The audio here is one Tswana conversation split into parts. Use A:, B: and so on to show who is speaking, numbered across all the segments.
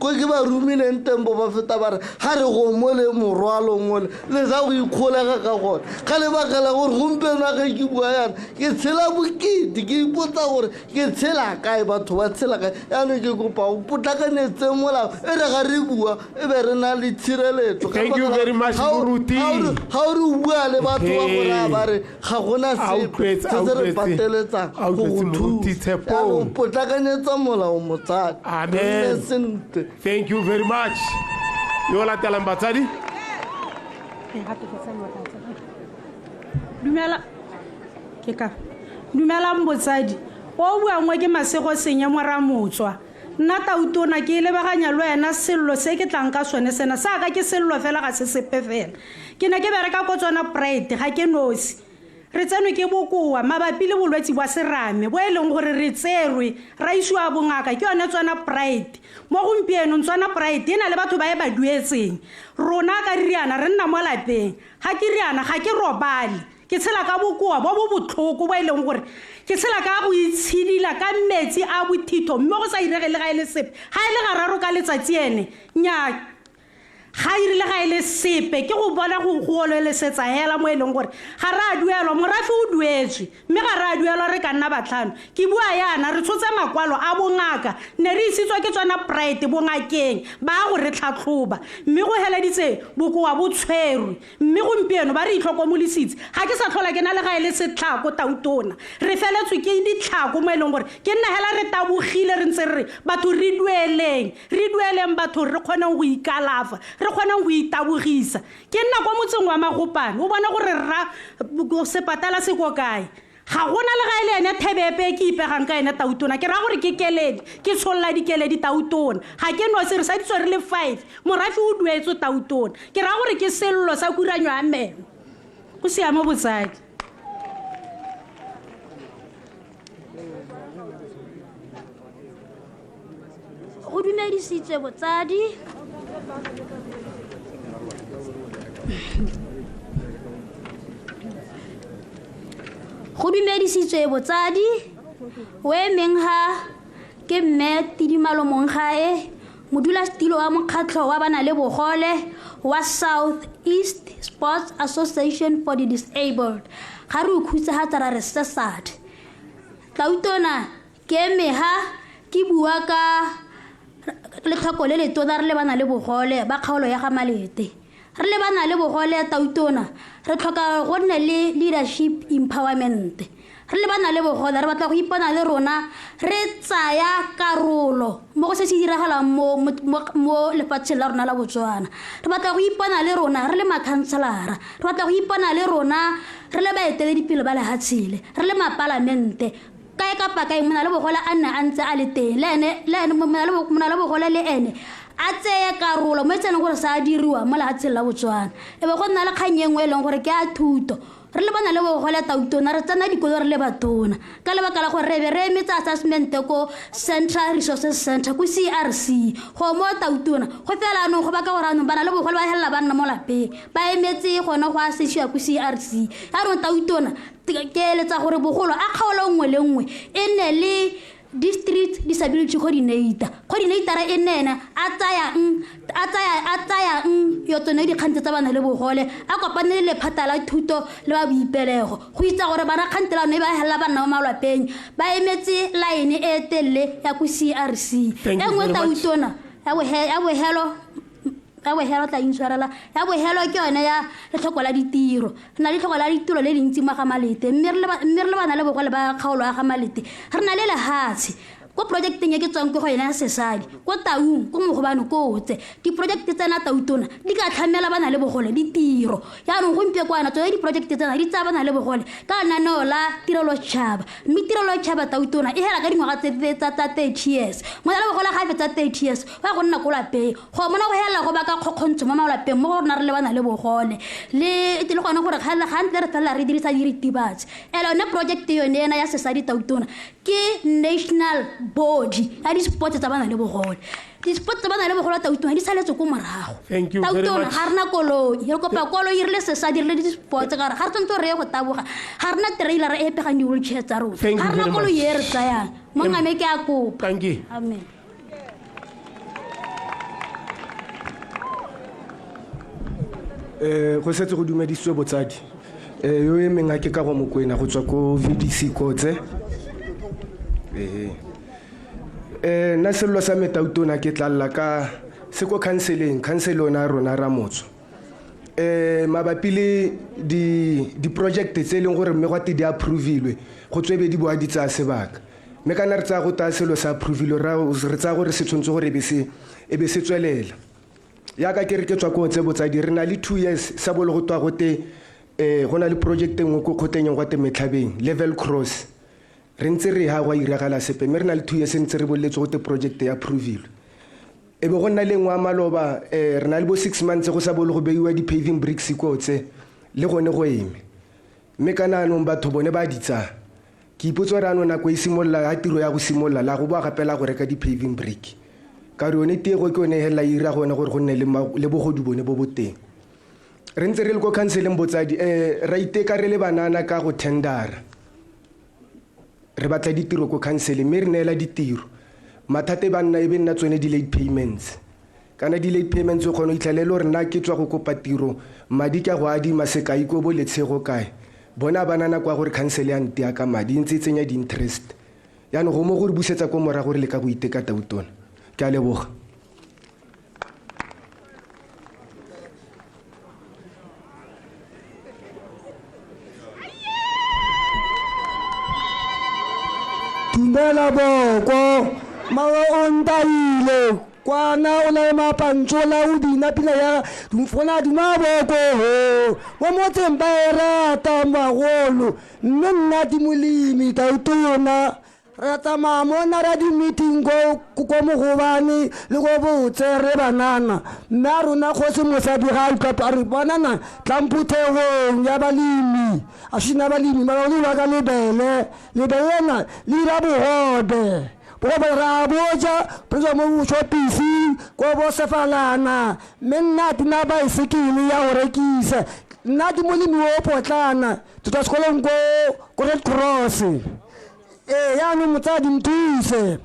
A: Ko ke ba romileng teng bo ba feta ba re ga re go mo le morwalo mole le sa go ikgolega ka gone. Ka lebaka la gore gompieno a ge ke bua yana ke tshela bokete, ke ipotsa gore ke tshela kae, batho ba tshela kae. Yaanong ke kopa o potlakanyetse molao e re ga re bua e be re na le tshireletso. Ka
B: Thank you
A: lebaka la
B: very much,
A: ga o-
B: Moruti.
A: ga o re- ga o re o bua le batho ba go raya ba re ga gona
B: A
A: sepe
B: utlwetse,
A: se
B: a
A: se re
B: utlwetse.
A: pateletsang
B: A
A: go
B: utlwetse,
A: go
B: Moruti
A: thusa.
B: Tshepong.
A: Jaanong potlakanyetsa molao motsadi.
B: Amen.
A: Re nne sentle.
B: Thank you very much. Yo o latelang batsadi.
C: Dumela ke ka dumelang botsadi o buang ke Masego Senye Moramotswa. Nna Tautona ke e lebaganya le wena sello se ke tlang ka sone sena sa ka ke sello fela ga se sepe fela. Ke ne ke bereka ko tsona Pride ga ke nosi. Re tsenwe ke bokoa mabapi le bolwetsi bwa serame bo e leng gore re tserwe ra isiwa bongaka ke yone tsona Pride. Mo gompienong tsona Pride e na le batho ba e ba duetseng. Rona ka riana re nna mo lapeng. Ga ke riana ga ke robale. Ke tshela ka bokoa bo bo botlhoko bo e leng gore ke tshela ka go itshidila ka metsi a bothitho mme go sa irege le ga e le sepe. Ga e le gararo ka letsatsi ene, nnyaa, ga ire le ga e le sepe. Ke go bona go go olelesetsa hela mo e leng gore ga re a duelwa. Morafe o duetswe mme ga re a duelwa re ka nna batlhano. Ke bua yana re tshotse makwalo a bongaka, ne re isitswe ke tsona Pride bongakeng ba go re tlhatlhoba mme go heleditse bokoa bo tshwerwe. Mme gompieno ba re itlhokomolositse. Ga ke sa tlhola ke na le ga e le setlhako, Tautona. Re feletswe ke ditlhako mo e leng gore ke nna hela re tabogile re ntse re re batho re dueleng, re dueleng batho re kgoneng go ikalafa, re kgoneng go itabogisa. Ke nna kwa motseng wa Magopane, o bone gore rra sepatala se ko kae. Ga gona le ga e le ene thebe epe e ke ipegang ka ene Tautona. Ke raya gore ke keledi, ke tsholola dikeledi Tautona. Ga ke nosi, re saditswe re le 5. Morafe o duetswe Tautona. Ke raya gore ke sello sa kuranyo ya meno. Go siame botsadi.
D: Go dumedisitswe botsadi. Go dumedisitswe botsadi. O emeng ha ke mme Tidimalo Monggae, modulasetilo wa mokgatlho wa bana le bogole wa South East Sports Association for the Disabled. Ga re o khutsagatsa ra re sesad. Tlautona Ke eme ha ke bua ka letlhoko le letona re lebana le bogole ba kgaolo ya ga Malete. Re lebana le bogole Tautona, re tlhoka go nne le leadership empowerment. Re lebana le bogole re batla go ipona le rona re tsaya karolo mo go se se diragalang mo, mo, mo lefatsheng la rona la Botswana. Re batla go ipona le rona re le makhanselara, re batla go ipona le rona re le baeteledipele ba lehatshe le, re le mapalamente. Kae kapa kae mona le bogole a nne a ntse a le teng, le ene, le ene, mona le, mona le bogole le ene a tseye karolo mo e tseneng gore sa diriwa mo lehatsheng la Botswana. E be go nna le kgang e nngwe e leng gore ke ya thuto. Re le bana le bogole Tautona re tsena dikolo re le batona ka lebaka la gore re be re emetse assessment ko Central Resources Centre ko CRC. Go mo Tautona go fela anong go baka gore anong bana le bogole ba helela ba nna mo lapeng ba emetse gone go assessiwa ko CRC. Anong Tautona Ke eletsa gore bogolo a kgaolo nngwe le nngwe e nne le district disability coordinator. Coordinator e nne ene a tsayang a tsaya a tsayang yo tsone dikgang tse tsa bana le bogole a kopane le lephata la thuto le ba boipelego go itsa gore bana kgante la one ba helela ba nna mo malwapeng ba emetse line e telele ya ko CRC.
B: Thank
D: E
B: you
D: nngwe
B: very much.
D: Tautona ya bohelo ya bohelo tla intshwarela ya bohelo ke yone ya letlhoko la ditiro. Re na le letlhoko la ditiro le lentsi mo ga Malete mme re le bana le bogole ba kgaolo ya ga Malete re na le lehatshe ko projecteng e ke tswang ko go yone ya sesadi ko Taung ko Mogobane ko Otse. Diprojekte tsena Tautona di ka tlhamela bana le bogole ditiro. Jaanong gompieno kwana tsone diprojekte tsena di tsaya bana le bogole ka lenaneo la tirelo setšhaba mme tirelo setšhaba Tautona e hela ka dingwaga tse tsa 30 years. Mona le bogole ga e fetsa 30 years go ya go nna ko lapeng. Go mona go helela go baka kgokgontsho mo malapeng mo go rona re lebana le bogole le le gone gore ga gantsi re felela re dirisa diritibatsi. Ene yone project yone ena ya sesadi Tautona ke national body ya di-sports tsa bana le bogole. Di-sports tsa bana le bogole Tautona di saletse ko morago.
B: Thank you very
D: Tautona
B: much.
D: ga rena koloi, re kopa koloi re le sesadi re le di-sports ka gore ga re tshwanetse re ye go taboga ga rena trailer e pegang di-wheelchair tsa rona.
B: Thank you
D: Ga rena
B: very
D: koloi
B: much.
D: e re tsayang. Mongame ke a kopa.
B: Thank you.
D: Amen.
E: Go setse go dumedisitswe botsadi. Yo emeng a ke ka go Mokwena go tswa ko VDC Kotse. Nna sello sa me tautona ke tla lla ka se ko counseling, council yona ya rona Ramotswa. Mabapi le di project tse e leng gore mme gwa te di approvilwe, go tswebe di boa di tsaya sebaka. Mme kana re tsaya go taya selo se approvilwe, re tsaya gore se tshwanetse gore e be se tswelela. Yaka ke re ke tswa ko tse botsadi, re na le 2 years sa bolo go twa go te go na le project e nngwe ko kgoteng gwa te Metlhabeng, level cross. Re ntse re ha gwa iragala sepe, mme re na le 2 years ntse re boleletse go te project ya approvilwe. E be go nna le nngwe ya maloba, re na le bo 6 months go sa bolo go beiwa di-paving bricks ko tse, le gone go eme. Mme kana anong batho bone ba di tsaya. Ke ipotsa gore anong nako e simolola, ha tiro ya go simolola, la go boa gape la go reka di-paving brick. Ka gore yone tiego ke yone e helela e ira gone gore go nne le bogodu bone bo bo teng. Re ntse re le ko counseling botsadi, ra iteka re le banana ka go tendera. Re batla ditiro ko counseling, mme re neela ditiro. Mathata e ba nna e be nna tsone di-late payments. Kana di-late payments o kgona go itlhela e le gore nna ke tswa go kopa tiro, madi ke a go adima sekai ko bo Letshego kae. Bona ba na nako ya gore council ya ntea ka madi, e ntse e tsenya di-interest. Jaanong go mo go re busetsa ko morago re leka go iteka tautona. Ke a leboga.
F: Dumela boko, mawe o ntaile, kwana o na le mapantsola o bina pina ya gona duma boko ho. Mo motseng ba e rata bagolo, mme nna ke molemi tautona. Re tsamaya mona ra di-meeting ko Mogobane le ko Botse re banana. Mme a rona kgosi mosadi ga a utlwa a re banana tlang phuthegong ya balemi. A sena balemi ba ba ka lebele, lebele lena le ira bogobe. Bogobe ra boja, re tswa mo shopisi ko bo Sefalana. Mme nna ke na baesekele ya go rekisa. Nna ke molemi o potlana, ke tswa sekolong ko Red Cross. Yaanong motsadi nthuse.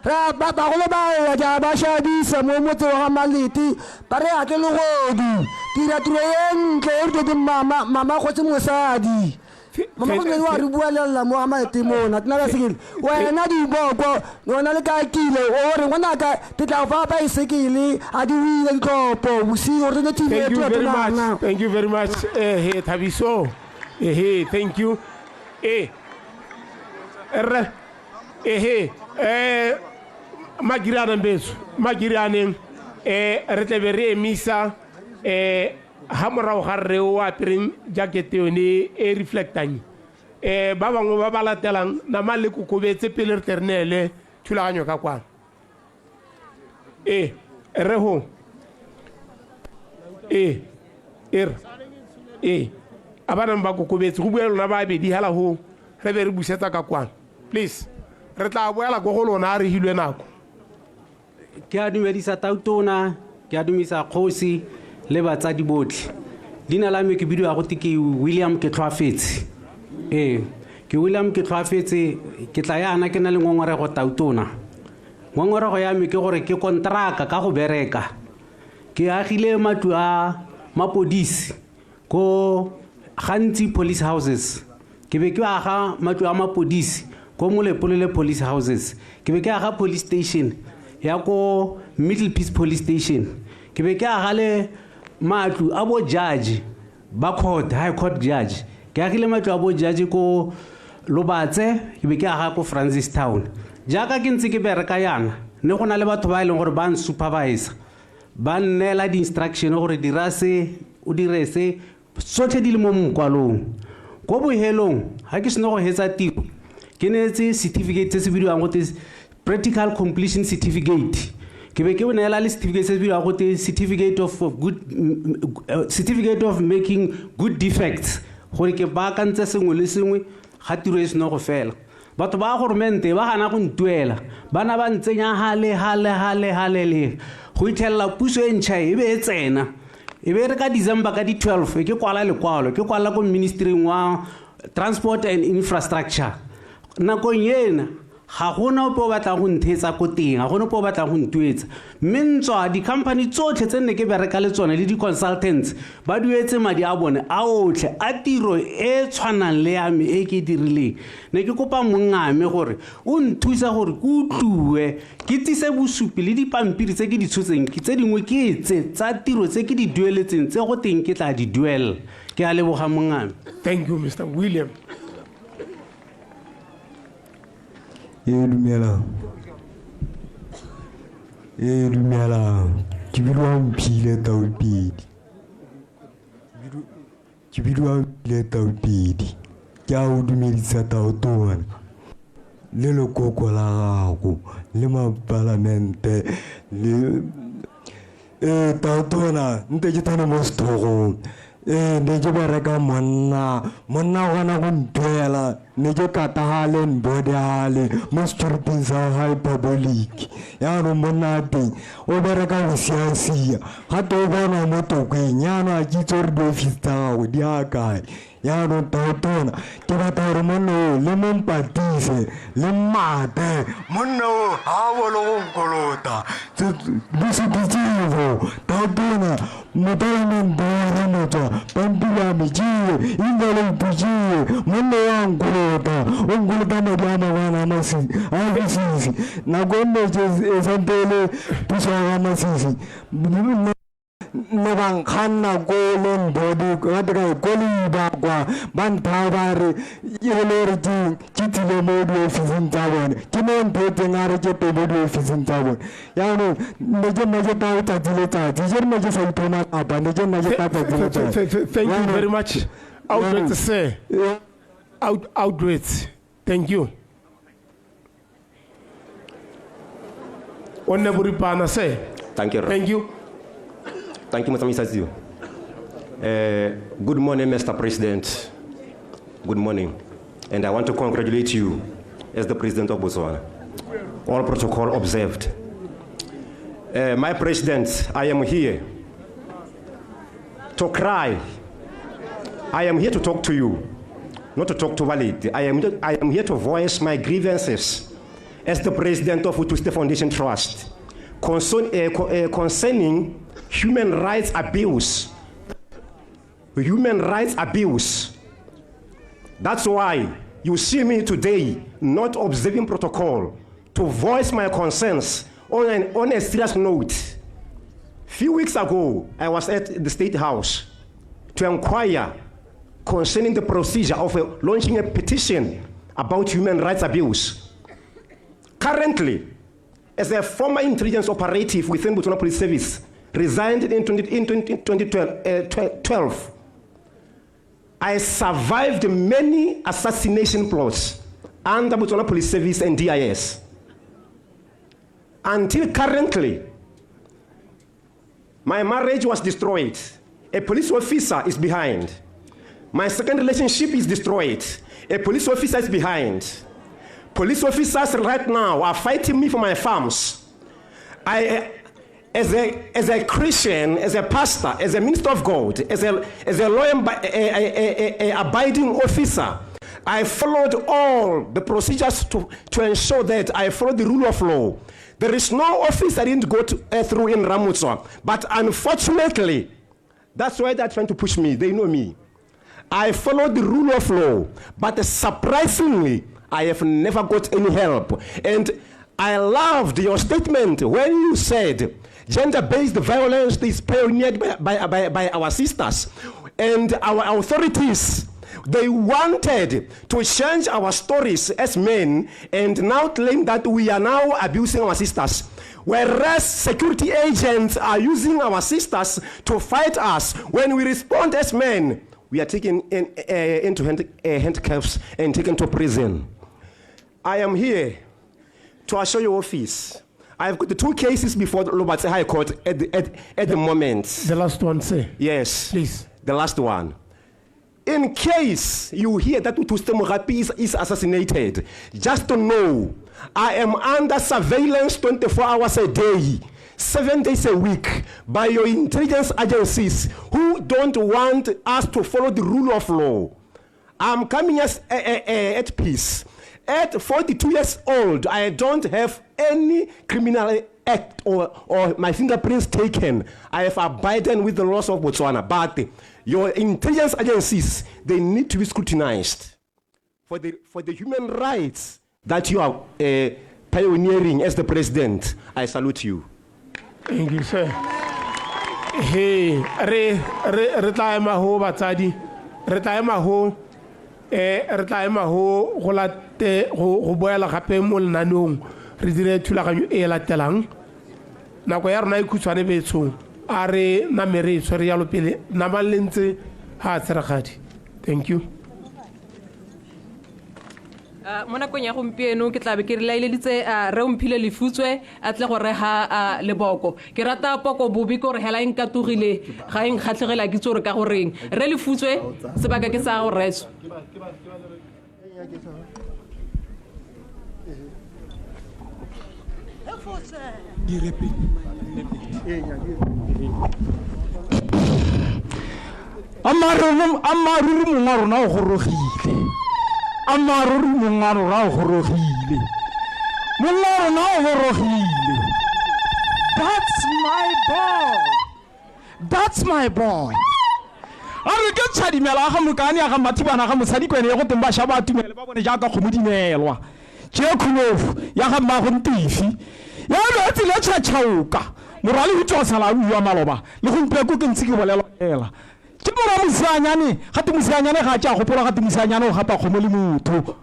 F: Ra bagolo ba ya ke a ba šadisa mo motseng wa ga Malete, ba re a ke legodu. Ke dira tiro e ntle e rutwe ke mama kgosi mosadi. Mama kgosi mosadi wa re buelela mo ga Malete mona, ke na baesekele. Wena diboko, wena le ka kile, o re ngwanaka ke tla fa baesekele, a di wile ditlhopho bosigo re ne TV
B: Thank you
F: e
B: very
F: tona.
B: much. Thank you very much. Hey, Thabiso. Hey, thank you. Rre. Hey, Magiriana Mbeso, Magirianeng, re tle be re emisa, ha morago ga rre o apereng jacket yone e reflectang. Ba bangwe ba ba latelang nama le kokobetse pele re tle re neele thulaganyo ka kwano. Rre ho. E re. A ba nang ba kokobetse go bua lona ba bedi hela ho re be re busetsa ka kwano. Please, re tla boela ko go lona a re hilwe nako.
G: Ke a dumedisa tautona, ke a dumedisa kgosi le batsadi botlhe. Leina la me ke bidiwa go te ke William Ketlhoafetse. Ke William Ketlhoafetse, ke tla yana ke na le ngongorego tautona. Ngongorego ya me ke gore ke kontraka ka go bereka. Ke agile matlo a mapodisi ko gantsi police houses. Ke be ke aga matlo a mapodisi ko Molepolole police houses. Ke be ke aga police station ya ko Middlepits police station. Ke be ke aga le matlo a bo judge ba court, high court judge. Ke agile matlo a bo judge ko Lobatse, ke be ke aga ko Francistown. Jaaka ke ntse ke bereka yana, ne go na le batho ba e leng gore ba nsupervisa, ba nneela di-instruction gore dira se, o dire se, tsotlhe di le mo mokwalong. Ko bohelong, ha ke sena go hetsa tiro, ke neetse certificate se se bidiwang gote practical completion certificate. Ke be ke neela le certificate se se bidiwang gote certificate of good, certificate of making good defects, gore ke baakantse sengwe le sengwe ga tiro e sena go fela. Batho ba goromente ba gana go ntuela, ba na ba ntsenya hale, hale, hale, hale le go itlhelela puso e ntšha e be e tsena. E be re ka December ka di-12 e ke kwala lekwalo, ke kwala ko ministry wa Transport and Infrastructure. Nakong ena Ga gona ope o batlang go ntheetsa ko teng, ga gona ope o batlang go ntuetsa. Mme ntswa di-company tsotlhe tse nne ke bereka le tsone le di-consultants ba duetse madi a bone a otlhe a tiro e tshwanang le ya me e ke e dirileng. Ne ke kopa mongame gore o nthusa gore ke utlwiwe, ke tsise bosupi le dipampiri tse ke di tshotseng, tse dingwe ke tse tsa tiro tse ke di dueletseng tse go teng ke tla di duelela. Ke a leboga mongame.
B: Thank you, Mr. William.
H: E dumelang, e dumelang. Ke bidiwa Mphile Taupedi, ke bidiwa Mphile Taupedi. Ke a o dumedisa taotona le lekoko la gago le mapalamente le ee taotona. Nte ke tsene mo sethogong. Ee, ne ke bereka monna, monna gona go ntuela. Ne ke katagale nbodale mo securityng sa hyperbolic. Yaanong monna a teng o bereka go siasia, gape o bonwa mo tokweng. Yaanong a ke itse gore di-office tsa gago di a kae. Yaanong taotona, ke batla gore monna o le mo mpatise le mmate. Monna o ga a bolo go nkolota bosupitsego. Taotona, mopalamente wa Ramotswa, pampiri a me tšee, envelope tšee. Monna o a nkolota, o nkolota madi a mangwana a masisi. Nako e nne e santse e le puso ya ga Masisi, ne ba nkganna ko Lembodi, gate kae ko Leiba kwa, ba nthaya ba re e le gore ke tsile mo diofising tsa bone. Ke mo ntheetseng a re ke te mo diofising tsa bone. Yaanong ne ke nna ke tla letsatsi le tsatsi, ke nne ke sa iphe matsapa, ne ke nna ke tla tsatsi le tsatsi.
B: Thank you very much. Outwards, sir. Outwards. Thank you. O nne boripana, sir.
I: Thank you.
B: Thank you.
I: Thank you, Mr. Misatio. Good morning, Mr. President. Good morning. And I want to congratulate you as the President of Botswana. All protocol observed. My President, I am here to cry. I am here to talk to you, not to talk to Walid. I am here to voice my grievances as the President of Utusite Foundation Trust concerning human rights abuse. Human rights abuse. That's why you see me today not observing protocol to voice my concerns on a serious note. Few weeks ago, I was at the State House to inquire concerning the procedure of launching a petition about human rights abuse. Currently, as a former intelligence operative within Botswana Police Service, resigned in 2012, I survived many assassination plots under Botswana Police Service and DIS. Until currently, my marriage was destroyed. A police officer is behind. My second relationship is destroyed. A police officer is behind. Police officers right now are fighting me for my farms. As a Christian, as a pastor, as a minister of God, as a lawyer, abiding officer, I followed all the procedures to ensure that I followed the rule of law. There is no office I didn't go to, through in Ramotswa. But unfortunately, that's why they're trying to push me. They know me. I followed the rule of law, but surprisingly, I have never got any help. And I loved your statement when you said gender-based violence is pioneered by our sisters and our authorities. They wanted to change our stories as men and now claim that we are now abusing our sisters. Whereas security agents are using our sisters to fight us. When we respond as men, we are taken into handcuffs and taken to prison. I am here to assure your office. I've got the two cases before the Lobatse High Court at the moment.
B: The last one, sir.
I: Yes.
B: Please.
I: The last one. In case you hear that Utusite Mogapi is assassinated, just to know, I am under surveillance 24 hours a day, 7 days a week, by your intelligence agencies who don't want us to follow the rule of law. I'm coming as at peace. At 42 years old, I don't have any criminal act or, or my fingerprints taken. I have abided with the laws of Botswana. But your intelligence agencies, they need to be scrutinized for the, for the human rights that you are uh, pioneering as the president. I salute you.
B: Thank you, sir. He, re re re tla ema ho batsadi. Re tla ema ho eh re tla ema ho go late go go boela gape mo lenaneong re dire thulaganyo e e latelang. Nako ya rona e khutshwane betshong. A re name re e tshwere jalo pele namang le ntse ha tsheregadi. Thank you.
J: Mo nakong ya gompieno ke tlabe ke re laeleditse re omphile lefutswe a tle go rega leboko ke rata poko bobe ke gore hela e nkatogile ga e nkgatlhegela ke itse gore ka goreng re lefutswe sebaka ke sa go reso.
K: Ammaaruri mong wa rona o gorogile. Ammaaruri mong wa rona o gorogile. Mong wa rona o gorogile. That's my boy. That's my boy. A re ke tšhadimela ga mokane ya ga mathibana ga mosadi kwene ye go teng bašwa ba tumele ba bone jaaka kgomo dinelwa. Tšee khulofu ya ga mmago Ntifi ya be tsile tšhatšhaoka. Morwa le hutšwa sala a bua maloba le gompieko ke ntse ke bolelwa fela. Ke morwa Mosianyane, gate Mosianyane ga a tše a gopola gate Mosianyane o gapa kgomo le motho.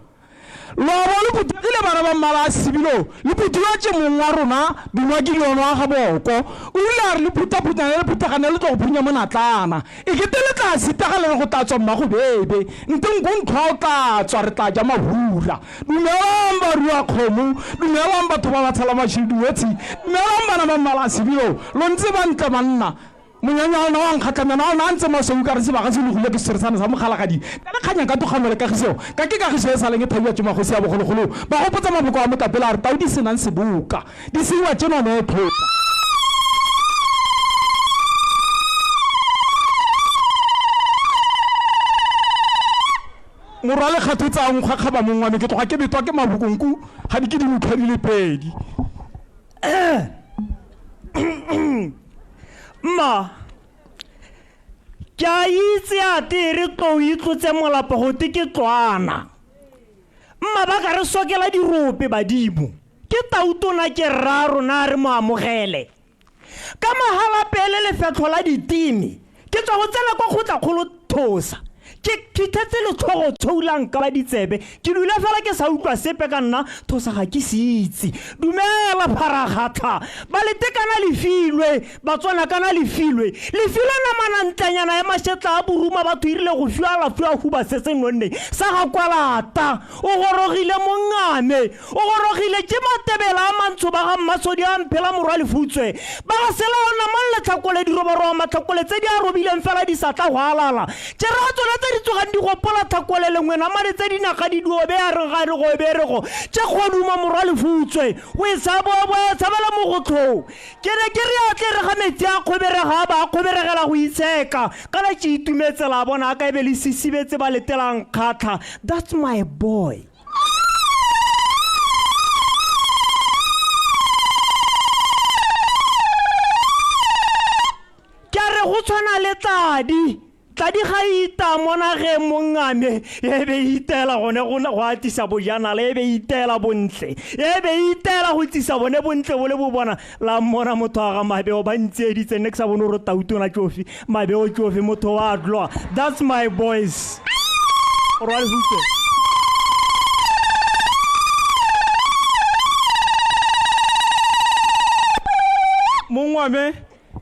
K: Lobo le phuthegile bana ba mmala a sebilo le phuthulatše mong wa rona Duma ke diono a ga boko. O rile a re le phuthaphutane le phuthagane le tlo go phunya monatlana. E kete le tla sitega le re go tla tswa mmago bebe. Nte nko ntlhwa o tla tswa re tla ja mahura. Dumelang barua kgomo, dumelang batho ba ba tshela mašidi wetshi, dumelang bana ba mmala a sebilo, lo ntse bantle banna. Monyanya wa ona wa nkgatla, meno a ona a ntse masweu ka re sebaga se logilwe ke seresane sa mogalagadi. Ka le kganya ka togano le kagiso, ka ke kagiso e sa leng e thaiwa tše magosi a bogologolo. Ba gopotsa maboko a motapela a re tau di se nang seboka, di seiwa tše none e thota. Morwa Lekgatho tsaya nkgwa kgaba mong wa me, ke tloga ke betwa ke mabokonku ga di ke di utlwa di le pedi.
L: Mma, ke a itse a te re tlou itlotse molapo gote ke tlwana. Mma ba ka re sokela dirope badimo. Ke tautona ke rra rona re mo amogele. Ka mahalapele lefetlho la diteme, ke tswa go tsena kwa kgotlakgolo Thosa. Ke phithetse letlhogo tshoulang ka ba ditsebe, ke dula fela ke sa utlwa sepe ka nna Thosa ga ke se itse. Dumela pharagatlha, ba letekana le filwe, Batswana kana le filwe. Le filwe namana ntlenyana ya mašetla a boruma batho e rile go fiwa la fiwa huba se se nonneng sa ga kwalata. O gorogile mongame, o gorogile ke matebela a mantsho ba ga Mmasodi a Mphela morwa Lefutswe. Ba ga Selao namang letlhakole diroboroba matlhakole tse di a robileng fela di sa tla go alala. Tše ra tsona tse di tsogang di gopola tlhakole lengwe namane tse di naga di duobe a re ga re go berego tše kgoduma morwa Lefutswe. O e sa boaboa tshabela mogotlhong. Ke ne ke re a tle re ga metsi a kgoberega a ba a kgoberegela go itsheka. Kana ke itumetse la bona a ka ebe le sisibetse ba letelang kgatlha. That's my boy. Ke a re go tshwana le tladi. Tladi ga e ita mo nageng mongame, e be e iteela gone go go atisa bojanala, e be e iteela bontle, e be e iteela go tsisa bone bontle bo le bo bona. La mmona motho wa ga Mabeo ba ntsieditse, nne ke sa bone gore tautona tšofi, Mabeo tšofi, motho wa dlwa. That's my boys. Morwa Lehutse.
K: Mongwame,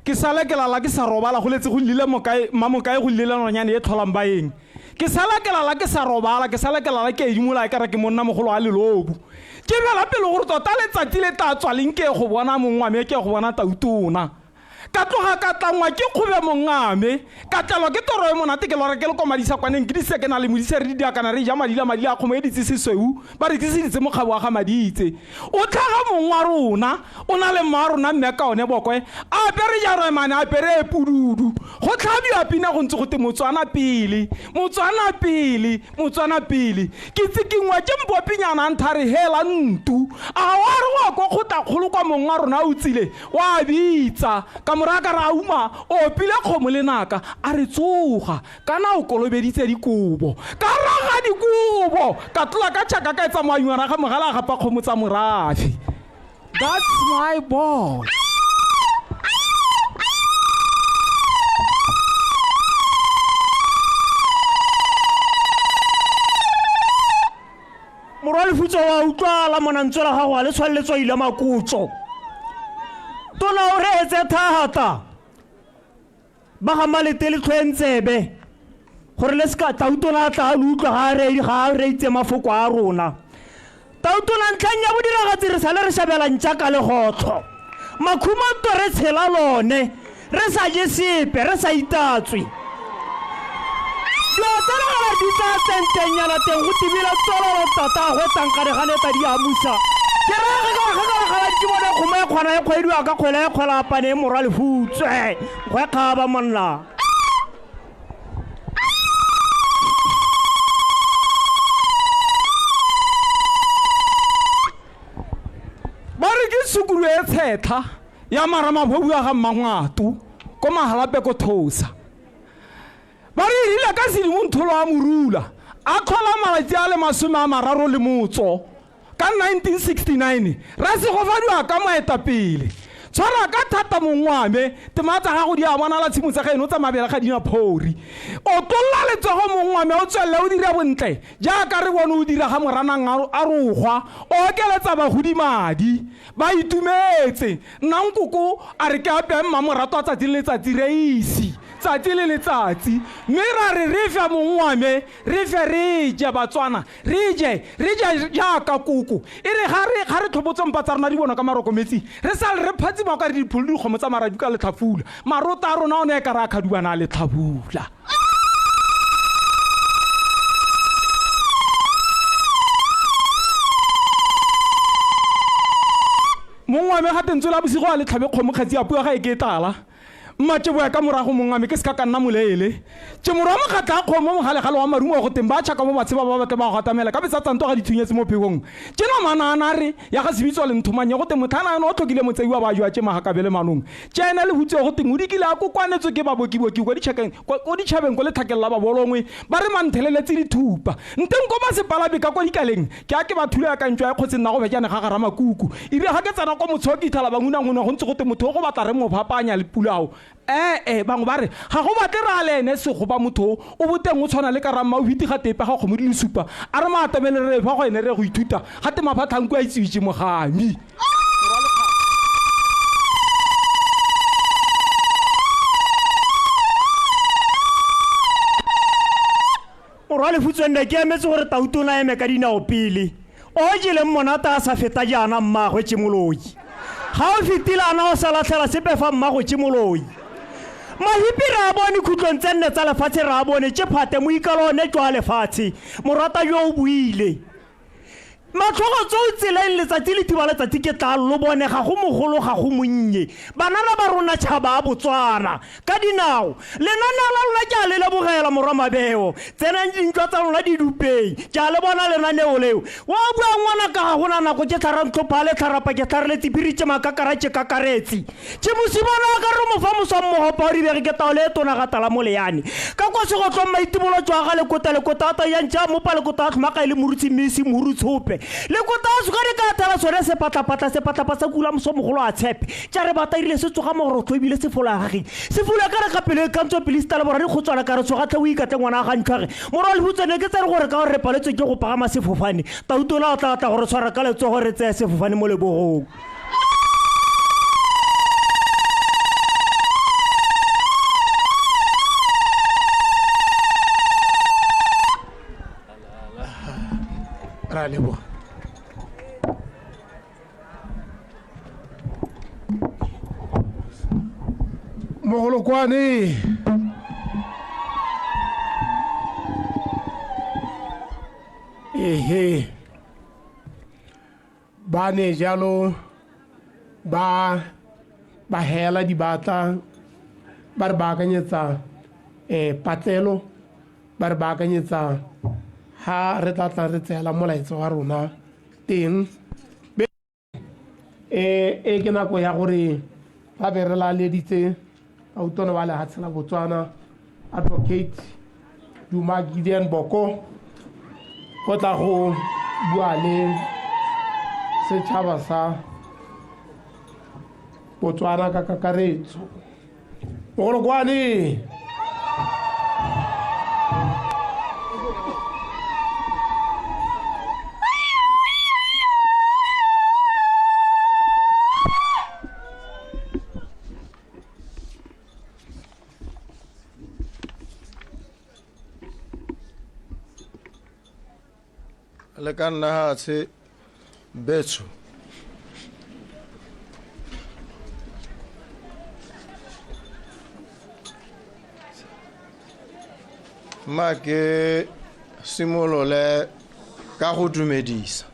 K: Ke sale ke lala ke sa robala go letse go llile mokae, mmamokae go llile nonyane ye tlholang baeng. Ke sale ke lala ke sa robala, ke sale ke lala ke edimola e kare ke monnamogolo wa lelobu. Ke bela pelo gore tota letsatsi le tla tswa leng ke ye go bona mong wa me, ke ye go bona Tautona. Ka tloga ka tlangwa ke kgobe mongame, ka tlelwa ke toro e monate ke lora ke le ko madisakwaneng ke dise ke na le modise re di diakana re ja madila madila a kgomo e ditse sesweu ba re tliseditse mokgabo wa ga Maditse. O tlhaga mong wa rona o na le mma wa rona mme ka one bokwe a apere jaremane a apere e pududu. Go tlhabiwa pina go ntse go te Motswana pele, Motswana pele, Motswana pele. Ke tsikingwa ke mpopinyana a nthare hela ntu. A wa re wa ko kgotlakgolo kwa mong wa rona o tsile wa bitsa ka moraya ka re a uma o opile kgomo lenaka a re tsoga kana o kolobeditse dikobo ka raga dikobo ka tlola ka tšhaka ka etsa moanywana ga mogala a gapa kgomo tsa morafe. That's my boy.
L: Morwa Lefutso wa utlwala monantswe la gago a le tshwane le tswai la makotso. Tona o reetse thata. Ba ga Malete le tlhoeng tsebe gore le seka tautona a tla a le utlwa ga a re ga a reitse mafoko a rona. Tautona ntlheng ya bodiragatsi re sale re shabela ntša ka legotlho. Makhumanto re tshela lone re sa je sepe re sa itatswe. Dilo tsa legala di tla tsentenyana teng go tibile tsololo tata a gwetsang gare ga neta di amusa. Ke raya ge ka re ge ka legala ke bone kgomo e kgwana e kgwediwa ka kgwele e kgwela apane e morwa Lefutswe. Go e kgaba monna.
K: Ba re ke tshukudu e tshetlha ya maramabhobu a ga Mmangwato ko Mahalape ko Thosa. Ba re erile ka Sedimontholo a morula a tlhola malatsi a le 38 ka 1969 ra segofadiwa ka moetapele. Tshwara ka thata mong wa me, tema tsa gago di a bonala tshimo tsa gaeno tsa mabele ga di na phori. Otlolla letsogo mong wa me o tswelele o dire bontle jaaka re bone o dira ga Moranang a rogwa o okeletsa bagodi madi. Ba itumetse. Nna nkoko a re ke apeye mmamoratwa tsatsi le letsatsi reisi tsatsi le letsatsi mme ra re re fe mong wa me re fe re je Batswana re je re je jaaka koko e re ga re ga re tlhobotse mpa tsa rona di bonwa ka maroko metsi re sale re phatsima o ka re dipholo dikgomo tsa maradu ka letlhafula marota a rona one e ka re a khadubana a letlhabula. Mong wa me ga tentswe la bosigo a le tlhabe kgomo kgatsi ya puo ga e ke e tlala. Mma tše boya ka morago mong wa me ke se ka ka nna moleele. Tše morwa mokgatla a kgomo mogalegale wa marumo go teng ba tšhaka mo batsheba ba batle ba go atamela ka betsa tsanto ga di thunyetse mo phegong. Tše namana a nare ya ga Sebitswa le Nthomanye go teng motlhana ene o tlhokile motsei wa ba jwa tše magakabele manong. Tše ene le hutswe go teng o dikile a kokwanetswe ke babokiboki kwa ditšhakeng ko ditšhabeng ko letlhakeng la babolongwe ba re mantheleletse dithupa. Nteng ko masepala beka ko dikaleng ke a ke ba thula ya ka ntšwa ya kgotseng nna go bejane ga gara makuku. E rile ga ke tsena ko motsho ke ithala ba ngunanguna go ntse go te motho o go batla re mo phapanya le pulao. Ee, bangwe ba re ga go batle re a le ene sego ba motho o o boteng o tshwana le ka ramma o hiti ga tepe ga kgomo di le supa a re maatamele re fa go ene re go ithuta ga te maphatlhanku a itsiwitse mogami.
L: Morwa Lefutswende ke emetse gore tautona eme ka dinao pele. O jeleng monate a sa feta jaana mmagwe tšemoloi. Ga o fetile ana o sa latlhela sepe fa mmago tšemoloi. Mahipi re a bone khutlong tse nne tsa lefatshe re a bone tše phate moikalo one jwa lefatshe. Morata jo o buile. Matlhogo tso o tseleng letsatsi le thiba letsatsi ke tla lo bone ga go mogolo ga go monnye. Banana ba rona tšhaba a Botswana ka dinao. Lenaneo la lona ke a le lebogela morwa Mabeo. Tsenang dintlo tsa lona di dupeng. Ke a le bona lenaneo leo. Wa bua ngwana ka ga gona nako ke tlhara ntlhopha le tlharapa ke tlhareletse phiri tše makakara tše kakaretse. Tše mosimane wa ka re mo fa moswa mmogopa o ribege ke taolo e tona ga tala moleyane. Ka kwa segotlong maitibolo tswa ga lekota lekota a tayang tša mopa lekota a tlhomaka e le morutshi mme e se morutshope. Lekota a suka di ka thela sone sepatlapatla sepatlapa sa kula moso mogolo a tshepe. Tša re bata erile se tsoga mogorotho ebile se fola gageng. Se fola ka re ka pelo e kantswe pele seta le borra dikgotswana ka re tsoga tlhe o ikatle ngwana ga ntlhwage. Morwa Lefutswane ke tsere gore ka gore re paletswe ke go pagama sefofane. Tautona o tla tla gore tshwara ka letsogo re tseye sefofane mo lebogong.
B: Ra leboga. Mogolokwane. Ehe, ba ne jalo ba ba hela dibatla, ba re baakanyetsa patlelo, ba re baakanyetsa ha re tla tla re tseela molaetsa wa rona teng. E ke nako ya gore ba be re laleditse Tautona wa lehatshe la Botswana, Advocate Duma Gideon Boko, go tla go bua le setšhaba sa Botswana ka kakaretso. Mogolokwane.
M: Le ka nna hatshe betsho. Mma ke simolole ka go dumedisa.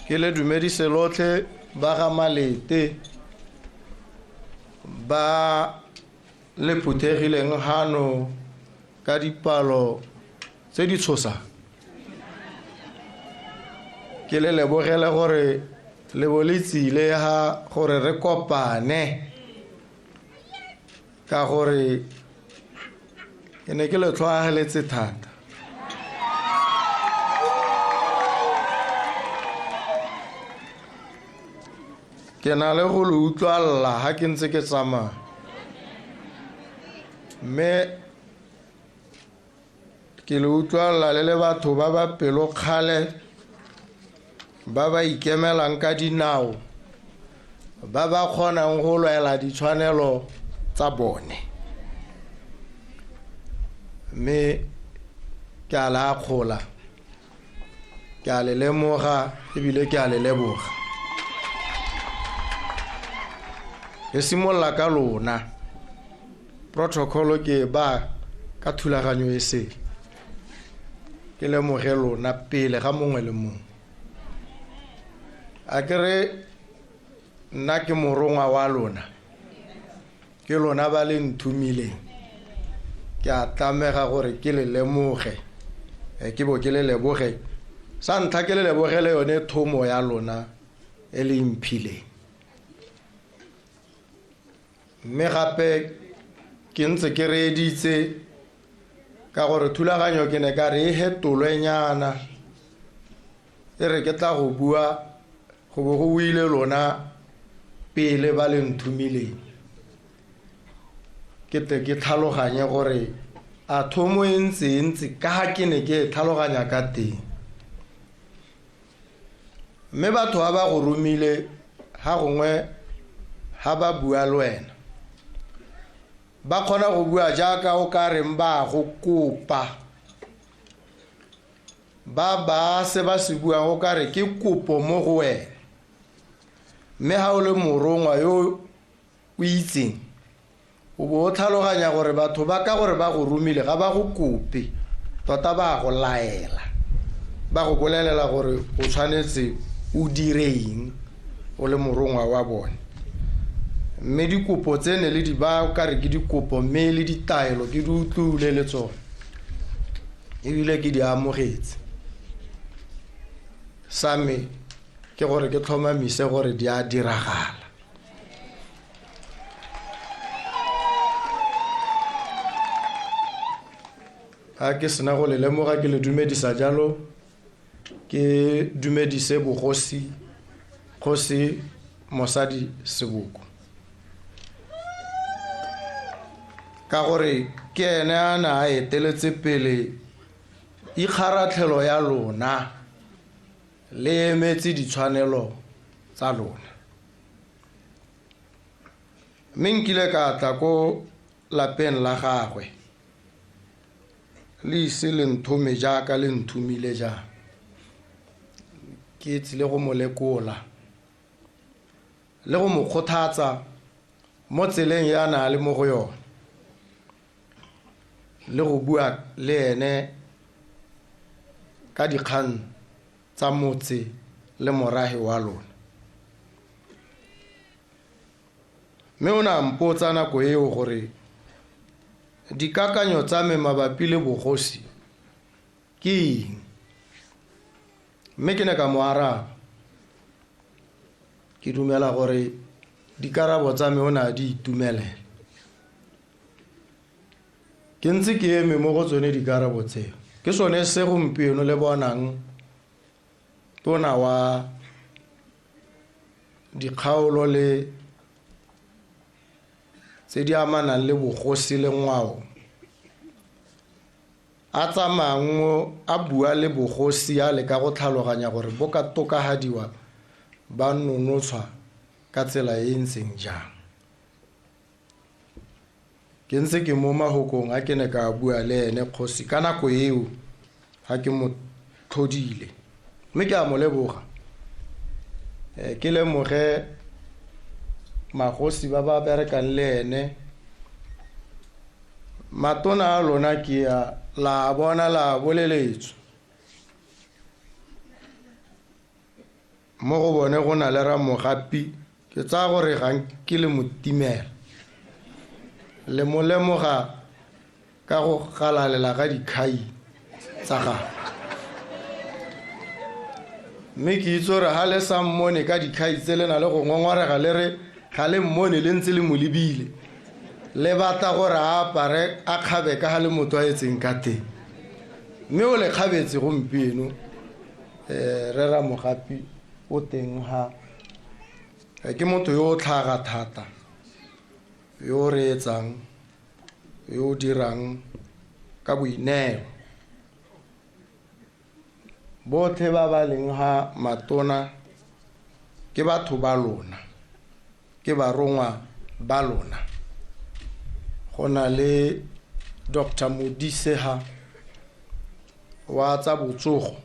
M: Ke le dumedise lotlhe ba ga Malete ba le phuthegileng hano ka dipalo tse di tshosang. Ke le lebogele gore le bo le tsile ha gore re kopane, ka gore ke ne ke le tlhoageletse thata. Ke na le go le utlwalla ha ke ntse ke tsamaya, mme ke le utlwalla le le batho ba ba pelokgale, ba ba ikemelang ka dinao, ba ba kgonang go lwela ditshwanelo tsa bone. Mme ke a le akgola, ke a le lemoga ebile ke a le leboga. Re simolola ka lona. Protocol ke ba ka thulaganyo e sele. Ke lemoge lona pele ga mongwe le mongwe. A ke re nna ke morongwa wa lona, ke lona ba le nthomileng, ke a tlamega gore ke le lemoge, ke bo ke le leboge. Sa ntlha ke le lebogele yone thomo ya lona e le mphileng. Mme gape ke ntse ke reeditse ka gore thulaganyo ke ne ka re e hetolwenyana, e re ke tla go bua go bo go buile lona pele ba le nthomileng, ke tle ke tlhaloganye gore a thomo e ntse e ntse ka ha ke ne ke e tlhaloganya ka teng. Mme batho ba ba go romile ha gongwe ha ba bua le wena, ba kgona go bua jaaka o ka reng ba go kopa, ba ba se ba se buang o ka re ke kopo mo go wena. Mme ha o le morongwa yo o itseng, o bo o tlhaloganya gore batho ba ka gore ba go romile ga ba go kope, tota ba go laela, ba go bolelela gore o tshwanetse o dire eng o le morongwa wa bone. Mme dikopo tse ne le di ba ka re ke dikopo, mme le ditaelo ke di utlwile le tsone, ebile ke di amogetse. Sa me ke gore ke tlhomamise gore di a diragala. Ha ke sena go le lemoga, ke le dumedisa jalo, ke dumedise bogosi, kgosi Mosadi Seboko, ka gore ke ene a na a eteletse pele ikgaratlhelo ya lona le emetse ditshwanelo tsa lona. Mme nkile ka tla ko lapeng la gagwe, le ise le nthome jaaka le nthomile jang, ke tsile go mo lekola. le go mo kgothatsa mo tseleng ya na le mo go yone le go bua le ene ka dikgang tsa motse le morahe wa lona. Mme o ne a mpotsa nako eo gore dikakanyo tsa me mabapi le bogosi ke eng. Mme ke ne ka mo araba. Ke dumela gore dikarabo tsa me o ne a di itumelela. Ke ntse ke eme mo go tsone dikarabo tseo. Ke sone se gompieno le bonang tona wa dikgaolo le tse di amanang le bogosi le ngwao a tsamayang a bua le bogosi a leka go tlhaloganya gore bo ka tokafadiwa ba nonotshwa ka tsela e e ntseng jang. Ke ntse ke mo mahokong a ke ne ka bua le ene kgosi ka nako eo ga ke mo tlhodile, mme ke a mo leboga. Ke lemoge magosi ba ba berekang le ene, matona a lona ke a la bona la boleletswe. Mo go bone go na le Ramogapi, ke tsaya gore ga nke le mo timela. Le mo lemoga ka go galalela ga dikhai tsa gagwe. Mme ke itse gore ga le sa mmone ka dikhai tse le na le go ngongorega le re ga le mmone le ntse le mo lebile. Le batla gore a apare a kgabe ka ga le motho a etseng ka teng. Mme o le kgabetse gompieno, re Ramogapi o teng ga. Ke motho yo o tlhaga thata, yo o reetsang, yo o dirang ka boineelo. Botlhe ba ba leng ga matona ke batho ba lona, ke barongwa ba lona. Go na le Doctor Modise ha wa tsa botsogo,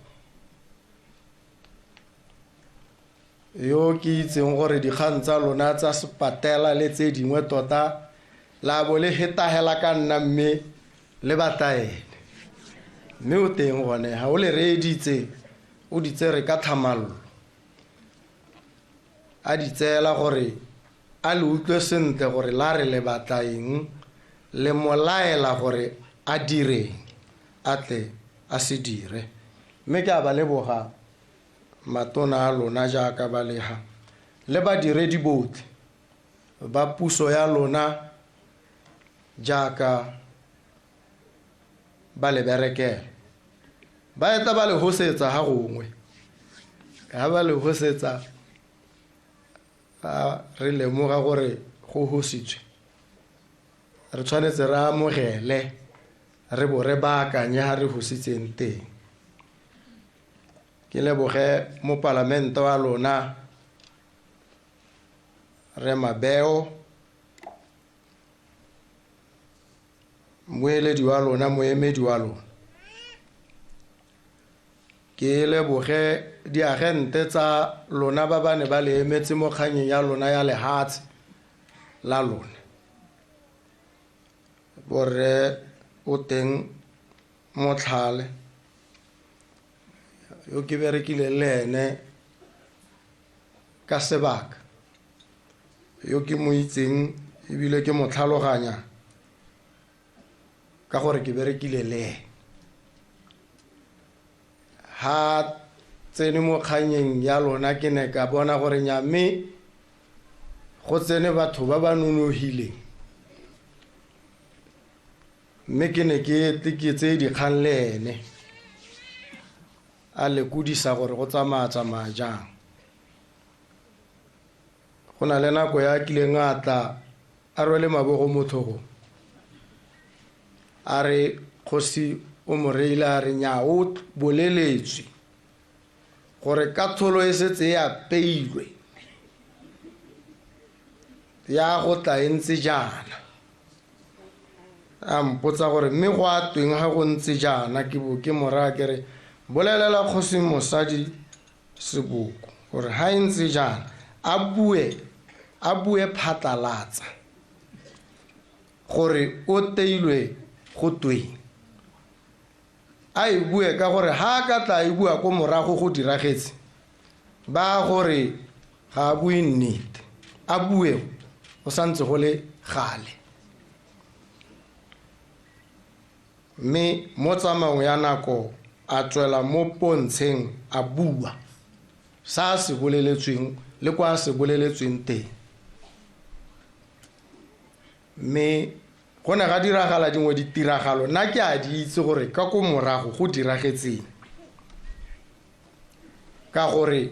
M: yo ke itseng gore dikgang tsa lona tsa sepatela le tse dingwe tota la bo le hetahela ka nna mme le batla ene. Mme o teng gone, ha o le reeditse, o di tsere ka tlhamallo. A di tseela gore a le utlwe sentle gore la re le batla eng, le mo laela gore a direng, a tle a se dire. Mme ke a ba leboga matona a lona jaaka ba leha, le badiredi botlhe ba puso ya lona jaaka ba le berekela. Ba eta ba le hosetsa ha gongwe. Ha ba le hosetsa, a re lemoga gore go hositswe, re tshwanetse re amogele, re bo re baakanye ha re hositseng teng. Ke leboge mopalamente wa lona re Mabeo, moeledi wa lona, moemedi wa lona. Ke leboge diagente tsa lona ba ba ne ba le emetse mo kganyeng ya lona ya lehatshe la lona. Borre o teng Motlhale, yo ke berekileng le ene ka sebaka, yo ke mo itseng ebile ke mo tlhaloganya ka gore ke berekile le ene. Ha tsene mo kganyeng ya lona ke ne ka bona gore nya mme go tsene batho ba ba nonogileng, mme ke ne ke tle ke tseye dikgang le ene a lekodisa gore go tsamaya-tsamaya jang. Go na le nako ya kileng a tla a rwele mabogo mo tlhogong, a re kgosi o mo reile a re nya o boleletswe gore katlholo e setse e apeilwe ya go tla e ntse jaana. A mpotsa gore mme go a tweng ga go ntse jaana, ke bo ke mo raya ke re bolelela kgosi mosadi Seboko gore ha e ntse jaana a bue a bue phatlalatsa gore o teilwe go tweng. A e bue ka gore ha a ka tla e bua ko morago go diragetse, ba gore ga a bue nnete, a bue go santse go le gale. Mme mo tsamaong ya nako a tswela mo pontsheng a bua sa a se boleletsweng le kwa a se boleletsweng teng. Mme go ne ga diragala dingwe ditiragalo, nna ke a di itse gore ka ko morago go diragetseng, ka gore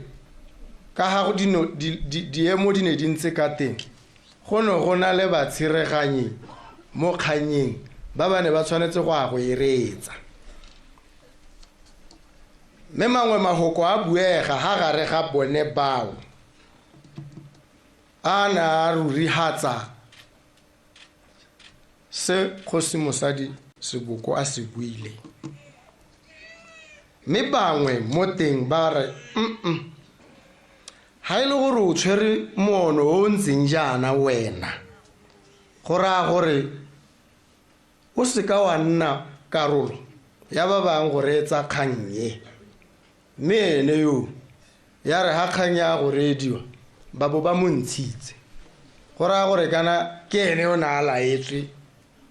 M: ka ga diemo di ne di ntse ka teng, go ne go na le batshereganyi mo kgannyeng ba ba ne ba tshwanetse go ya go e reetsa. Mme mangwe mahoko a buega ha gare ga bone bao a ne a rurihatsa se kgosi mosadi Seboko a se buileng. Mme bangwe mo teng ba re, ha e le gore o tshwere moono o o ntseng jaana wena, go raya gore o seka wa nna karolo ya ba bangwe go reetsa kgang e. Mme ene yo, ya re ha kgang ya go reediwa, ba bo ba mo ntshitse. Go raya gore kana ke ene o ne a laetswe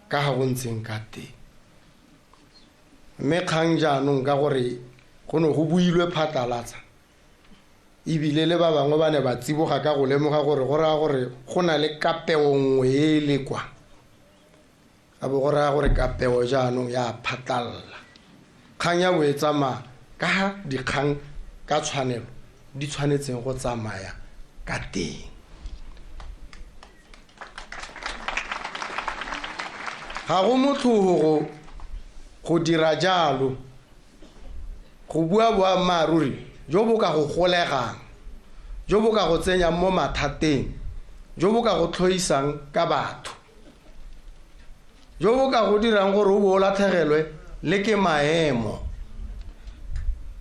M: ka ga go ntseng ka teng. Mme kgang jaanong ka gore go ne go builwe phatlalatsa, ebile le ba bangwe ba ne ba tsiboga ka go lemoga gore go raya gore go na le kapeo nngwe e e lekwa. A bo go raya gore kapeo jaanong ya phatlalla. Kgang ya bo e tsamaya ka ga dikgang ka tshwanelo di tshwanetseng go tsamaya ka teng. Ga go motlhogo go dira jalo, go bua boammaaruri jo bo ka go golegang, jo bo ka go tsenyang mo mathateng, jo bo ka go tlhoisang ka batho, jo bo ka go dirang gore o bo o latlhegelwe le ke maemo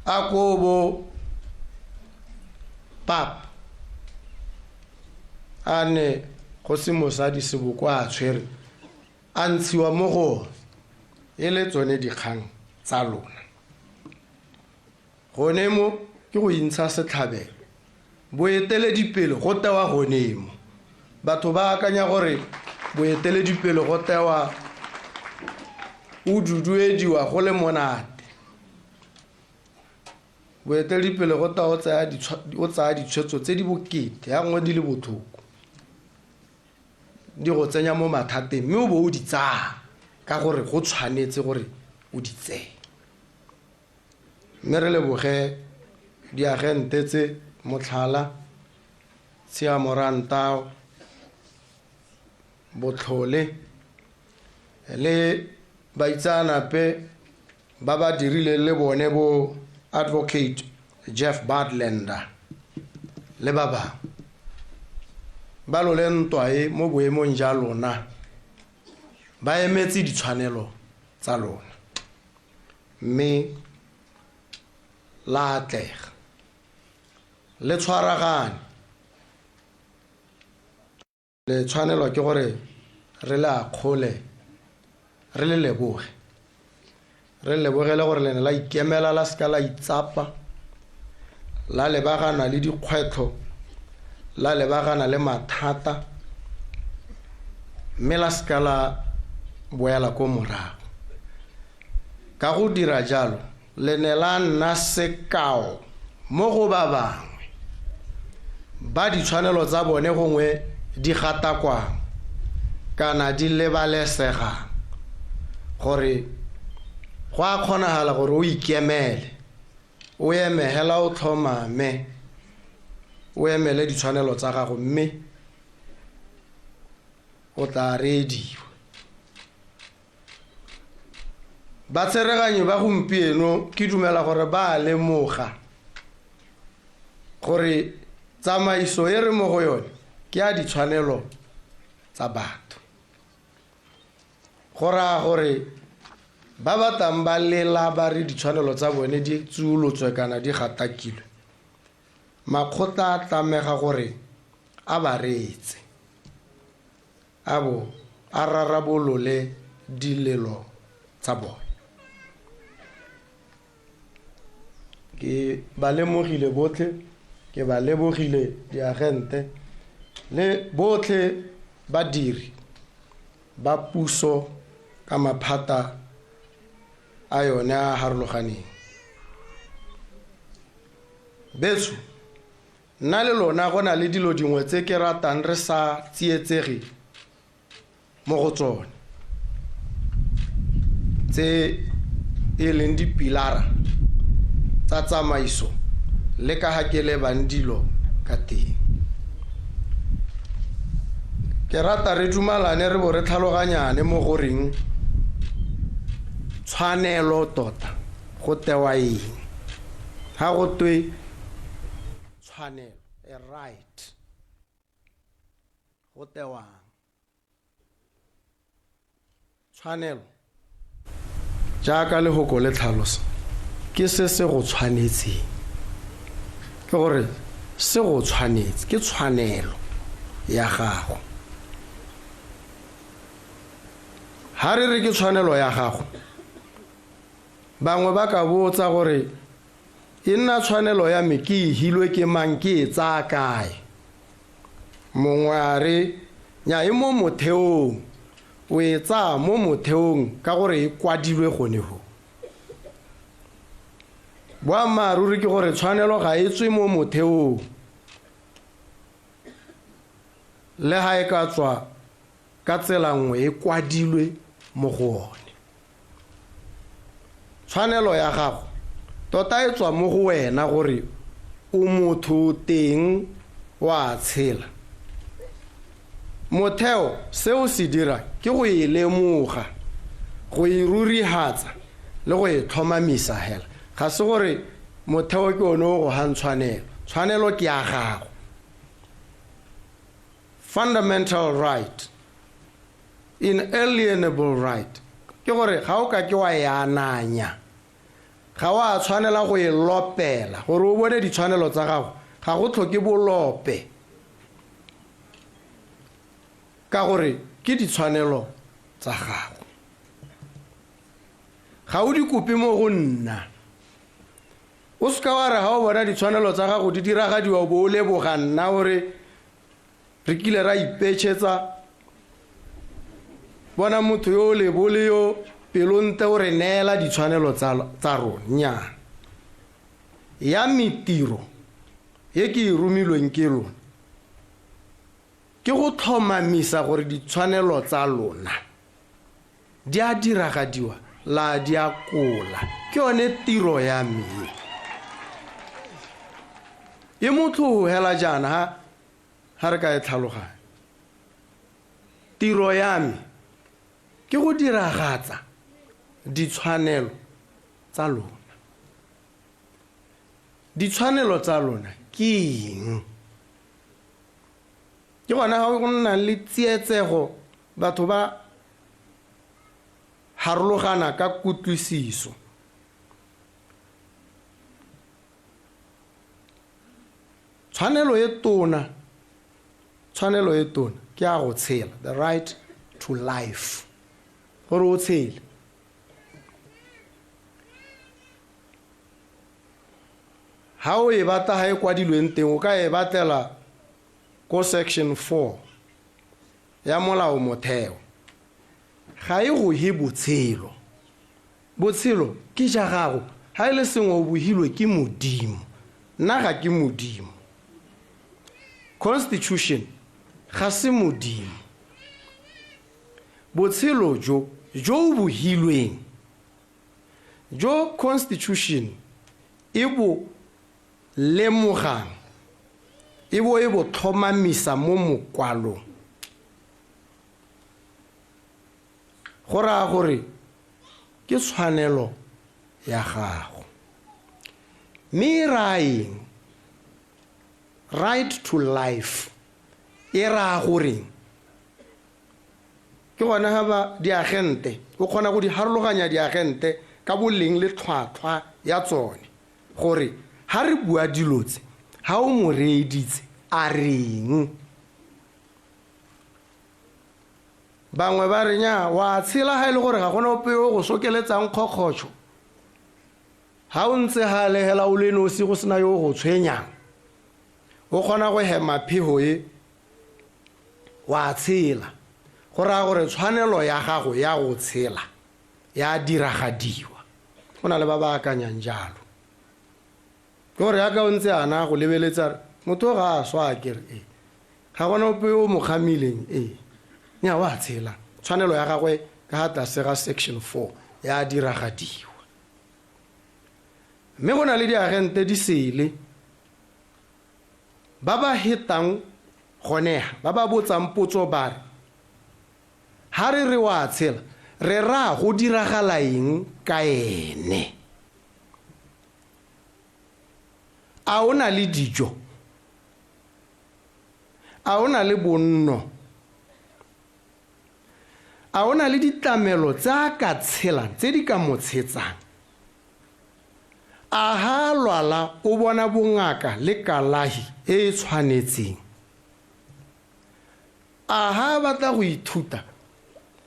M: a ko bo pap a ne go se mosadi Seboko a tshwere a ntshiwa mo go e le tsone dikgang tsa lona. Gone mo ke go intsha setlhabelo. Boeteledipele go tewa gone mo. Batho ba akanya gore boeteledipele go tewa o duduediwa go le monate. Boeteledipele go tewa o tsaya ditshwetso tse di bokete, ya nngwe di le botlhoko, di go tsenya mo mathateng, mme o bo o di tsaya ka gore go tshwanetse gore o di tseye. Mme re leboge diagente tse Motlhala, Tshiamo Rantao, Botlhole le baitseanape ba ba dirileng le bone bo Advocate Jeff Budlender le ba bangwe. Ba lole ntwa e mo boemong ja lona, ba emetse ditshwanelo tsa lona, mme la atlega. Le tshwaragane, le tshwanelwa ke gore re le akgole, re le leboge. Re lebogele gore le ne la ikemela, la seka la itsapa, la lebagana le dikgwetlho, la lebagana le mathata, mme la seka la boela ko morago. Ka go dira jalo, le ne la nna sekao mo go ba bangwe ba ditshwanelo tsa bone gongwe di gatakwang kana di lebalesegang, gore go a kgonagala gore o ikemele, o eme hela o tlhomame, o emele ditshwanelo tsa gago, mme o tla reediwa. Batsereganyi ba gompieno ke dumela gore ba a lemoga gore tsamaiso e re mo go yone ke ya ditshwanelo tsa batho. Go raya gore ba batlang ba lela ba re ditshwanelo tsa bone di tsuolotswe kana di gatakilwe, makgotla a tlamega gore a ba reetse a bo a rarabolole dilelo tsa bone. Ke ba lemogile botlhe, ke ba lebogile diagente le botlhe badiri ba puso ka maphata a yone a a harologaneng. Betsho, nna le lona go na le dilo dingwe tse ke ratang re sa tsietsege mo go tsone, tse e leng dipilara tsa tsamaiso le ka ga ke lebang dilo ka teng. Ke rata re dumalane re bo re tlhaloganyane mo go reng tshwanelo tota go tewa eng ha go twe tshwanelo, a right, go tewang? Tshwanelo, jaaka lehoko le tlhalosa, ke se se go tshwanetseng. Ke gore se go tshwanetse, ke tshwanelo ya gago. Ha re re ke tshwanelo ya gago, bangwe ba ka botsa gore e nna tshwanelo ya me ke e hilwe ke mang, ke e tsaya kae? Mongwe a re, nya e mo motheong, o e tsaya mo motheong ka gore e kwadilwe gone ho. Boammaaruri ke gore tshwanelo ga e tswe mo motheong, le ha e ka tswa ka tsela nngwe e kwadilwe mo go one. Tshwanelo ya gago tota e tswa mo go wena gore o motho teng wa tshela. Motheo se o se dira ke go e lemoga, go e rurihatsa le go e tlhomamisa hela. Ga se gore motheo ke one o go hang tshwanelo. Tshwanelo ke ya gago. Fundamental right, inalienable right, ke gore ga o ka ke wa e ananya, ga wa tshwanela go e lopela gore o bone ditshwanelo tsa gago, ga go tlhoke bolope ka gore ke ditshwanelo tsa gago. Ga o di kope mo go nna. O seka wa re ga o bona ditshwanelo tsa gago di diragadiwa o bo o leboga nna gore re kile ra ipetšhetsa. Bona motho yo o lebole yo pelontle o re neela ditshwanelo tsa rona. Nnyaa. Ya me tiro e ke e romilweng ke lona ke go tlhomamisa gore ditshwanelo tsa lona di a diragadiwa la di a kola. Ke yone tiro ya me. E motlhoho hela jaana ha re ka e tlhaloganya. Tiro ya me ke go diragatsa ditshwanelo tsa lona. Ditshwanelo tsa lona ke eng? Ke gona ga go nna le tsietsego, batho ba harologana ka kutlwisiso. Tshwanelo e tona, tshwanelo e tona ke ya go tshela, the right to life, gore o tshele. Ha o e batla ha e kwadilweng teng, o ka e batlela ko section 4 ya molao motheo. Ga e go he botshelo. Botshelo ke ja gago, ha e le sengwe o bohilwe ke Modimo. Nna ga ke Modimo. Constitution ga se Modimo. Botshelo jo, jo o bohilweng, jo Constitution e bo lemogang, e bo e bo tlhomamisa mo mokwalong, go raya gore ke tshwanelo ya gago. Mme e raya eng? Right to life e raya goreng? Ke gone ga ba diagente, o kgona go di harologanya diagente ka boleng le tlhwatlhwa ya tsone, gore ha re bua dilo tse, ha o mo reeditse a reng? Bangwe ba re nya wa tshela ga e le gore ga gona ope yo go sokeletsang kgokgotsho. Ha o ntse ga le hela o le nosi go sena yo go tshwenyang, o kgona go hema phego e, wa tshela. Go raya gore tshwanelo ya gago ya go tshela ya diragadiwa. Go na le ba ba akanyang jalo. Ke gore yaka o ntse ana go lebeletsa motho ga a swa akere e, ga gona ope yo o mo kgamileng e, nya wa tshela. Tshwanelo ya gagwe ka ga tlase ga section 4 ya diragadiwa. Mme go na le diagente di sele ba ba hetang gonega, ba ba botsang potso ba re, ha re re wa tshela, re raya go diragala eng ka ene? A o na le dijo? A o na le bonno? A o na le ditlamelo tse a ka tshelang, tse di ka mo tshetsang? A ha a lwala o bona bongaka le kalahi e e tshwanetseng? A ha a batla go ithuta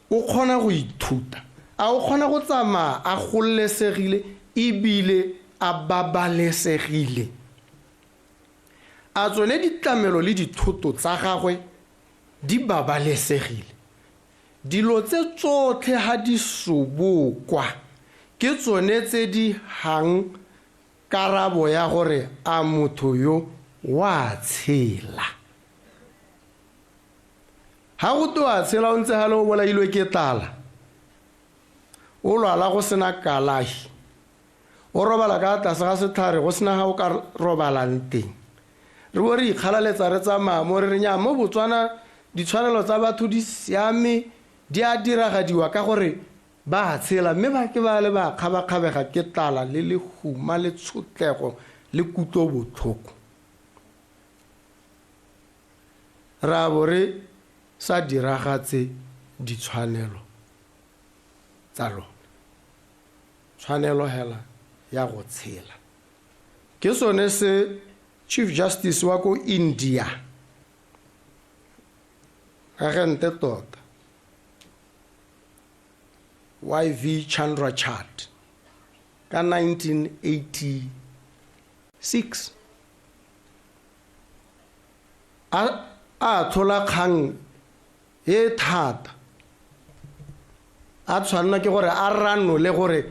M: o kgona go ithuta? A o kgona go tsamaya a gololesegile ebile a babalesegile? A tsone ditlamelo le dithoto tsa gagwe di babalesegile? Dilo tse tsotlhe ha di sobokwa ke tsone tse di hang karabo ya gore a motho yo wa tshela. Ha go twe wa tshela o ntse gale o bolailwe ke tlala, o lwala go sena kalahi, o robala ka tlase ga setlhare go sena ga o ka robalang teng. Re bo re ikgalaletsa re tsamaya mo re re nya mo Botswana ditshwanelo tsa batho di siame, di a diragadiwa ka gore ba tshela, mme ba ke ba le ba kgabakgabega ke tlala le lehuma le tshotlego le kutlobotlhoko. Re a bo re sa diragatse ditshwanelo tsa lona. Tshwanelo hela ya go tshela. Ke sone se Chief Justice wa ko India, agente tota, YV Chandrachud, ka 1986 a atlhola kgang e thata, a tshwanela ke gore a ranole gore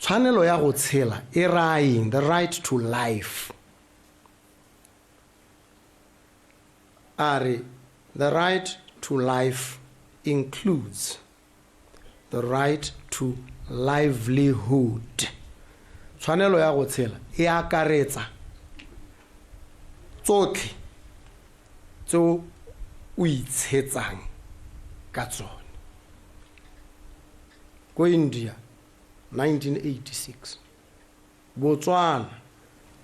M: tshwanelo ya go tshela e raya eng, the right to life. A re the right to life includes the right to livelihood. Tshwanelo ya go tshela e akaretsa tsotlhe tse o itshetsang ka tsone. Ko India 1986, Botswana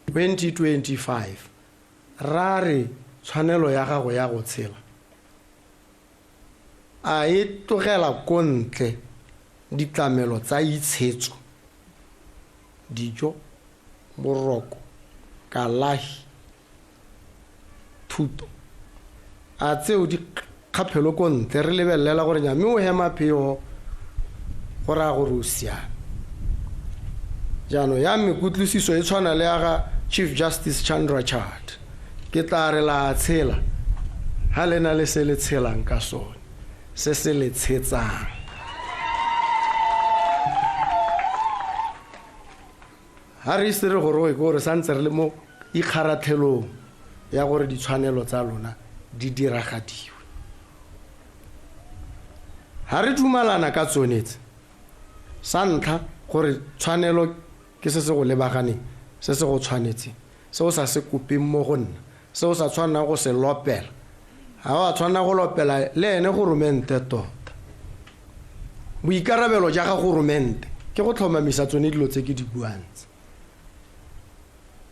M: 2025, ra re tshwanelo ya gago ya go tshela a e tlogela ko ntle ditlamelo tsa itshetso, dijo, boroko, kalahi, thuto, a tseo di kgaphelo ko ntle re lebelela gore nya mme o hema phego go raya gore o siame. Jaanong ya me kutlwisiso e tshwana le ya ga Chief Justice Chandrachud, ke tla re la tshela ha le na le se le tshelang ka sone, se se le tshetsang. Ha re ise re goroge ke gore santse re le mo ikgaratlhelong ya gore ditshwanelo tsa lona di diragadiwe. Ha re dumalana ka tsone tse, sa ntlha gore tshwanelo ke se se go lebaganeng, se se go tshwanetseng, se o sa se kopeng mo go nna, se o sa tshwanang go se lopela. Ha o a tshwanela go lopela le ene goromente tota. Boikarabelo ja ga goromente ke go tlhomamisa tsone dilo tse ke di buang tse.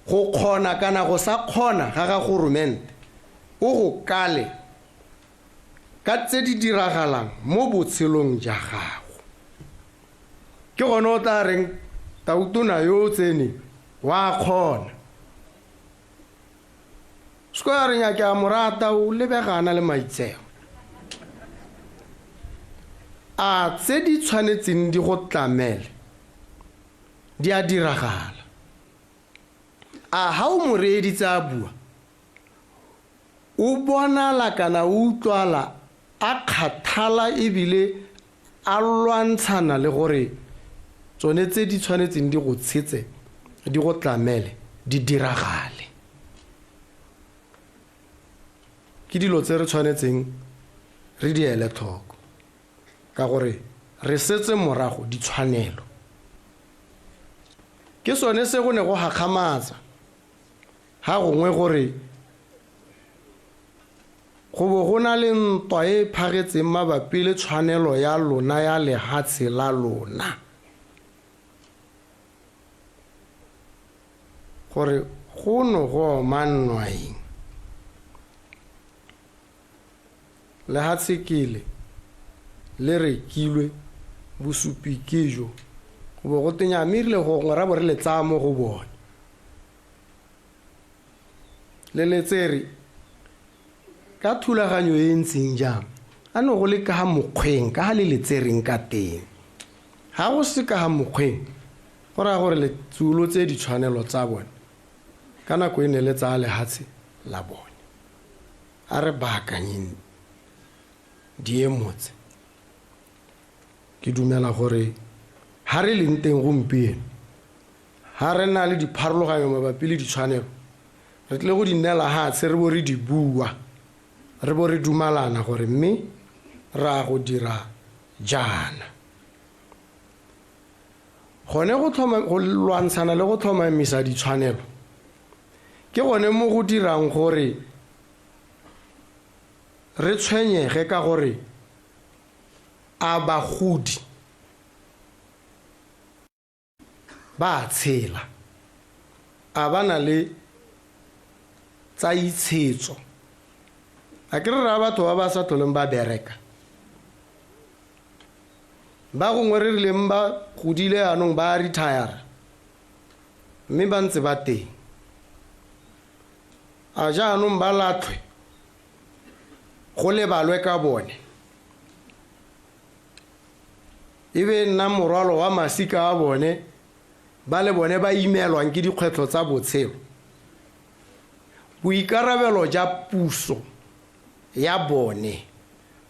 M: Go kgona kana go sa kgona ga ga goromente o go kale ka tse di diragalang mo botshelong ja gago. Ke gone o tla reng tautona yo o tsene wa kgona. Seko ya reng ya ke a mo rata, o lebega a na le maitseo. A tse di tshwanetseng di go tlamele di a diragala? A ha o mo reeditse a bua, o bonala kana o utlwala a kgathala ebile a lwantshana le gore tsone tse di tshwanetseng di go tshetse, di go tlamele, di diragale? Ke dilo tse re tshwanetseng re di ele tlhoko ka gore re setse morago ditshwanelo. Ke sone se go ne go gakgamatsa ga gongwe gore go bo go na le ntwa e e phagetseng mabapi le tshwanelo ya lona ya lehatshe la lona, gore go no go omannwa eng. Lehatshe ke le, le rekilwe, bosupi ke jo, go bo go tenya, mme erile gongwe ra bo re le tsaya mo go bone. Le le tsere ka thulaganyo e e ntseng jang? A no go le ka ga mokgweng, ka ga le le tsereng ka teng. Ga go se ka ga mokgweng, go raya gore le tsuolotse ditshwanelo tsa bone ka nako e ne le tsaya lehatshe la bone. A re baakanyeng diemo tse. Ke dumela gore ha re leng teng gompieno, ha re na le dipharologanyo mabapi le ditshwanelo, re tlile go di neela hatshe re bo re di bua, re bo re dumalana gore mme ra go dira jaana. Gone go tlhoma, go lwantshana le go tlhomamisa ditshwanelo ke gone mo go dirang gore re tshwenyege ka gore a bagodi ba a tshela, a ba na le tsa itshetso. A ke re raya batho ba ba sa tlholeng ba bereka, ba gongwe re rileng ba godile jaanong ba retire mme ba ntse ba teng. A jaanong ba latlhwe, go lebalwe ka bone, e be nna morwalo wa masika a bone, ba le bone ba imelwang ke dikgwetlho tsa botshelo. Boikarabelo ja puso ya bone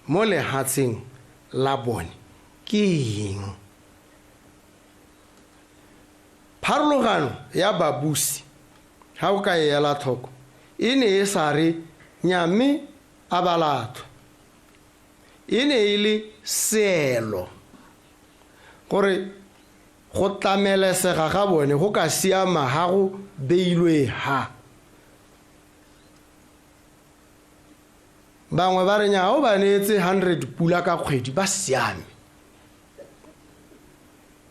M: mo lehatsheng la bone ke eng? Pharologano ya babusi, ha o ka e ela tlhoko, e ne e sa re nya mme a ba latlhwe. E ne e le seelo gore go tlamelesega ga bone go ka siama ha go beilwe ha. Bangwe ba re nya o ba neetse 100 pula ka kgwedi ba siame.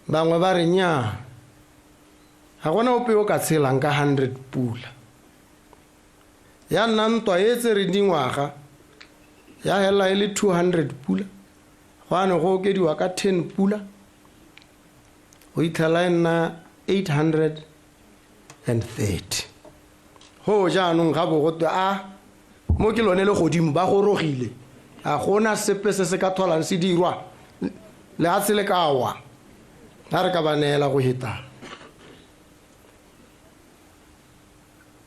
M: Bangwe ba re nya ga gona ope yo ka tshelang ka 100 pula. Ya nna ntwa e tsereng dingwaga, ya helela e le 200 pula, go a ne go okediwa ka 10 pula, go itlhela e nna 830. Ho jaanong ga bo go twe a mo ke lone le godimo ba gorogile, a gona sepe se se ka tholang se dirwa, lehatshe le ka wa, ga re ka ba neela go heta.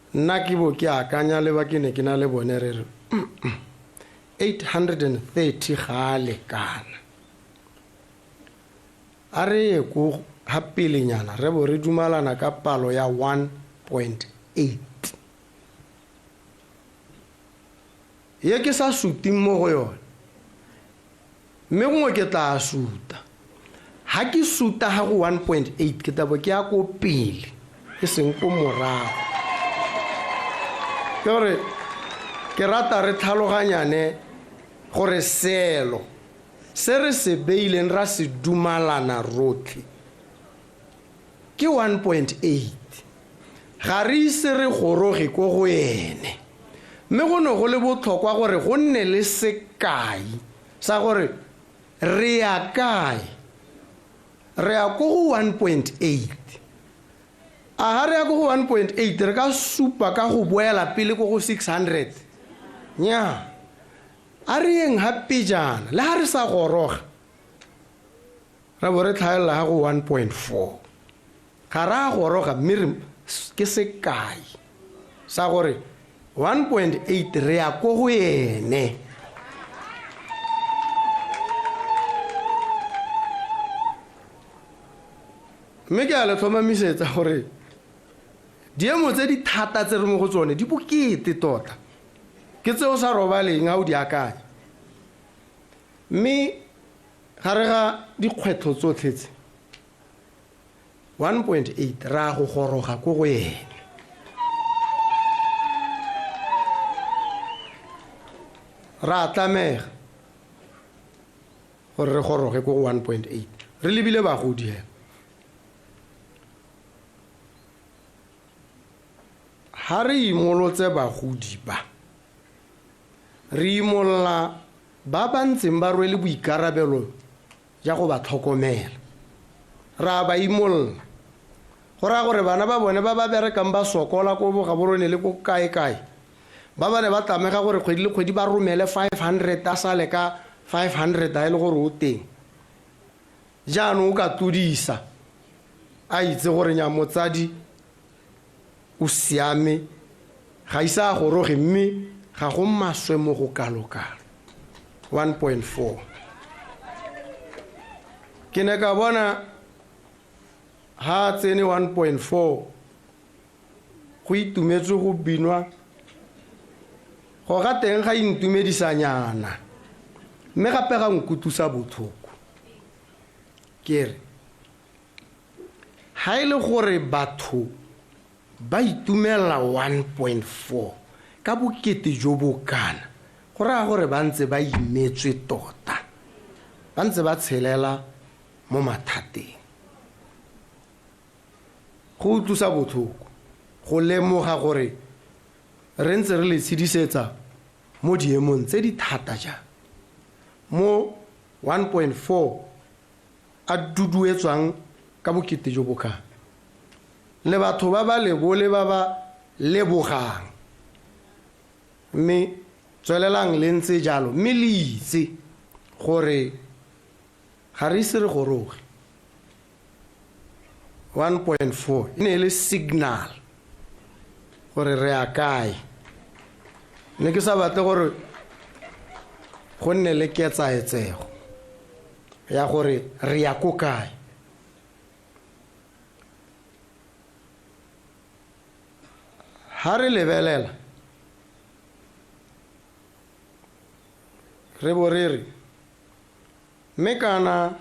M: Nna ke bo ke akanya le ba ke ne ke na le bone re re 830 ga a lekana. A re ye ko ga pelenyana re bo re dumalana ka palo ya 1.8. Ye ke sa suting mo go yone, mme gongwe ke tla suta. Ha ke suta ga go 1.8 ke tla bo ke ya ko pele, e seng ko morago. Ke gore ke rata re tlhaloganyane gore seelo se re se beileng ra se dumalana rotlhe ke 1.8. Ga re ise re goroge ko go ene, mme go ne go le botlhokwa gore go nne le sekai sa gore re ya kae. Re ya ko go 1.8. A ga re ya ko go 1.8 re ka supa ka go boela pele ko go 600? Nya, a re yeng ga pejana, le ga re sa goroga. Ra bo re tlhaelela ga go 1.4. Ga re a goroga mme re ke sekai sa gore 1.8 re ya ko go ene. Mme ke a le tlhomamisetsa gore diemo tse di thata tse re mo go tsone di bokete tota, ke tse o sa robaleng ga o di akanya. Mme gare ga dikgwetlho tsotlhe tse, 1.8 ra go goroga ko go ene. Ra tlamega gore re goroge ko go 1.8 re lebile bagodi hela. Ha re imolotse bagodi ba, re imolla ba ba ntseng ba rwele boikarabelo ja go ba tlhokomela. Ra ba imolla. Go raya gore bana ba bone ba ba berekang ba sokola ko bo Gaborone le ko kae-kae, ba ba ne ba tlamega gore kgwedi le kgwedi ba romele 500 a sale ka 500 a e le gore o teng. Jaanong o ka tlodisa a itse gore nya motsadi o siame, ga ise a goroge mme ga go maswe mo go kalo-kalo. 1.4. Ke ne ka bona ha tsene 1.4 go itumetswe go binwa, go ga teng ga intumedisanyana mme gape ga nkutlwisa botlhoko. Ke re ha e le gore batho ba itumela 1.4 ka bokete jo bo kana, go raya gore ba ntse ba imetswe tota, ba ntse ba tshelela mo mathateng. Go utlwisa botlhoko go lemoga gore re ntse re le tshedisetsa mo diemong tse di thata jang, mo 1.4 a duduetswang ka bokete jo bo kana, le batho ba ba lebole ba ba lebogang. Mme tswelelang le ntse jalo, mme le itse gore ga re ise re goroge. 1.4 e ne e le signal gore re ya kae. Ne ke sa batle gore go nne le ketsaetsego ya gore re ya ko kae. Ha re lebelela re bo re re mme kana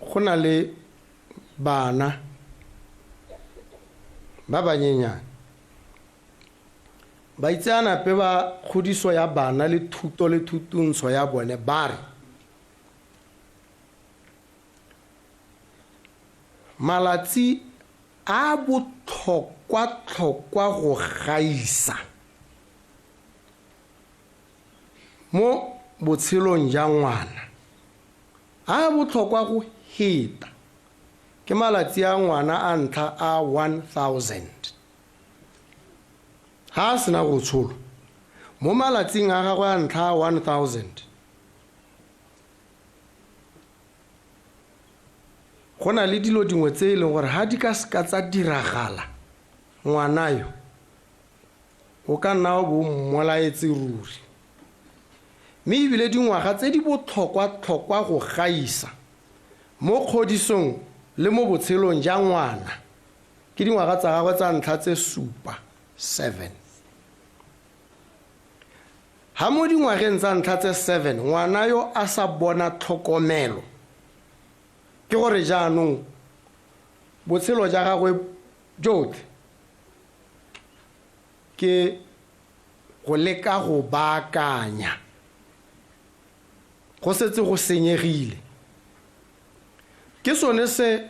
M: go na le bana ba banyenyane, baitseanape ba kgodiso ya bana le thuto le thutuntsho ya bone ba re malatsi a botlhokwa-tlhokwa go gaisa mo botshelong ja ngwana, a botlhokwa go heta ke malatsi a ngwana a ntlha a 1000. Ha a sena go tsholwa, mo malatsing a gagwe a ntlha a 1000, go na le dilo dingwe tse e leng gore ha di ka seka tsa diragala, ngwana yo o ka nna wa bo mmolaetse ruri. Mme ebile dingwaga tse di botlhokwa-tlhokwa go gaisa mo kgodisong le mo botshelong ja ngwana ke dingwaga tsa gagwe tsa ntlha tse 7, 7. Ha mo dingwageng tsa ntlha tse 7 ngwana yo a sa bona tlhokomelo, ke gore jaanong botshelo ja gagwe jotlhe ke go leka go baakanya, go setse go senyegile. Ke sone se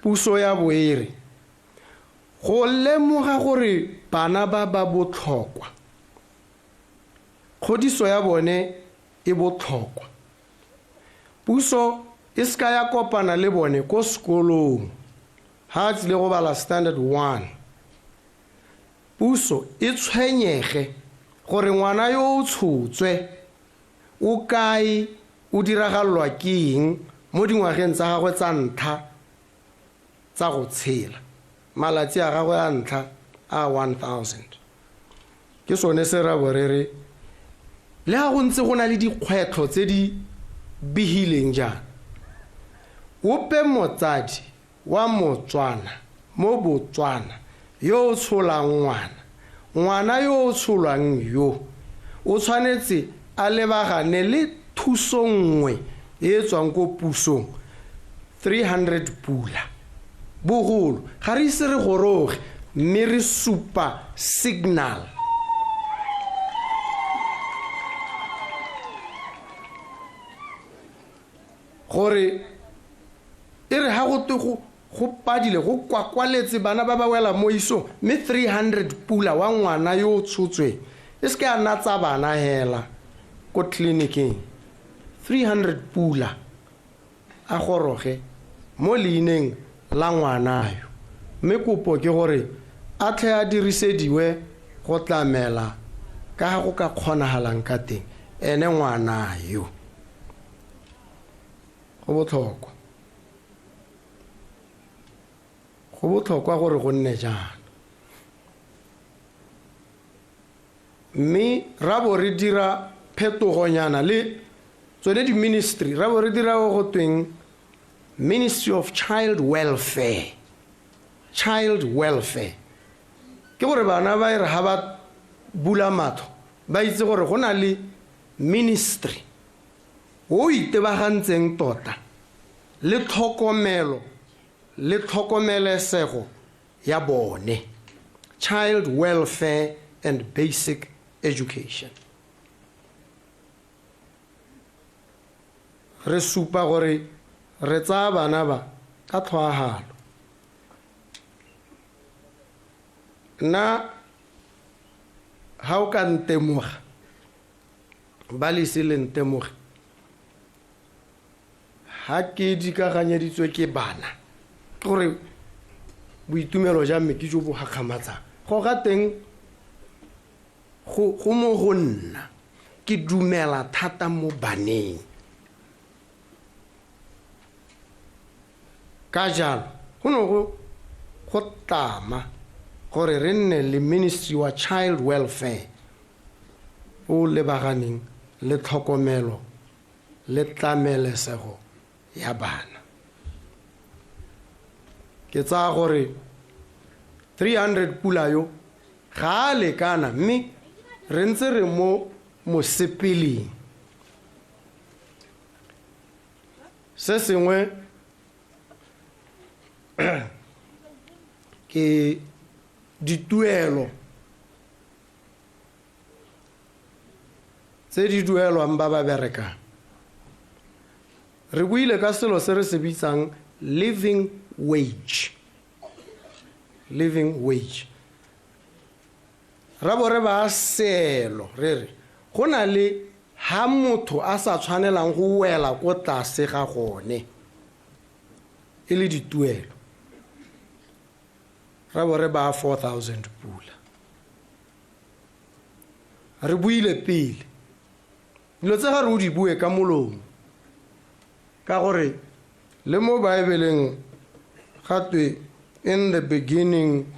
M: puso ya boere go lemoga gore bana ba ba botlhokwa, kgodiso ya bone e botlhokwa. Puso e seka ya kopana le bone ko sekolong ha a tsile go bala standard 1. Puso e tshwenyege gore ngwana yo o tshotswe o kae, o diragalelwa ke eng mo dingwageng tsa gagwe tsa ntlha tsa go tshela, malatsi a gagwe a ntlha a 1000. Ke sone se ra bo re re le ga go ntse go na le dikgwetlho tse di begileng jaana, ope motsadi wa Motswana mo Botswana yo o tsholang ngwana, ngwana yo o tsholwang yo o tshwanetse a lebagane le thuso nngwe e e tswang ko pusong, 300 pula bogolo. Ga re ise re goroge, mme re supa signal. Gore e re ha go twe go padile, go kwakwaletse bana ba ba wela mo isong, mme 300 pula wa ngwana yo o tshotsweng e se ke a nna tsa bana hela ko tleliniking. 300 pula a goroge mo leineng la ngwana yo, mme kopo ke gore a tlhe a dirisediwe go tlamela ka ga go ka kgonagalang ka teng ene ngwana yo. Go botlhokwa, go botlhokwa gore go nne jaana. Mme ra bo re dira phetogonyana le tsone di-ministry, ra bo re dira go go tweng Ministry of Child Welfare. Child Welfare ke gore bana ba e re ga ba bula matlho ba itse gore go na le ministry o itebagantseng tota le tlhokomelo le tlhokomelesego ya bone, Child Welfare and Basic Education. Re supa gore re tsaya bana ba ka tlhoahalo. Nna ha o ka ntemoga, ba le ise le ntemoge, ha ke dikaganyeditswe ke bana, ke gore boitumelo ja me ke jo bo gakgamatsang. Go ga teng go mo go nna, ke dumela thata mo baneng. Ka jalo go ne go tlama gore re nne le Ministry wa Child Welfare o lebaganeng le tlhokomelo le tlamelesego ya bana. Ke tsaya gore 300 pula yo ga a lekana, mme re ntse re mo mosepeleng. Se sengwe ke dituelo tse di duelwang ba ba berekang. Re buile ka selo se re se bitsang living wage. Living wage. Ra bo re ba seelo, re re go na le ha motho a sa tshwanelang go wela ko tlase ga gone e le dituelo. Ra bo re ba 4000 pula. Re buile pele dilo tse ga re o di bue ka molomo, ka gore le mo Baebeleng ga twe in the beginning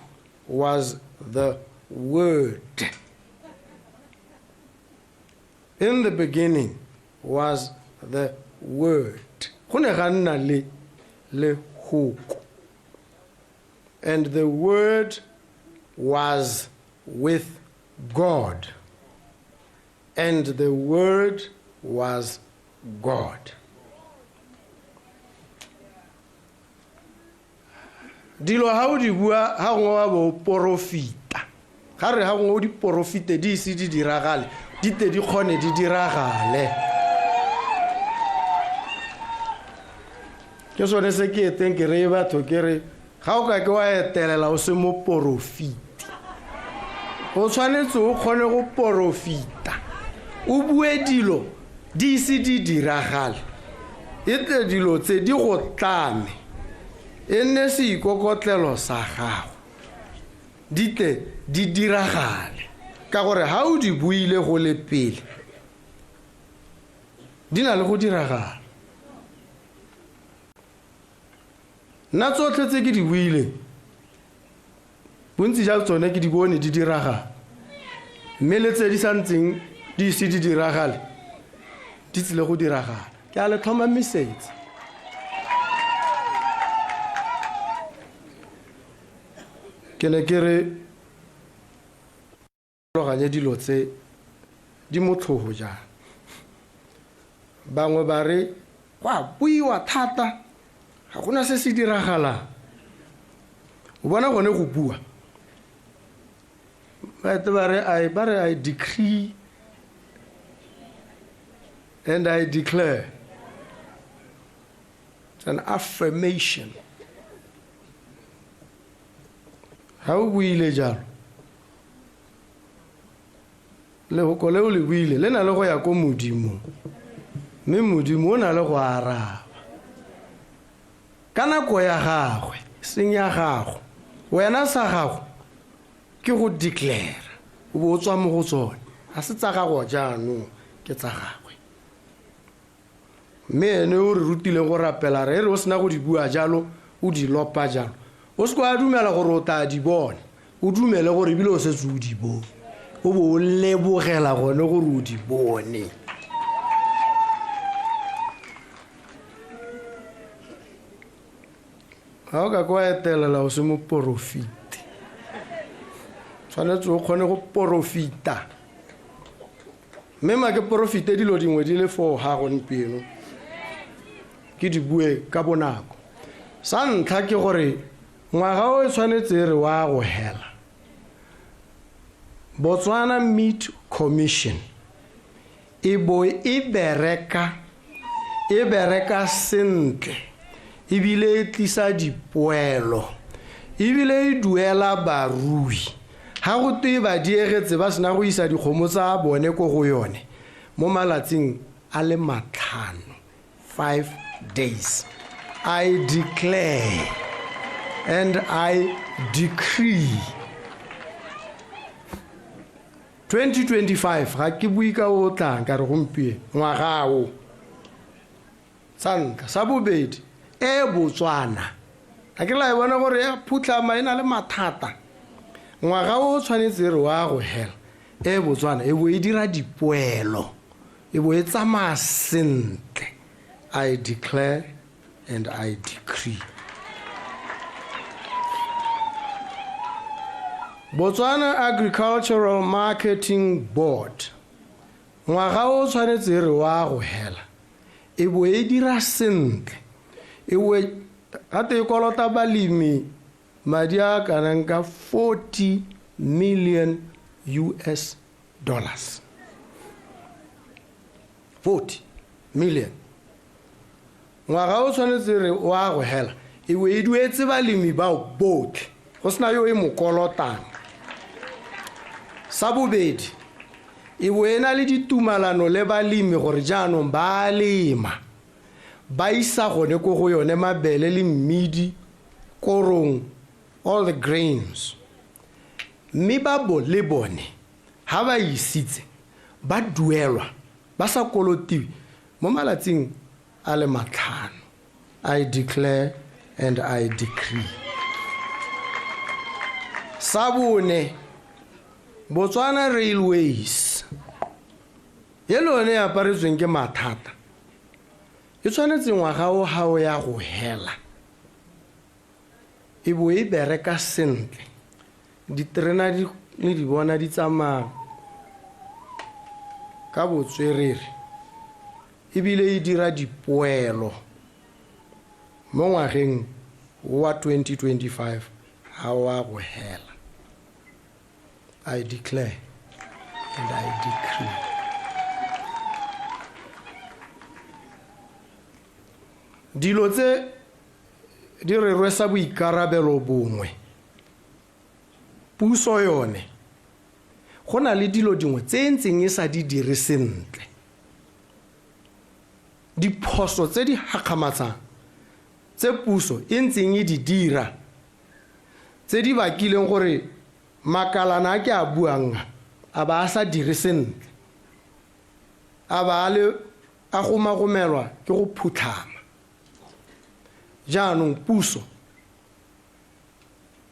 M: was the word. In the beginning was the word. Go ne ga nna le lehoko. And the word was with God. And the word was God. Dilo ha o di bua ha gongwe wa bo porofita. Ga re ha gongwe o di porofite di ise di diragale, di te di kgone di diragale. Ke sone se ke eteng ke reye batho ke re ga o ka ke wa etelela o se moporofiti. O tshwanetse o kgone go porofita, o bue dilo di ise di diragale, e tle dilo tse di go tlame, e nne seikokotlelo sa gago, di tle di diragale. Ka gore ha o di buile go le pele, Di na le go diragala. Nna tsotlhe tse ke di buileng, bontsi jwa tsone ke di bone di diragala, mme le tse di sa ntseng di ise di diragale di tsile go diragala. Ke a le tlhomamisetsa. Ke ne ke re tlhaloganye dilo tse di motlhogo jang. Bangwe ba re go a buiwa thata, ga gona se se diragalang. O bona gone go bua, baete ba re I, ba re I decree and I declare. It's an affirmation. Ga o buile jalo, lehoko leo le buile le na le go ya ko Modimong, mme Modimo o na le go araba ka nako ya gagwe, seng ya gago. Wena sa gago ke go declare, o bo o tswa mo go tsone. Ga se tsa gago jaanong, ke tsa gagwe. Mme ene o re rutileng go rapela re re o sena go di bua jalo, o di lopa jalo, o se kwa dumela gore o tla di bona, o dumele gore ebile o setse o di bone, o bo o lebogela gone gore o di bone. Ga o ka kwa etelela o se moporofiti, tshwanetse o kgone go porofita. Mme ma ke porofite dilo dingwe di le foo ga gompieno, ke di bue ka bonako. Sa ntlha ke gore ngwaga o e tshwanetse re wa go hela, Botswana Meat Commission e bo e bereka, e bereka sentle, ebile e tlisa dipoelo, ebile e duela barui. Ga go twe ba diegetse ba sena go isa dikgomo tsa bone ko go yone mo malatsing a le 5, 5 days. I declare and I decree 2025, ga ke bue ka o tlang, ka re gompieno ngwaga o. Sa ntlha. Sa bobedi, e Botswana a ke la e bona gore ya phutlhama, e na le mathata. Ngwaga o tshwanetse re wa go hela, e Botswana e bo e dira dipoelo, e bo e tsamaya sentle. I declare and I decree. Botswana Agricultural Marketing Board, ngwaga o tshwanetse re wa go hela, e bo e dira sentle, e bo gate e kolota balemi madi a kanang ka 40 million US dollars. 40 million. Ngwaga o tshwanetse re wa go hela, e bo e duetse balemi bao botlhe, go sena yo e mo kolotang. Sa bobedi, e bo e na le ditumalano le balemi gore jaanong ba lema, ba isa gone ko go yone mabele le mmidi, korong, all the grains. Mme ba bo le bone ha ba isitse ba duelwa ba sa kolotiwe mo malatsing a le 5. I declare and I decree. Sa bone, Botswana Railways e le yone e aparetsweng ke mathata, e tshwanetse ngwaga o ga o ya go hela e bo e bereka sentle, diterena di le di bona di tsamaya ka botswerere, ebile e dira dipoelo mo ngwageng wa 2025 ga wa go hela. I declare and I decree. Dilo tse di re rwesa boikarabelo bongwe. Puso yone go na le dilo dingwe tse ntseng e sa di dire sentle, diphoso tse di gakgamatsang tse puso e ntseng e di dira, tse di bakileng gore makalana a ke a buang a ba a sa dire sentle, a ba a gomagomelwa ke go phutlhama. Jaanong puso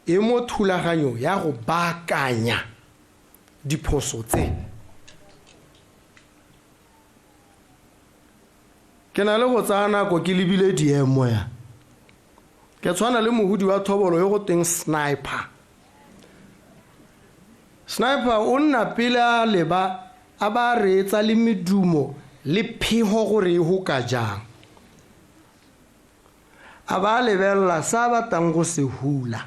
M: e mo thulaganyong ya go baakanya diphoso tse. Ke na le go tsaya nako ke lebile diemo ya. Ke tshwana le mohudi wa thobolo yo go teng sniper. Sniper o nna pele a leba a ba reetsa le medumo le phego gore e go ka jang. A ba lebelela sa batlang go se hula.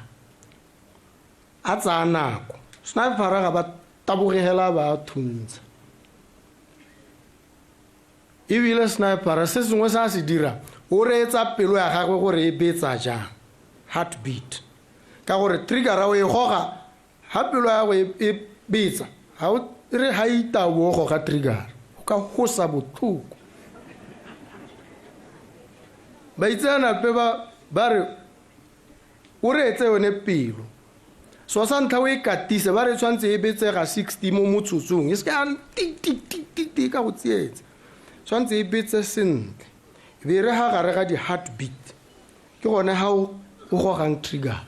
M: A tsaya nako. Sniper ga ba tabogela ba thuntsha. Ebile sniper se sengwe sa se dira o reetsa pelo ya gagwe gore e betsa jang, heartbeat. Ka gore trigger o e goga ha pelo ya gagwe e betsa, ha o re ha ita o goga trigger o ka hosa botlhoko. Baitseanape ba re o reetse yone pelo. So sa ntlha o e katise, ba re tshwanetse e betsega 60 mo motsotsong, e se ka tik tik tik tik tik ka go tsietsa. Tshwanetse e betse sentle. E be re ha gare ga di-heartbeat, ke gone ha o gogang trigger.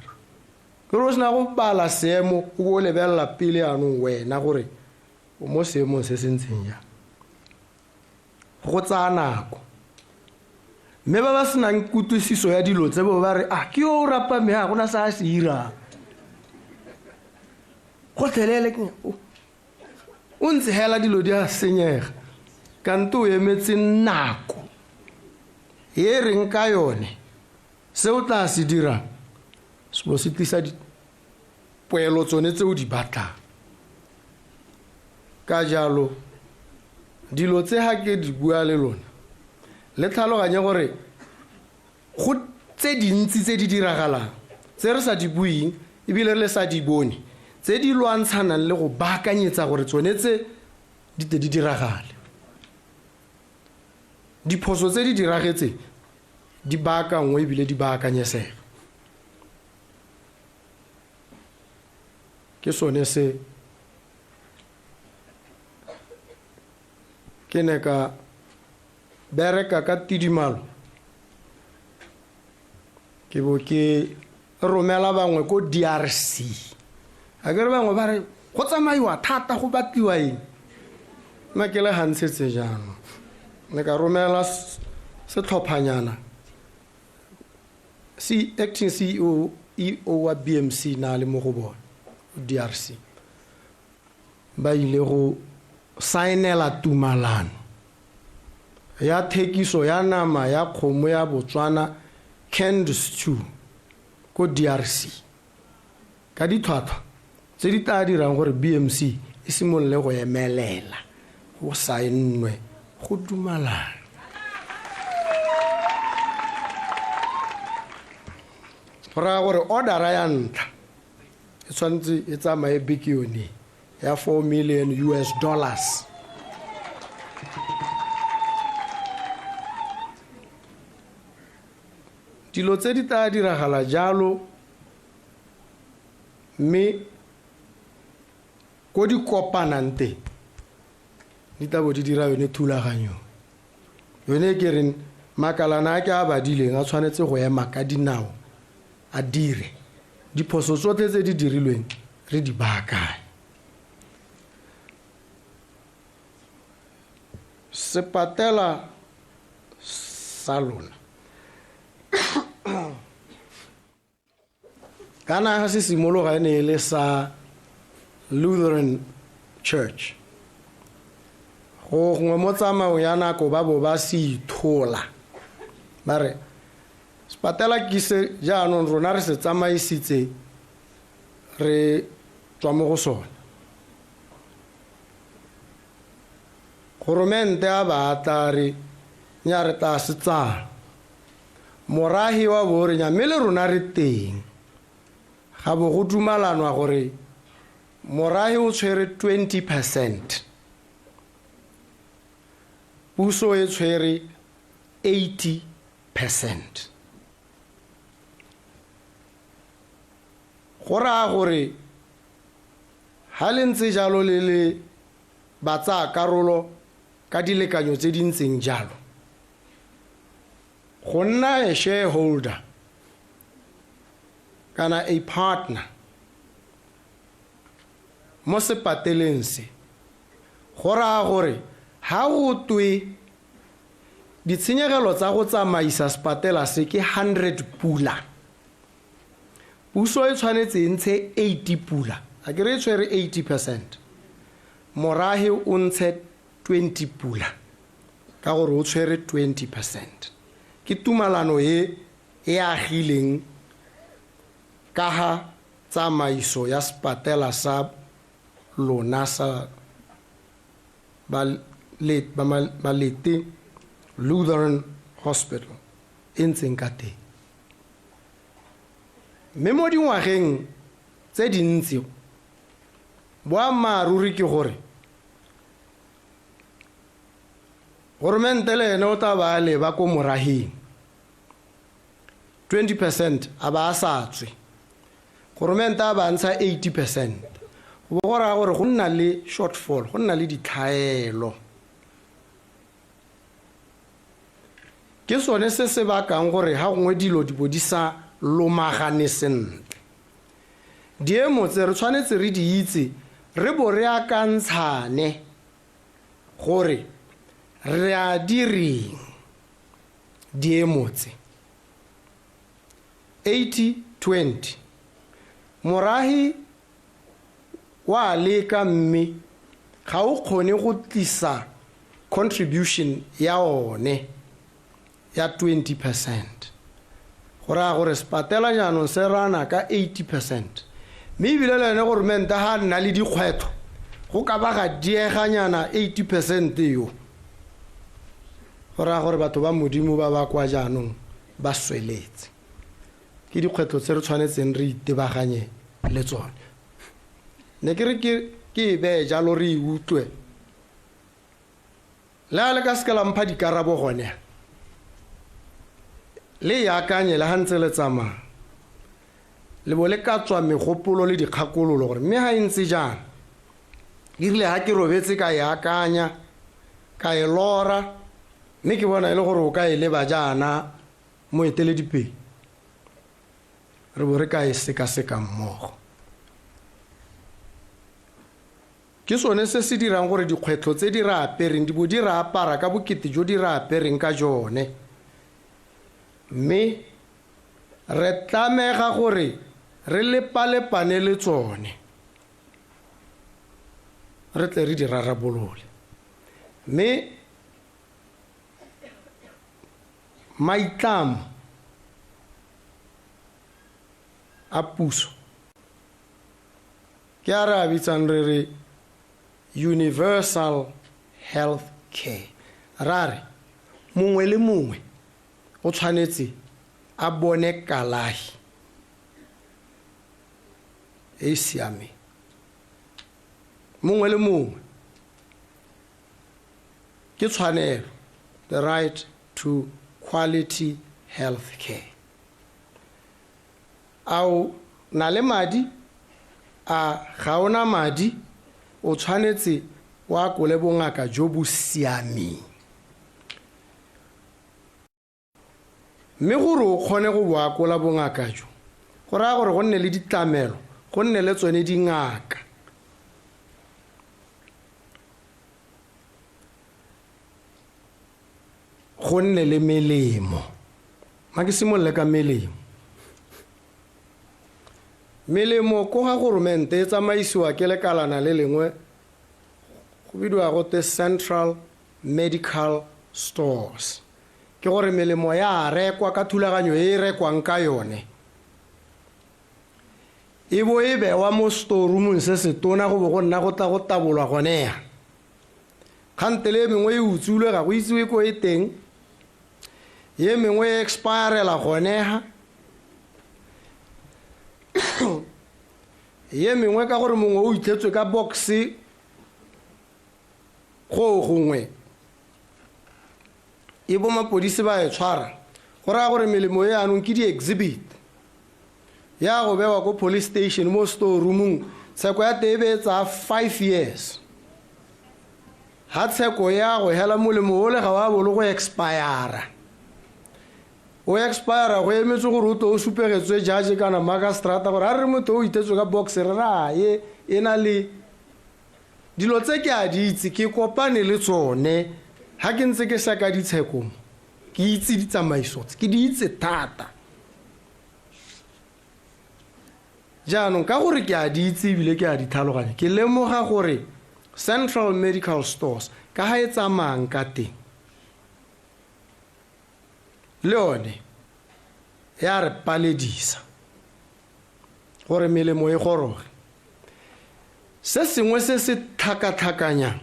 M: Ke gore o sena go bala seemo, o bo o lebelela pele jaanong wena gore o mo seemong se se ntseng jang. Go tsaya nako. Mme ba ba senang kutlwisiso ya dilo tse bo ba re, ah, ke yo o rapame, ha gona sa se irang. Gotlhelele ke o ntse hela dilo di a senyega. Kante o emetse nako e reng ka yone se o tla se dirang se bo se tlisa dipoelo tsone tse o di batlang. Ka jalo dilo tse ha ke di bua le lona le tlhaloganye gore go tse dintsi tse di diragalang tse re sa di buing ebile re le sa di bone, tse di lwantshanang le go baakanyetsa gore tsone tse di tle di diragale. Diphoso tse di diragetseng di baakangwe ebile di baakanyesega. Ke sone se ke ne ka bereka ka tidimalo, ke bo ke romela bangwe ko DRC. A ke re bangwe ba re go tsamaiwa thata go batliwa eng, nna ke le gantshetse jaanong. Ne ka romela setlhophanyana, acting CEO EO wa BMC na le mo go bone DRC, ba ile go saenela tumalano ya thekiso ya nama ya kgomo ya Botswana canned stew ko DRC ka ditlhwatlhwa tse di tla dirang gore BMC e simolole go emelela, go saennwe, go dumalana. Go raya gore order-a ya ntlha e tshwanetse e tsamaye beke yone ya 4 million US dollars. Dilo tse di tla diragala jalo, mme ko di kopanang teng di tla bo di dira yone thulaganyo. Yone ke reng makalana a ke a badileng a tshwanetse go ema ka dinao a dire diphoso tsotlhe tse di dirilweng re di baakanye. Sepatela sa lona kana ga se simologa e ne e le sa Lutheran Church. Go gongwe mo tsamaong ya nako ba bo ba se ithola, ba re sepatela ke se jaanong rona re se tsamaisitse re tswa mo go sone. Goromente a ba tla re nya re tla se tsaya. Morahi wa bo re nya mme le rona re teng. Ga bo go dumalanwa gore morahi o tshwere 20%, puso e tshwere 80%. Go raya gore ha le ntse jalo le le ba tsaya karolo ka dilekanyo tse di ntseng jalo go nna a shareholder kana a partner mo sepateleng se go raya gore ha go twe ditshenyegelo tsa go tsamaisa sepatela se ke 100 pula puso e tshwanetse e ntshe 80 pula a ke re e tshwere 80 percent morahe o ntshe 20 pula ka gore o tshwere 20 percent ke tumalano e e agileng ka ga tsamaiso ya sepatela sa lona sa Balete Lutheran Hospital e ntseng ka teng mme mo dingwageng tse dintsi boammaaruri ke gore goromente le ene o tla ba a leba ko moraheng 20 percent a ba a sa tswe goromente a ba ntsha 80 percent go bo go raya gore go nna le shortfall go nna le ditlhaelo ke sone se se bakang gore ga gongwe dilo di bo di sa lomagane sentle diemo tse re tshwanetse re di itse re bo re akantshane gore re a direng diemo tse 80 20 morahi wa leka mme ga o kgone go tlisa contribution ya one ya 20 percent go raya gore sepatela jaanong se rana ka 80 percent mme ebile le ene goromente ga a nna le dikgwetlho go ka ba ga dieganyana 80 percent yo go raya gore batho ba modimo ba ba kwa jaanong ba sweletse ke dikgwetlho tse re tshwanetseng re itebaganye le tsone ne ke re ke e beye jalo re e utlwe le a le ka seke la mpha dikarabo gone le e akanye le ga ntse le tsamaya le bo le ka tswa megopolo le dikgakololo gore mme ga e ntse jang e rile ga ke robetse ka e akanya ka e lora mme ke bona e le gore o ka e leba jaana moeteledipele re bo re ka e sekaseka mmogo ke sone se se dirang gore dikgwetlho tse di re apereng di bo di re apara ka bokete jo di re apereng ka jone mme re tlamega gore re lepalepane le tsone re tle re di rarabolole mme maitlamo a puso ke a re a bitsang re re universal health care ra re mongwe le mongwe o tshwanetse a bone kalahi e e siameng mongwe le mongwe ke tshwanelo the right to quality health care a o na le madi a ga o na madi o tshwanetse o akole bongaka jo bo siameng mme gore o kgone go bo akola bongaka jo go raya gore go nne le ditlamelo go nne le tsone dingaka go nne le melemo ma ke simolole ka melemo melemo ko ga goromente e tsamaisiwa ke lekalana le lengwe go bidiwa go te central medical stores ke gore melemo ya rekwa ka thulaganyo e e rekwang ka yone e bo e bewa mo storeroomong se se tona go bo go nna go tla go tabolwa gone ya kgantele e mengwe e utswilwe ga go itsewe ko e teng ye mengwe e expirela gonega ye mengwe ka gore mongwe o itlhetswe ka box go gongwe e bo mapodisi ba e tshwara go raya gore melemo e anong ke di-exhibit ya go bewa ko police station mo store roomong tsheko ya teng e be e tsaya 5 years. Ga tsheko ya go hela molemo ole ga wa bolo go expire. O expire go emetse gore o tlo o supegetswe judge kana magistrata gore a re motho o itetswe ka box re raye e na le dilo tse ke a di itse ke kopane le tsone ga ke ntse ke seka ditsheko mo ke itse ditsamaiso tse ke di itse thata jaanong ka gore ke a di itse ebile ke a di tlhaloganya ke lemoga gore Central Medical Stores ka ga e tsamayang ka teng le yone ya re paledisa gore melemo e goroge se sengwe se se tlhakatlhakanyang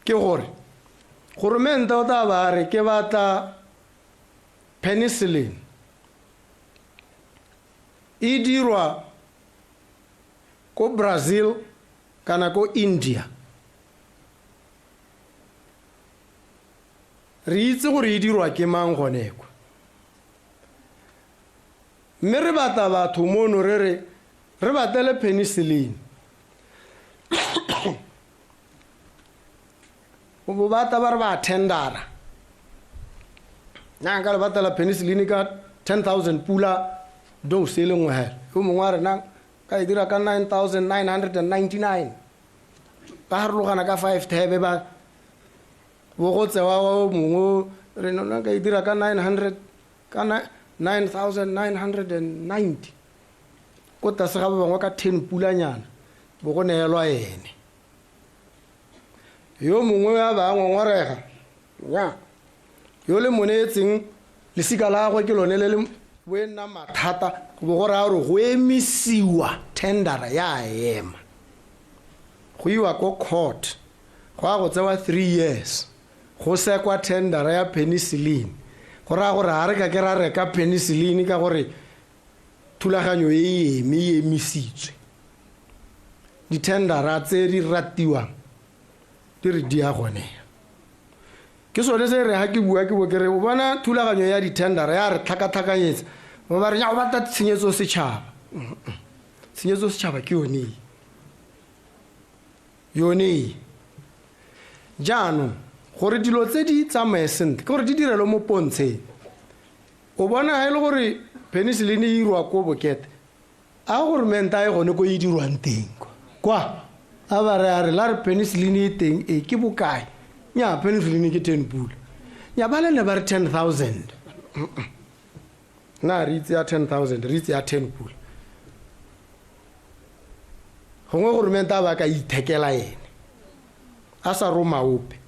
M: ke gore goromente o tla ba re ke batla penicillin e dirwa ko Brazil kana ko India re itse gore e dirwa ke mang gone kwa mme re batla batho mono re re re batlele penicillin o bo batla ba re ba tendera na nka le batlela penicillin ka 10000 pula dose e le nngwe hela yo mongwe a re nang ka e dira ka 9999 ba harologana ka 5 thebe ba bo go tsewa o mongwe re nna ka e dira ka 900 ka 9990 ko tlase ga ba bangwe ka 10 pulanyana bo go neelwa ene yo mongwe a ba ngongorega nya yo le mo neetseng lesika la gagwe ke lone le le bo e nna mathata go bo go raya gore go emisiwa tendera ya ema go iwa ko court go ya go tsewa 3 years go sekwa tendera ya penicillin go raya gore ga re ka ke ra reka penicillin ka gore thulaganyo e e eme e emisitswe ditendera tse di ratiwang di re di ya gone ke sone se re ga ke bua ke bo ke re o bona thulaganyo ya ditendera ya re tlhakatlhakanyetsa ba ba re ya o batla tshenyetso setšhaba tshenyetso setšhaba ke yone e yone e jaanong gore dilo tse di tsamaye sentle ke gore di direlwe mo pontsheng o bona ga e le gore penicillin e irwa ko bokete a goromente a e gone ko e dirwang teng kwa a ba re a re la re penicillin e teng e ke bokae nya penicillin ke 10 pula nya ba le ne ba re 10000 nna re itse ya 10000 re itse ya 10 pula gongwe goromente a ba ka ithekela ene a sa roma ope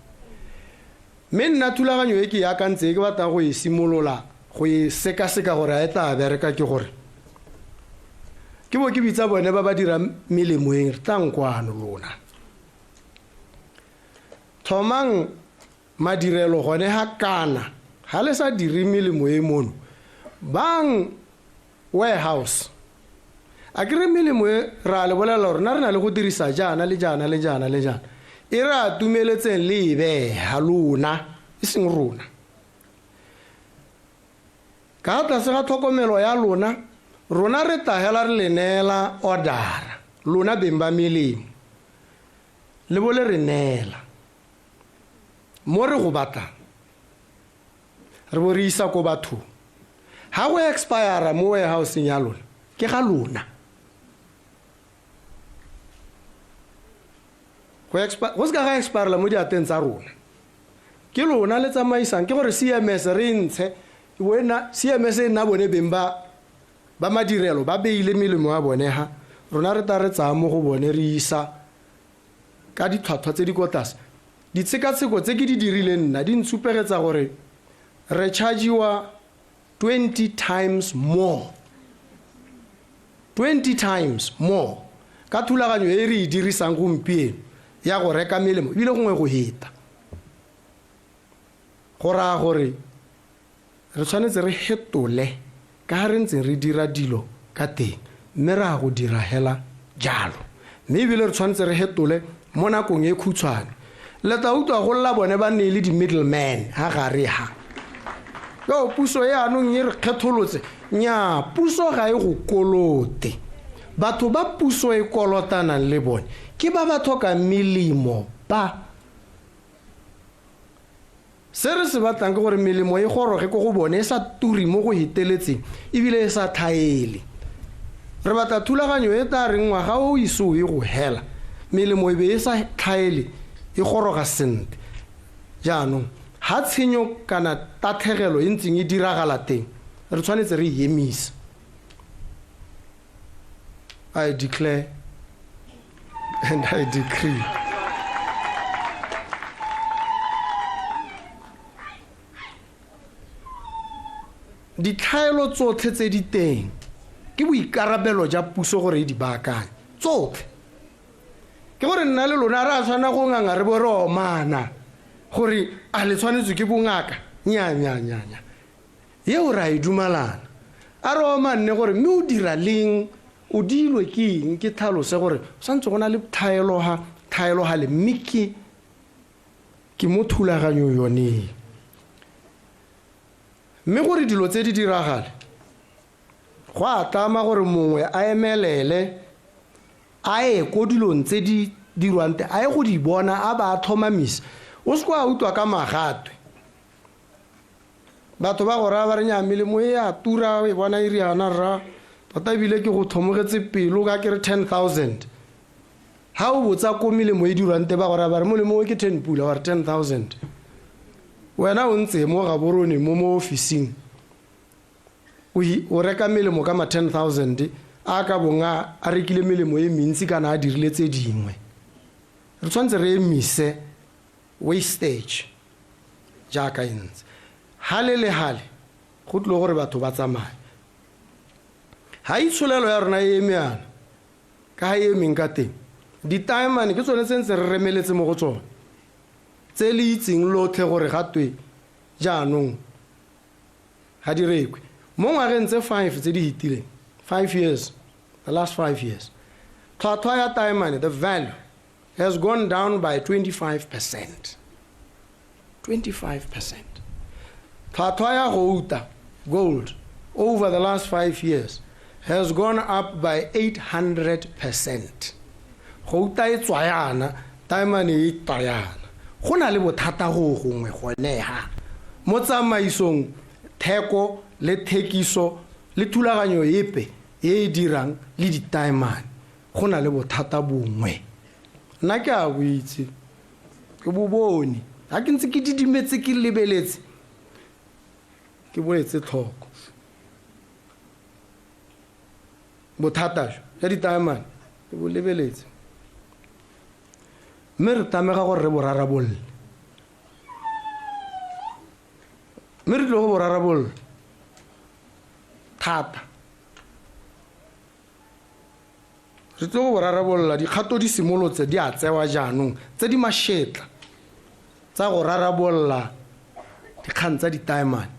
M: mme nna thulaganyo e ke akantse e ke batlang go e simolola go e sekaseka gore a e tla bereka ke gore ke bo ke bitsa bone ba ba dirang melemo eng re tlang kwano lona thomang madirelo gone ga kana ga le sa dire melemo e mono bang warehouse a ke re melemo e re a le bolelela gore na re na le go dirisa jaana le jaana le jaana le jaana e re a tumeletseng le e beha lona e seng rona ka tlase ga tlhokomelo ya lona rona re tla hela re le neela ordera lona beng ba melemo le bo le re neela mo re go batlang re bo re isa ko bathong ga go expire mo warehouseng ya lona ke ga lona go se ka ga expirela mo diateng tsa rona ke lona le tsamaisang ke gore CMS re ntshe wena CMS e nna bone beng ba ba madirelo ba beile melemo ya bone ha rona re tla re tsaya mo go bone re isa ka ditlhwatlhwa tse di ko tlase ditshekatsheko tse ke di dirileng nna di ntshupegetsa gore re chargiwa 20 times more 20 times more ka thulaganyo e re e dirisang gompieno ya go reka melemo ebile gongwe go heta go raya gore re tshwanetse re hetole ka ga re ntseng re dira dilo ka teng mme re a go dira hela jalo mme ebile re tshwanetse re hetole mo nakong e khutshwane le tla utlwa go lla bone ba nne le di-middleman ga gare ha yo puso e anong e re kgetholotse nya puso ga e go kolote batho ba puso e kolotanang le bone ke ba ba tlhokang melemo ba Se re se batlang ke gore melemo e goroge ko go bone e sa turi mo go heteletseng ebile e sa tlhaele. Re batla thulaganyo e tla reng ngwaga o ise o ye go hela melemo e be e sa tlhaele e goroga sentle. Jaanong ha tshenyo kana tatlhegelo e ntseng e diragala teng re tshwanetse re e emise. I declare and I decree. Ditlhaelo tsotlhe tse di teng ke boikarabelo ja puso gore e di baakanye tsotlhe. Ke gore nna le lona re a tshwana go nganga re bo re omana gore a le tshwanetswe ke bongaka nya nya nya nya yeo re a e dumalana. A re omanne gore mme o dira leng, o diilwe ke eng, ke tlhalose gore santse go na le tlhaelo ga le mme ke mo thulaganyong yone. Mme gore dilo tse di diragale go a tlama gore mongwe a emelele a ye ko dilong tse di dirwang teng, a ye go di bona a ba a tlhomamisa. O se kwa utlwa ka magatwe batho ba go raya ba re nya melemo e a tura e bona e riana rra tota ebile ke go tlhomogetse pelo ka ke re 10,000. Ha o botsa ko melemo e dirwang teng ba go raya ba re molemo o ke 10 pula wa re 10,000. Wena o ntse mo Gaborone mo ofising o reka melemo ka ma 10,000 a ka bong a rekile melemo e mentsi kana a dirile tse dingwe. Re tshwanetse re emise wastage jaaka e ntse. Hale le hale go tlile gore batho ba tsamaye. Ha itsholelo ya rona e eme yana ka ha e emeng ka teng, ditaemane ke tsone tse ntse re remeletse mo go tsone tse le itseng lotlhe gore ga twe jaanong ga di rekwe. Mo ngwageng tse 5 tse di hitileng, 5 years, the last 5 years, tlhwatlhwa ya taemane, the value has gone down by 25%. 25%. Tlhwatlhwa ya gouta, gold, over the last 5 years has gone up by 800%. Gouta e tswa yana, taemane e tswa yana. Go na le bothata go gongwe gone ha mo tsamaisong theko le thekiso le thulaganyo epe e e dirang le ditaemane, go na le bothata bongwe. Nna ke a bo itse, ke bo bone. Ha ke ntse ke didimetse ke lebeletse, ke boetse tlhoko. Bothata jo ja ditaemane ke bo lebeletse, mme re tlamega gore re bo rarabolle. Mme re tlile go bo rarabolla thata. Re tlile go bo rarabolola, dikgato di simolotse di a tsewa jaanong tse di mašetla tsa go rarabolola dikgang tsa ditaemane.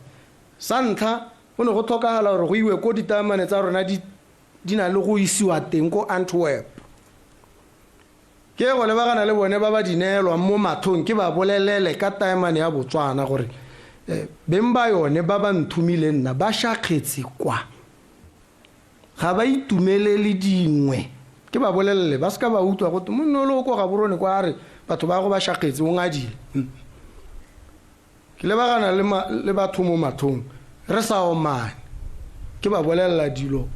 M: Sa ntlha go ne go tlhokagala gore go iwe ko ditaemane tsa rona di na le go isiwa teng ko Antwerp. Ke go lebagana le bone ba ba di neelwang mo mathong, ke ba bolelele ka taemane ya Botswana gore beng ba yone ba ba nthomileng nna ba šakgetse kwa, ga ba itumelele dingwe. Ke ba bolelele ba seka ba utlwa gote monna o le o ko Gaborone kwa a re batho ba go ba šakgetse o ngadile. Ke lebagana le batho mo mathong re sa omane, ke ba bolelela dilo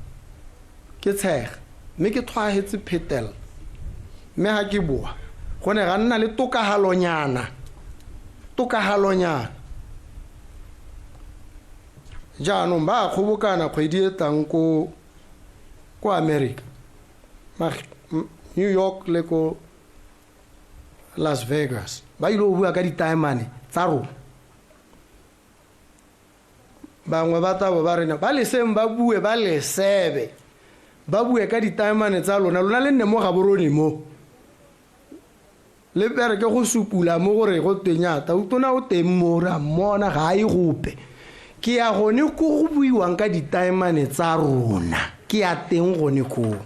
M: ke tshega mme ke tlhwaetse phetela. Mme ha ke boa go ne ga nna le tokagalonyana. Jaanong ba kgobokana kgwedi e tlang ko America, New York le ko Las Vegas, ba ile go bua ka ditaemane tsa rona. Bangwe ba tabo ba rena ba leseng ba bue ba lesebe, ba bue ka ditaemane tsa lona, lona le nne mo Gaborone mo le bereke go supula mo gore go teng Tautona o teng mo re a mmona ga a ye gope. Ke ya gone ko go buiwang ka ditaemane tsa rona, ke ya teng gone koo.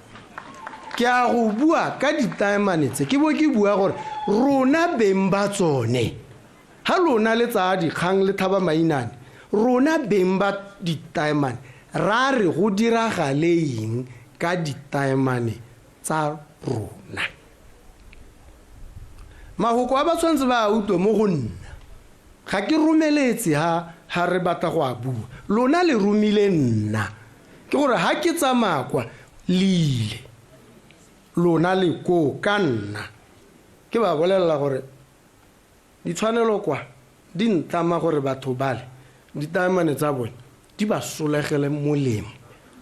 M: Ke a go bua ka ditaemane tse, ke bo ke bua gore rona beng ba tsone, ha lona le tsaya dikgang le tlhaba mainane, rona beng ba ditaemane ra re go diragale eng ka ditaemane tsa rona. Mahoko a ba tshwanetse ba a utlwe mo go nna. Ga ke romeletse ha ha re batla go a bua. Lona le romile nna. Ke gore ha ke tsamaya kwa le ile. Lona le koo ka nna. Ke ba bolelela gore ditshwanelo kwa di ntlama gore batho bale ditaemane tsa bone di ba solegele molemo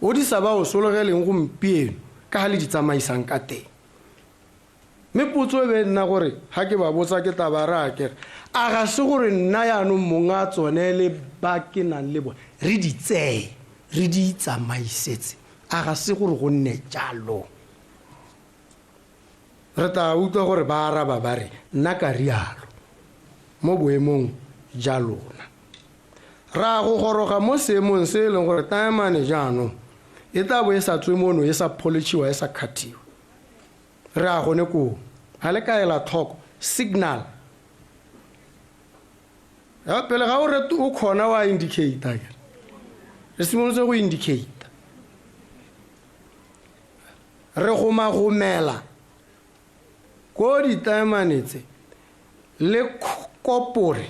M: o di sa ba o solegeleng gompieno ka ga le di tsamaisang ka teng. Mme potso e be e nna gore ga ke ba botsa ke tla ba raya ke re, a ga se gore nna yaanong mong a tsone le ba ke nang le bone re di tseye re di itsamaisetse, a ga se gore go nne jalo? Re tla utlwa gore ba araba ba re, nna ka rialo mo boemong ja lona. Ra go goroga mo seemong se e leng gore taemane jaanong e tla bo e sa tswe mono, e sa polishiwa, e sa khathiwa. Re a gone koo. Ga le ka ela tlhoko, signal. Ya, pele ga o re o khona wa indicate. Re simolotse go indicate. Re gomagomela ko ditaemane tse le kopore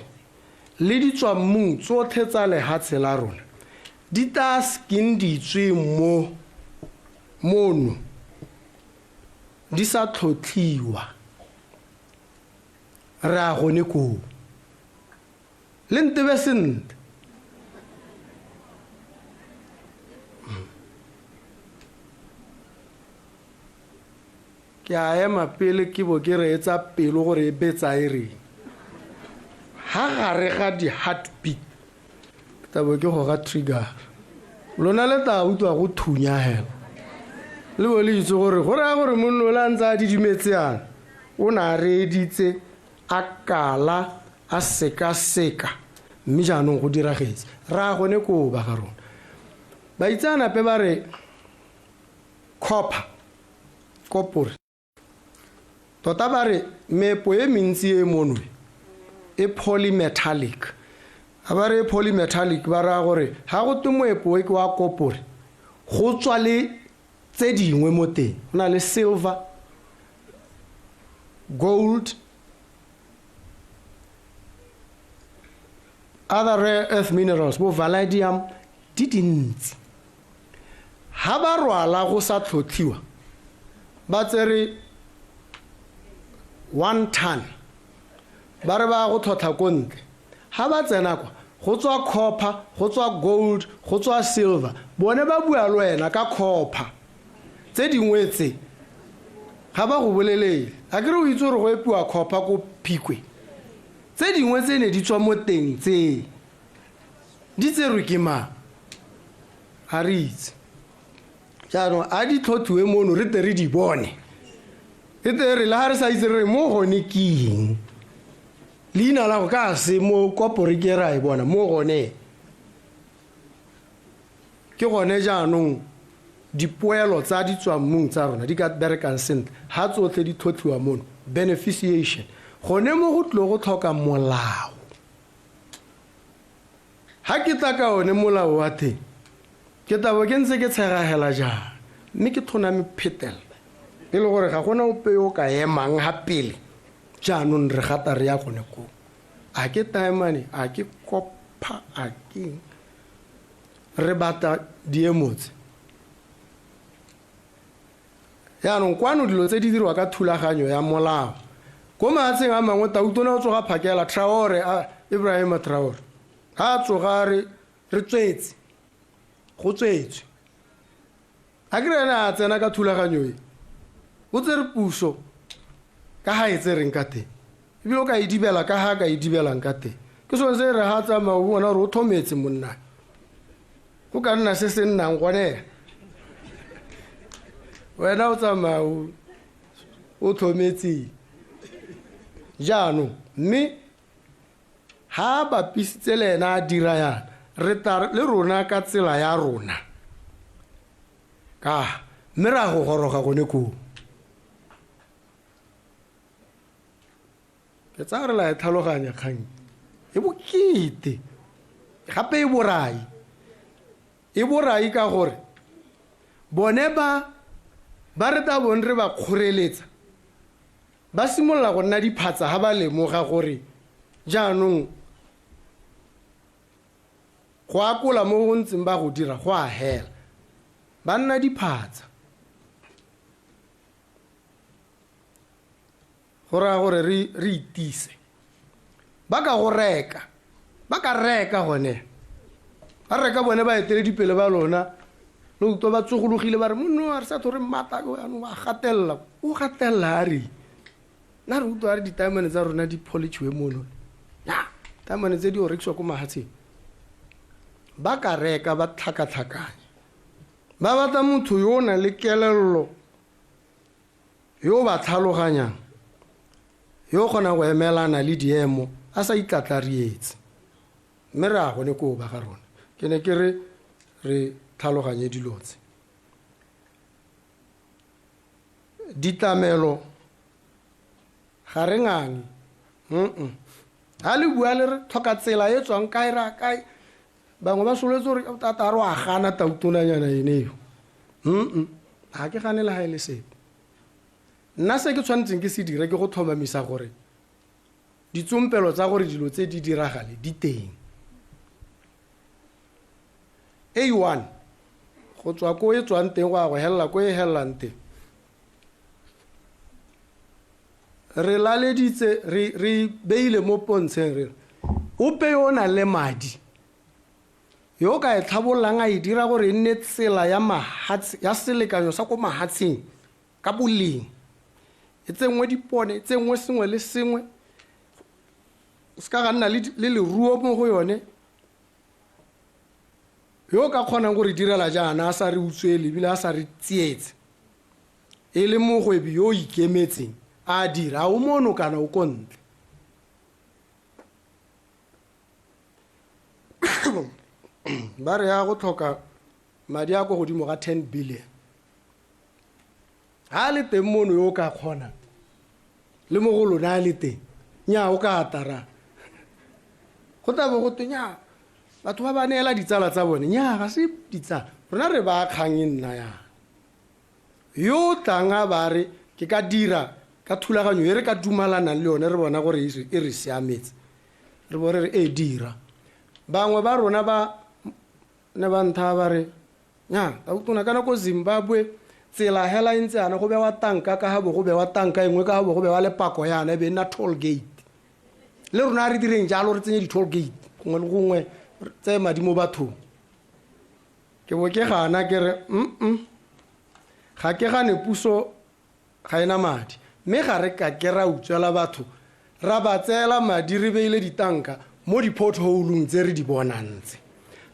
M: le ditswammung tsotlhe tsa lehatshe la rona di tla sekeng di tswe mo mono di sa tlhotlhiwa. Re a gone koo. Le ntebe sentle. Ke a ema pele ke bo ke reetsa pelo gore e betsa e reng. Ha gare ga di-heartbeat, ke tla bo ke goga trigger. Lona le tla utlwa go thunya hela. Le bo le itse gore go raya gore monna o le a ntse a didimetse yana, o ne a reeditse, a kala, a sekaseka, mme jaanong go diragetse. Re a gone koo ba ga rona. Baitseanape ba re copper, kopore. Tota ba re meepo e mentsi e mono e polymetallic. Ga ba re e polymetallic ba raya gore ga go twe moepo e ke wa kopore, go tswa le tse dingwe mo teng. Go na le silver, gold, other rare earth minerals, bo vanadium, di dintsi. Ha ba rwala go sa tlhotlhiwa, ba tsere 1 ton, ba re ba go tlhotlha ko ntle. Ha ba tsena kwa, go tswa copper, go tswa gold, go tswa silver. Bone ba bua le wena ka copper. Tse dingwe tse ga ba go bolelele. A ke re o itse gore go epiwa copper ko Phikwe. Tse dingwe tse ne di tswa mo teng tse di tserwe ke mang? Ga re itse. Jaanong a di tlhothiwe mono re tle re di bone. E tle re le ga re sa itse re mo gone ke eng. Leina la go ka se mo kopore ke ra e bona mo gone. Ke gone jaanong dipoelo tsa ditswammung tsa rona di ka berekang sentle ha tsotlhe di tlhotlhiwa mono. Beneficiation. Gone mo go tlile go tlhoka molao. Ha ke tla ka one molao wa teng, ke tla bo ke ntse ke tshegagela jaana, mme ke thoname phetelela. E le gore ga gona ope yo o ka emang ha pele, jaanong re gata re ya gone koo. A ke taemane, a ke copper, a ke eng. Re batla diemo tse. Jaanong kwano dilo tse di dirwa ka thulaganyo ya molao. Ko mahatsheng a mangwe Tautona o tsoga phakela, Traore, a Ibrahima Traore. Ha a tsoga a re, re tswetse, go tswetswe. A ke re ene a tsena ka thulaganyo e, o tsere puso ka ha e tsereng ka teng. Ebile o ka e dibela ka ha ka e dibelang ka teng. Ke sone se re ha tsamaya o bona gore o thometse monna. Go ka nna se se nnang gone. Wena o tsamaya o tlhometse. Jaanong mme ha a bapisitse le ena a dira yana, re tla le rona ka tsela ya rona. Ka mme ra go goroga gone koo. Ke tsaya re la e tlhaloganya kgang e bokete gape e borai. E borai ka gore bone ba ba re tla bong re ba kgoreletsa ba simolola go nna diphatsa ha ba lemoga gore jaanong Go akola mo go ntseng ba go dira go a hela, ba nna diphatsa. Go raya gore re re itise. Ba ka go reka, ba ka reka gone, ba reka bone baeteledipele ba lona. Lo utlwa ba tsogologile ba re monno a re sa tho re mmata jaanong wa gatelela, o gatelela a reng? Nna re utlwa a re ditaemane tsa rona di polichiwe mono, ya taemane tse di o rekisiwa ko mahatsheng. Ba ka reka ba tlhakatlhakanya, ba batla motho yo o nang le kelello, yo o ba tlhaloganyang, yo o kgonang go emelana le diemo a sa itlatlarietse. Mme re a gone koo ba ga rona. Ke ne ke re re tlhaloganye dilo tse. Ditlamelo ga re ngange. Ha le bua le re tlhoka tsela e tswang kae ra kae, bangwe ba soletse gore tata re wa gana tautonanyana ene eo. Ga ke gane le ga e le sepe. Nna se ke tshwanetseng ke se dire ke go tlhomamisa gore ditsompelo tsa gore dilo tse di diragale di teng. A1 go tswa ko e tswang teng go ya go helela ko e helelang teng. Re laleditse, re re beile mo pontsheng re re ope yo o nang le madi yo o ka e tlhabololang a e dira gore e nne tsela ya mahatshe, ya selekanyo sa ko mahatsheng ka boleng, e tsenngwe dipone, e tsenngwe sengwe le sengwe, o se ka ga nna le leruo mo go yone. Yo o ka kgonang go re direla jaana a sa re utswele ebile a sa re tsietse, e le mogwebi yo o ikemetseng, a dira, a o mono kana o ko ntle. Ba re ya go tlhoka madi a ko godimo ga 10 billion. Ha a le teng mono yo o ka kgonang, le mo go lona a le teng, nnyaa o ka atara. Go tla bo go twe nnyaa, batho ba ba neela ditsala tsa bone, nnyaa ga se ditsala, rona re ba kgang e nna yang. Yo o tlang a ba re ke ka dira ka thulaganyo e re ka dumalanang le yone, re bona gore e re siametse, re bo re re e dira. Bangwe ba rona ba ne ba nthaya ba re nya tautona kana ko Zimbabwe tsela hela e ntse yana go bewa tanka ka ga bo go bewa tanka e nngwe ka ga bo go bewa lepako yana e be e nna toll gate. Le rona re direng jalo, re tsenye di-toll gate gongwe le gongwe, re tseye madi mo bathong. Ke bo ke gana ke re ga ke gane puso ga ena madi, mme ga re ka ke ra utswela batho ra ba tseela madi re beile ditanka mo di-potholong tse re di bonang tse.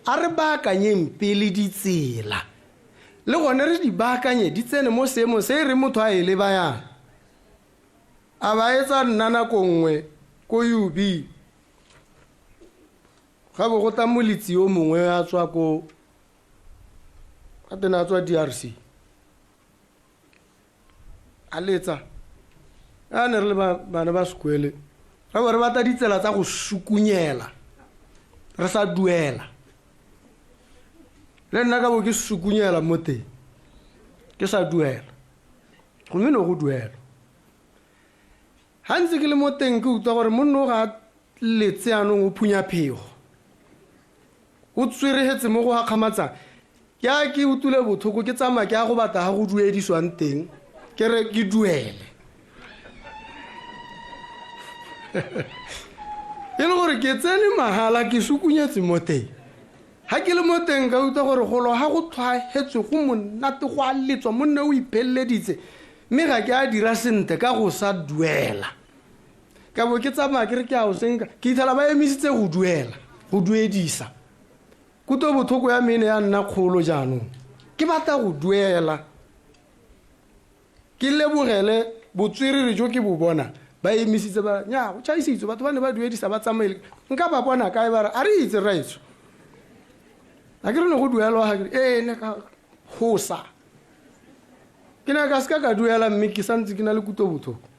M: A re baakanyeng pele ditsela, le gone re di baakanye di tsene mo seemong se e reng motho a e leba yana. A ba etsa nna nako nngwe ko UB, ga bo go tla moletsi yo mongwe a tswa ko, ga tena a tswa DRC, a letsa a ne re le bana ba sekwele, ra bo re batla ditsela tsa go sukunyela re sa duela. Le nna ka bo ke sukunyela mo teng ke sa duela, gomme ne go duela. Ha ntse ke le mo teng ke utlwa gore monno ga a letse anong o phunya phego, o tsweregetse mo go gakgamatsang. Ke a ke utlwile botlhoko, ke tsamaya ke ya go batla ga go duedisiwang teng, ke re ke duele. E le gore ke tsene mahala, ke sukunyetse mo teng. Ha ke le mo teng ka utlwa gore golo ga go tlhwaetswe go monate, go a letswa, monna o ipheleleditse, mme ga ke a dira sentle ka go sa duela. Ka bo ke tsamaya ke re ke a o senka, ke itlhela ba emisitse go duela, go duedisa. Kutlo botlhoko ya me e ne ya nna kgolo jaanong, ke batla go duela, ke lebogele botswerere jo ke bo bona ba emisitse ba nya go tšhaisitswe, batho ba ne ba duedisa ba tsamaile, nka ba bona kae? Ba re a re itse rraetsho, a ke re ne go duelwa, ga ke re ee ne ka gosa, ke ne ka seka ka duela, mme ke santse ke na le kutlo botlhoko.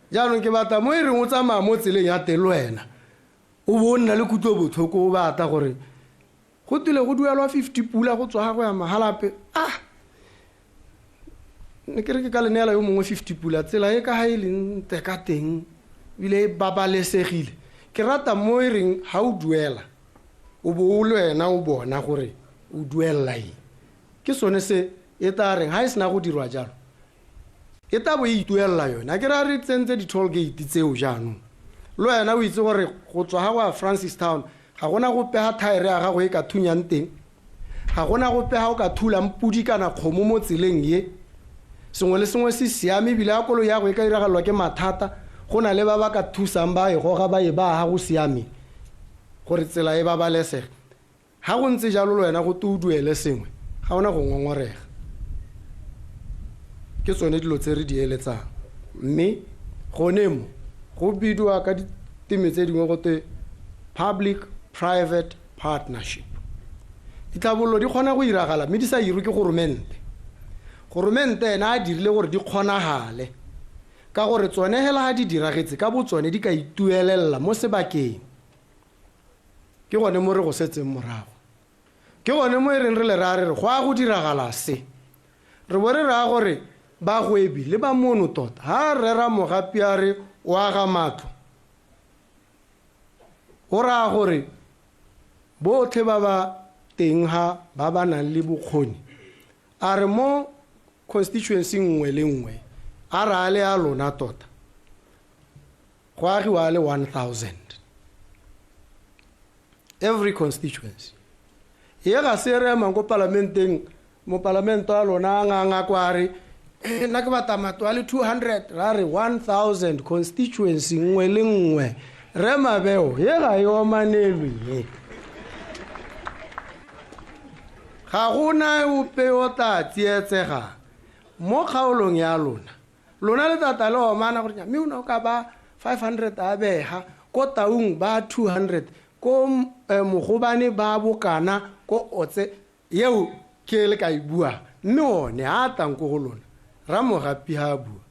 M: Jaanong ke batla mo e reng o tsamaya mo tseleng ya teng le wena o bo o nna le kutlo botlhoko, o batla gore go tile go duelwa 50 pula go tswa go ya Mahalape. Ne ke re ke ka le neela yo mongwe 50 pula, tsela e ka ga e leng ntle ka teng ebile e babalesegile. Ke rata mo e reng ga o duela O bo o le wena o bona gore o duelela eng. Ke sone se e tla reng ga e sena go dirwa jalo, e tla bo e ituelela yone. A ke ra re tsentse di-toll gate tseo jaanong, le wena o itse gore go tswa ga go ya Francistown ga gona go pega thaere ya gago e ka thunyang teng, ga gona go pega o ka thulang pudi kana kgomo mo tseleng ye. Sengwe le sengwe se siame, ebile a koloi ya go e ka iragalelwa ke mathata, go na le ba ba ka thusang ba e goga ba e ba ga go siame gore tsela e babalesege. Ga go ntse jalo, le wena go te o duele sengwe, ga ona go ngongorega. Ke tsone dilo tse re di eletsang, mme gone mo go bidiwa ka diteme tse dingwe go te public private partnership. Ditlhabololo di kgona go iragala mme di sa irwe ke goromente. Goromente ena a dirile gore di kgonagale, ka gore tsone hela ga di diragetse ka bo tsone di ka ituelelela mo sebakeng. Ke gone mo re go setseng morago, ke gone mo e reng re le raya re re go a go diragala se, re bo re raya gore bagwebi le ba mono tota ha rera Mogapi a re o aga matlo, o raya gore botlhe ba ba teng ha ba ba nang le bokgoni, a re mo constituency nngwe le nngwe a re a le a lona tota go agiwa a le 1000 every constituency. E ga se re emang ko palamenteng, mopalamente wa lona a nganga kwa re nna ke batla matlo a le 200, ra re 1000 constituency nngwe le nngwe. Re mabeo ye ga e omanelwe ye, ga gona ope o tla tsietsegang mo kgaolong ya lona. Lona le tata le omana gore mme o ne o ka ba 500 a bega ko Taung ba 200 ko Mogobane ba bokana ko Otse, eo ke le ka e bua. Mme one a tlang ko go lona, Ramogapi ha a bua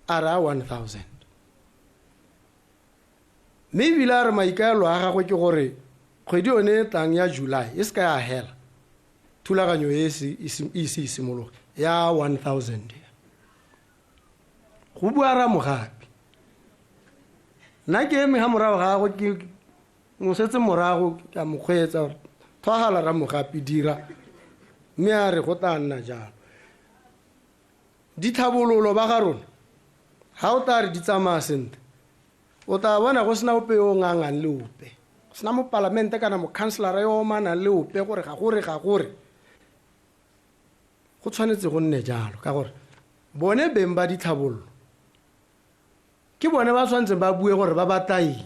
M: a re a 1000, mme ebile a re maikaelo a gagwe ke gore kgwedi yone e tlang ya July e se ka ya hela thulaganyo e ise e simologe ya 1000. Go bua Ramogapi, nna ke eme ga morago gagwe, ke mosetse morago, ke a mo kgweetsa gore thwagala Ramogapi dira, mme a re go tla nna jalo. Ditlhabololo ba ga rona ga o tla re di tsamaya sentle, o tla bona go sena ope yo o ngangang le ope, go sena mopalamente kana mokhanselara yo o omanang le ope gore ga gore ga gore. Go tshwanetse go nne jalo, ka gore bone beng ba ditlhabololo ke bone ba tshwanetseng ba bue gore ba batla eng.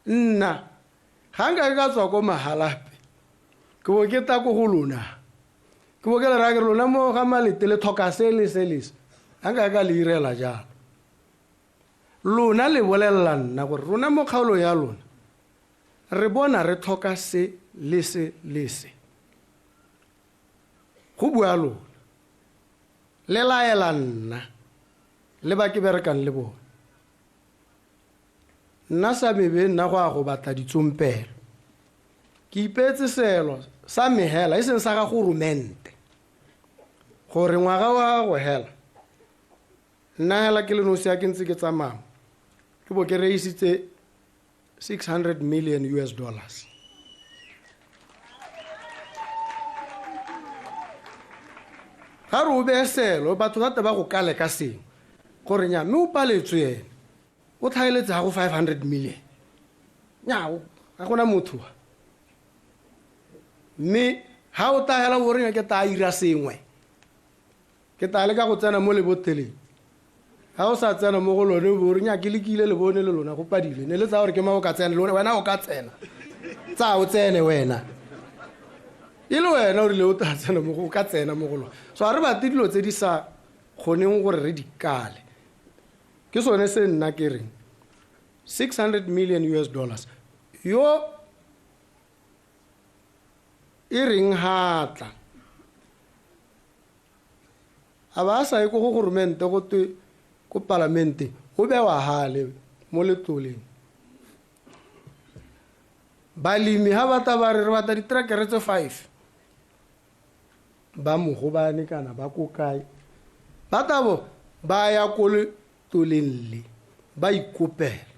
M: Nna ga nka ke ka tswa ko Mahalape ke bo ke tla ko go lona, ke bo ke le raya ke re lona mo ga Malete le tlhoka se le se le se, ga nka ka le irela jalo. Lona le bolelela nna gore rona mo kgaolong ya lona re bona re tlhoka se le se le se. Go bua lona, le laela nna le ba ke berekang le bone. Nna sa mebe nna go a go batla ditsompelo, ke ipeetse selo sa me hela e seng sa ga goromente, gore ngwaga wa go hela nna hela ke le nosi a ke ntse ke tsamaya ke bo ke reisitse 600 million US dollars. Ga re o beye selo, batho ba ba go kale ka sengwe gore nya mme o paletswe ene o tlhaeletse ga go 500 million, nya ga gona motho. Mme ga o tla hela o reng ke tla ira sengwe, ke tla leka go tsena mo lebotleleng, ga o sa tsena mo go lone o re nya ke lekile le bone le lona go padile, ne le tsa gore ke ma o ka tsena le wena o ka tsena, tsa o tsene wena e le wena o rile o tla tsena mo go, o ka tsena mo go lona. So a re batle dilo tse di sa kgoneng gore re di kale. Ke sone se nna ke reng 600 million US dollars yo e reng ha tla a ba sa ye ko go goromente go twe ko palamente o bewa hale mo letloleng. Balemi ha ba tla ba re re batla ditrekere tse 5 ba Mogobane kana ba ko kae, ba tla bo ba ya ko letloleng le ba ikopela.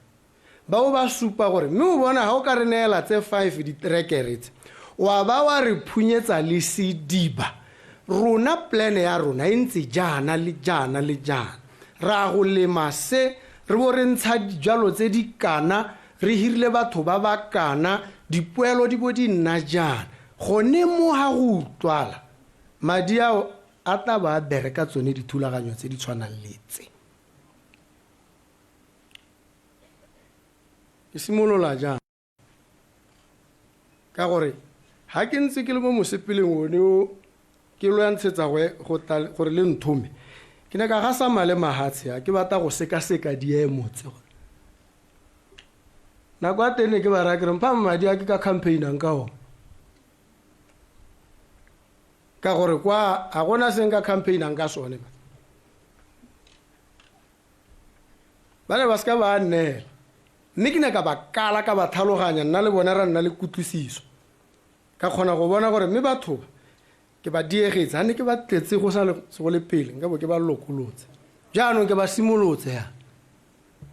M: Ba bo ba supa gore mme o bona ga o ka re neela tse 5 diterekere tse, wa ba wa re phunyetsa le sediba, rona plan ya rona e ntse jaana le jaana le jaana. Ra go lema se, re bo re ntsha dijalo tse di kana, re hirile batho ba ba kana, dipoelo di bo di nna jaana. Gone mo ga go utlwala, madi ao a tla ba a bereka tsone dithulaganyo tse di tshwanang le tse. Ke simolola jang? Ka gore ga ke ntse ke le mo mosepeleng one o ke lwantshetsa gore le nthome, ke ne ka gasama le mahatshe a ke batla go sekaseka diemo tse. Nako ya teng ne ke ba raya ke re mpha madi a ke ka campaignang ka one, ka gore kwa ga gona se nka campaignang ka sone. Ba ne ba seka ba nneela, mme ke ne ka ba kala, ka ba tlhaloganya, nna le bone ra nna le kutlwisiso, ka kgona go bona gore mme batho ba ke ba diegetse. Ga ne ke ba tletse go sa le go le pele, nka bo ke ba lokolotse. Jaanong ke ba simolotse ya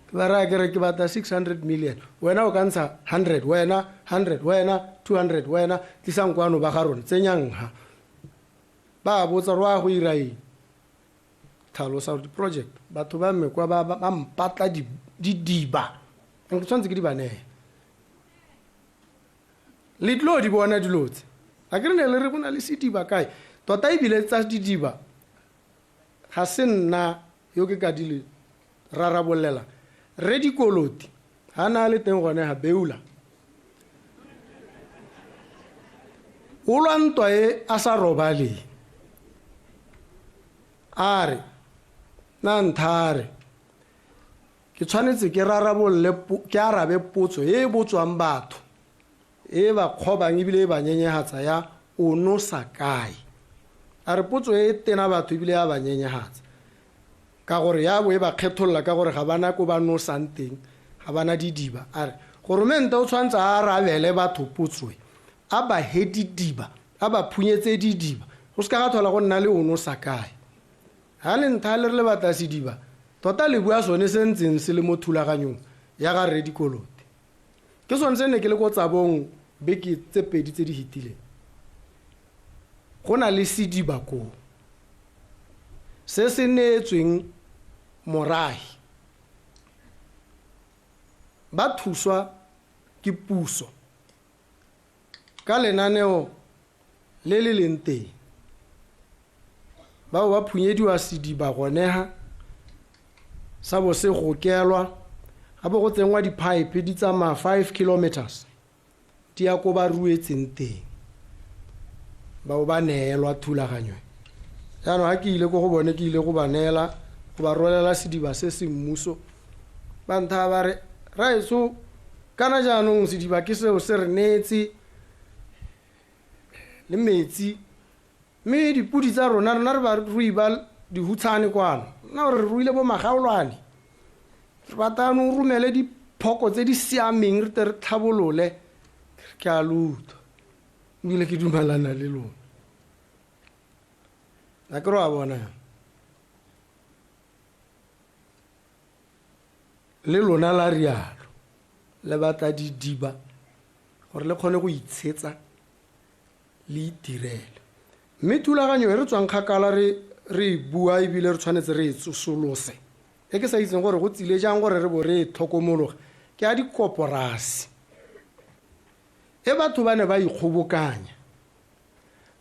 M: ke ba raya ke re ke batla 600 million, wena o ka ntsha 100, wena 100, wena 200, wena tlisang kwano ba ga rona, tsenyang ha. Ba botsa gore wa go ira eng, tlhalosa gore di-project batho ba me kwa ba mpatla didiba, ke tshwanetse ke di ba neye. Le tlo di bona dilo tse, a ke re ne le re go na le sediba kae tota, ebile tsa didiba ga se nna yo ke ka di le rarabololela. Re dikoloti ga na le teng gone ga beula o lwa ntwa e a sa robaleng, a re na nthare ke tshwanetse ke rarabolole, ke arabe potso e e botswang batho, e ba kgobang ebile e ba nyenyegatsa ya o nosa kae. A re potso e tena batho ebile ya ba nyenyegatsa, ka gore ya bo e ba kgetholola ka gore ga bana ko ba nosang teng, ga bana didiba. A re goromente o tshwanetse a arabele batho potso e, a ba he didiba, a ba phunyetse didiba, go seka ga tlhola go nna le o nosa kae. Ga le ntha le re le batla sediba, tota le bua sone se ntseng se le mo thulaganyong ya ga rre Dikolote. Ke sone se ne ke le ko Tsabong beke tse pedi tse di fetileng, go na le sediba koo se se neetsweng morahi, ba thuswa ke puso ka lenaneo le le leng teng, bao ba phunyediwa sediba gonega sa bo se gokelwa, ga bo go tsenngwa di-pipe di tsamaya 5 kilometers di ya ko ba ruetseng teng, bao ba neelwa thulaganyo. Jaanong ga ke ile ko go bone, ke ile go ba neela, go ba rolela sediba se se mmuso, ba ntha ba re raetso kana jaanong sediba ke seo se re neetse le metsi, mme dipodi tsa rona, rona re barui ba dihutshane kwano, nna gore re ruile bo magaolwane, re batla o romele diphoko tse di siameng re tle re tlhabolole. Ke a lo utlwa ebile ke dumalana le lona. A ke re wa bona le lona la rialo, le batla didiba gore le kgone go itshetsa le itirele. Mme thulaganyo e re tswang kgakala re e bua ebile re tshwanetse re e tsosolose, e ke sa itseng gore go tsile jang gore re bo re e tlhokomologa, ke ya dikoporasi e batho ba ne ba ikgobokanya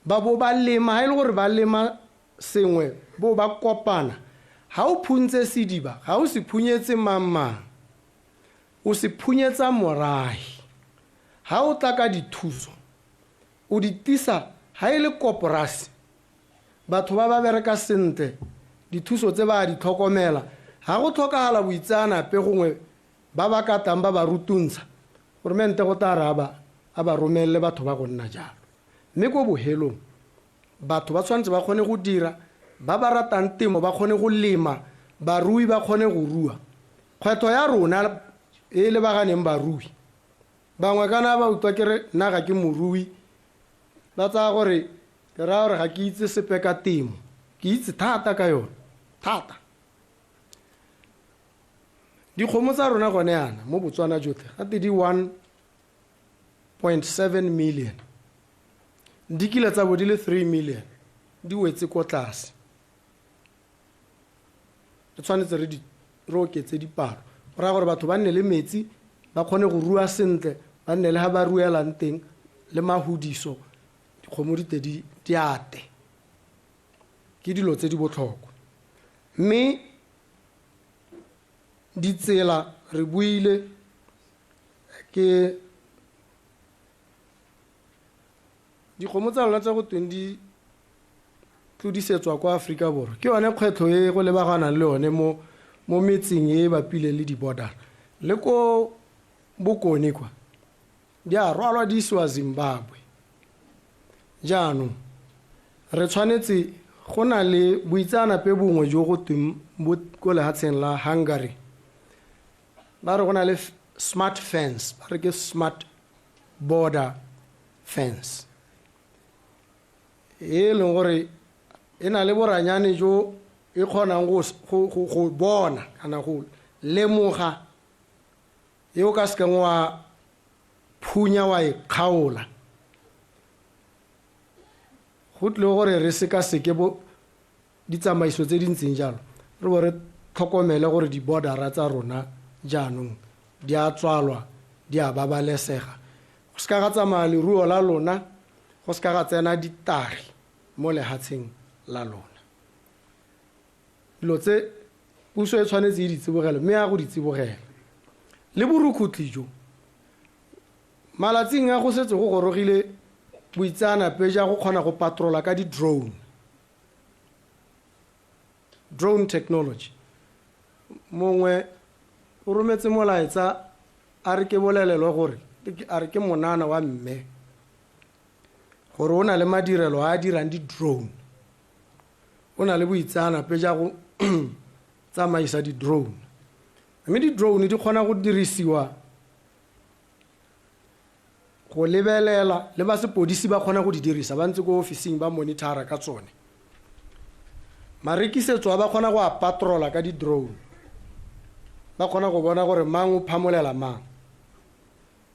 M: ba bo ba lema. Ha e le gore ba lema sengwe bo ba kopana, ha o phuntse sediba ga o se phunyetse mang-mang, o se phunyetsa morahi. Ha o tla ka dithuso o di tisa, ha e le koporasi batho ba ba bereka sentle, dithuso tse ba di tlhokomela. Ha go tlhokagala boitseanape gongwe ba ba ka tlang ba ba rutuntsha, goromente go tla re a ba romelele batho ba go nna jalo. Mme ko bohelong batho ba tshwanetse ba kgone go dira, ba ba ratang temo ba kgone go lema, barui ba kgone go rua. Kgwetlho ya rona e lebaganeng barui, bangwe kana ba utlwa ke re nna ga ke morui, ba tsaya gore ke raya gore ga ke itse sepe ka temo. Ke itse thata ka yone, thata. Dikgomo tsa rona gone yana mo Botswana jotlhe gate di 1.7 million, di kile tsa bo di le 3 million, di wetse ko tlase. Re tshwanetse re di re oketse dipalo, go raya gore batho ba nne le metsi, ba kgone go rua sentle, ba nne le ga ba ruelang teng le mahudiso, dikgomo di te di ate. Ke dilo tse di botlhokwa. Mme ditsela re buile ke dikgomo tsa lona tsa go tweng di tlodisetswa kwa Aforika Borwa, ke yone kgwetlho e go lebaganang le yone mo metseng e e bapileng le di-border le ko Bokone kwa, di a rwalwa di isiwa Zimbabwe. Jaanong re tshwanetse go na le boitseanape bongwe jo go tweng bo ko lehatsheng la Hungary, ba re go na le smart fence, ba re ke smart border fence, e leng gore e na le boranyane jo e kgonang go bona kana go lemoga, e o ka sekeng wa phunya wa e kgaola. Go tlile gore re sekaseke bo ditsamaiso tse di ntseng jalo, re bo re tlhokomele gore di-bordera tsa rona jaanong di a tswalwa, di a babalesega, go se ka ga tsamaya leruo la lona, go se ka ga tsena ditagi mo lehatsheng la lona. Dilo tse puso e tshwanetse e di tsibogele, mme ya go di tsibogela. Le borukhutlhi jo, malatsing a go setse go gorogile boitseanape ja go kgona go patrola ka di-drone, drone technology. Mongwe o rometse molaetsa a re ke bolelelwe gore, a re ke monana wa mme, gore o na le madirelo a a dirang di-drone, o na le boitseanape ja go tsamaisa di-drone. Mme di-drone di kgona go dirisiwa go lebelela, le ba sepodisi ba kgona go di dirisa, ba ntse ko ofising ba monitora ka tsone. Marekisetso a ba kgona go a patrola ka di-drone, ba kgona go bona gore mang o phamolela mang.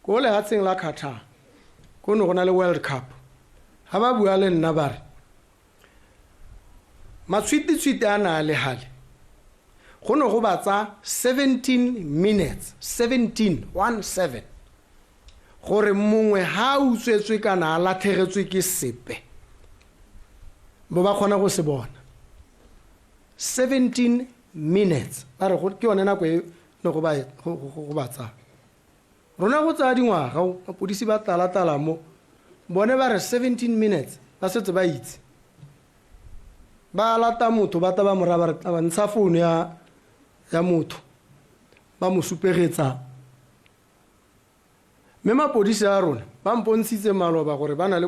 M: Ko lehatsheng la Qatar ko ne go na le World Cup, ga ba bua le nna ba re matshwititshwiti a na a le gale, go ne go ba tsa 17 minutes, 17, 1 7, gore mongwe ha a utswetswe kana a latlhegetswe ke sepe, bo ba kgona go se bona. 17 minutes, ba re ke yone nako e ne go ba tsaya. Rona go tsaya dingwaga, mapodisi ba tala-tala mo, bone ba re 17 minutes ba setse ba itse. Ba lata motho, ba tla ba mo raya ba re tla ba ntsha founu ya motho, ba mo supegetsa. Mme mapodisi a rona ba mpontshitse maloba gore ba na le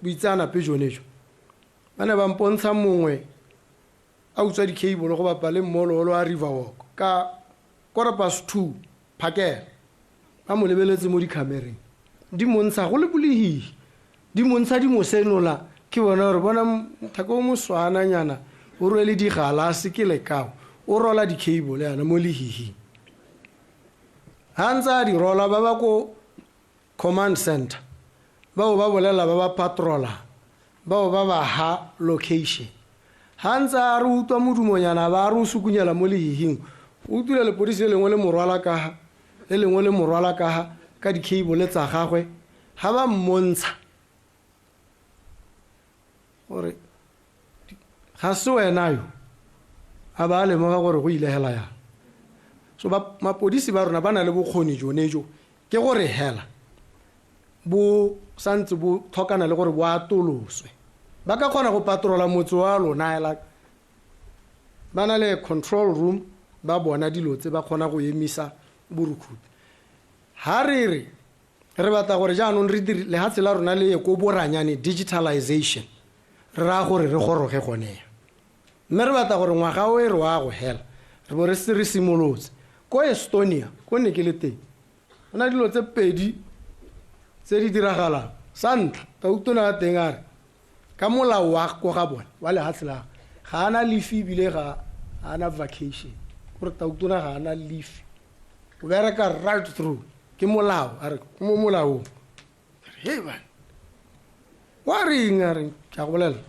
M: boitseanape jone jo. Ba ne ba mpontsha mongwe a utswa di-cable go bapa le mmololo wa Riverwalk ka 2:15 phakela, ba mo lebeletse mo dikhamereng, di montsha go le bolehihi, di montsha di mo senola. Ke bona gore bona mothaka o moswananyana o rwele digalase ke lekao, o rola di-cable yana mo lehihing. Ha ntse a di rola, ba ba ko command center bao ba bolela ba ba patrola, bao ba ba ha location. Ha ntse a re utlwa modumonyana, ba re o sukunyela mo lehihing, o utlwile lepodisi le lengwe le morwala ka ha, le lengwe le morwala ka ha, ka di-cable tsa gagwe. Ha ba mmontsha gore ga se wena yo, a ba lemoga gore go ile hela yang. So mapodisi ba rona ba na le bokgoni jone jo, ke gore hela bo santse bo tlhokana le gore bo atoloswe. Ba ka kgona go patrola motse wa lona hela, ba na le control room, ba bona dilo tse, ba kgona go emisa borukhutlhi. Ha re re re batla gore jaanong re dire lehatshe la rona le ye ko boranyane, digitalization, re raya gore re goroge gone ya. Mme re batla gore ngwaga o e re wa go hela re bo re se re simolotse. Ko Estonia ko ne ke le teng, go na dilo tse pedi tse di diragalang. Sa ntlha, tautona ya teng a re ka molao wa ko ga bone wa lehatshe la ga ana leave, ebile ga ana vacation, gore tautona ga ana leave. O bereka right through, ke molao, a re ke mo molaong. He bana, wa reng? A reng ke a go bolelela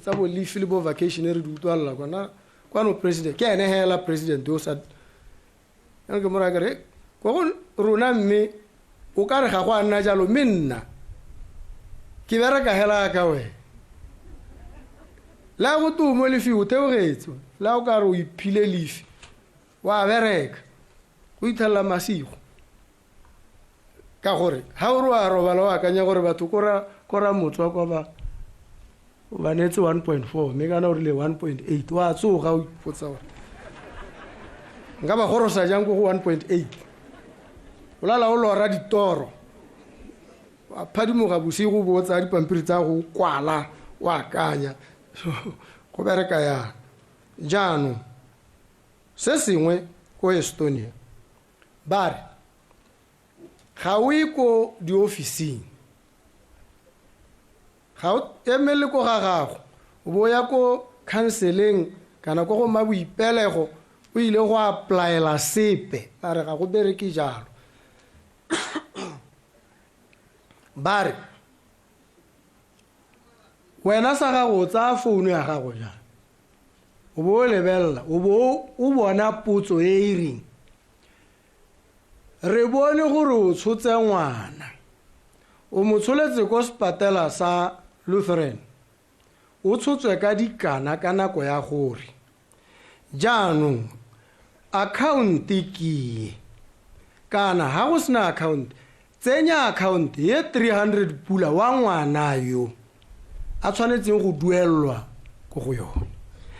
M: tsa bo leave le bo vacation re di utlwalela kwana kwano. President ke ene hela, president o sa yang ke mo raya ke re ko go rona, mme o ka re ga go a nna jalo, mme nna ke bereka hela ka wena. Le a go to mo lefi o theogetse, le a o ka re o iphile lefi wa bereka go ithelela masigo, ka gore ga o re wa robala o akanya gore batho ko ra motswa kwa ba ba neetse 1.4, mme kana o rile 1.8, wa tsoga o ipotsa gore nka ba gorosa jang ko go 1.8. O lala o lora ditoro, wa phadimoga bosigo, bo o tsaya dipampiri tsa go kwala, o akanya. So go bereka yang jaanong? Se sengwe, ko Estonia ba re ga o ye ko diofising, ga o emele ko ga gago, o bo ya ko counseleng kana ko go maboipelego o ile go applyela sepe. Ba re ga go bereke jalo. Ba re wena sa gago o tsaya founu ya gago jang, o bo o lebelela, o bo o bona potso e e reng, "Re bone gore o tshotse ngwana, o mo tsholetse ko sepatela sa Lutheran, o tshotswe ka dikana ka nako ya gore jaanong account ke e, kana ga go sena account, tsenya account ye 300 pula wa ngwana yo a tshwanetseng go duelelwa ko go yone."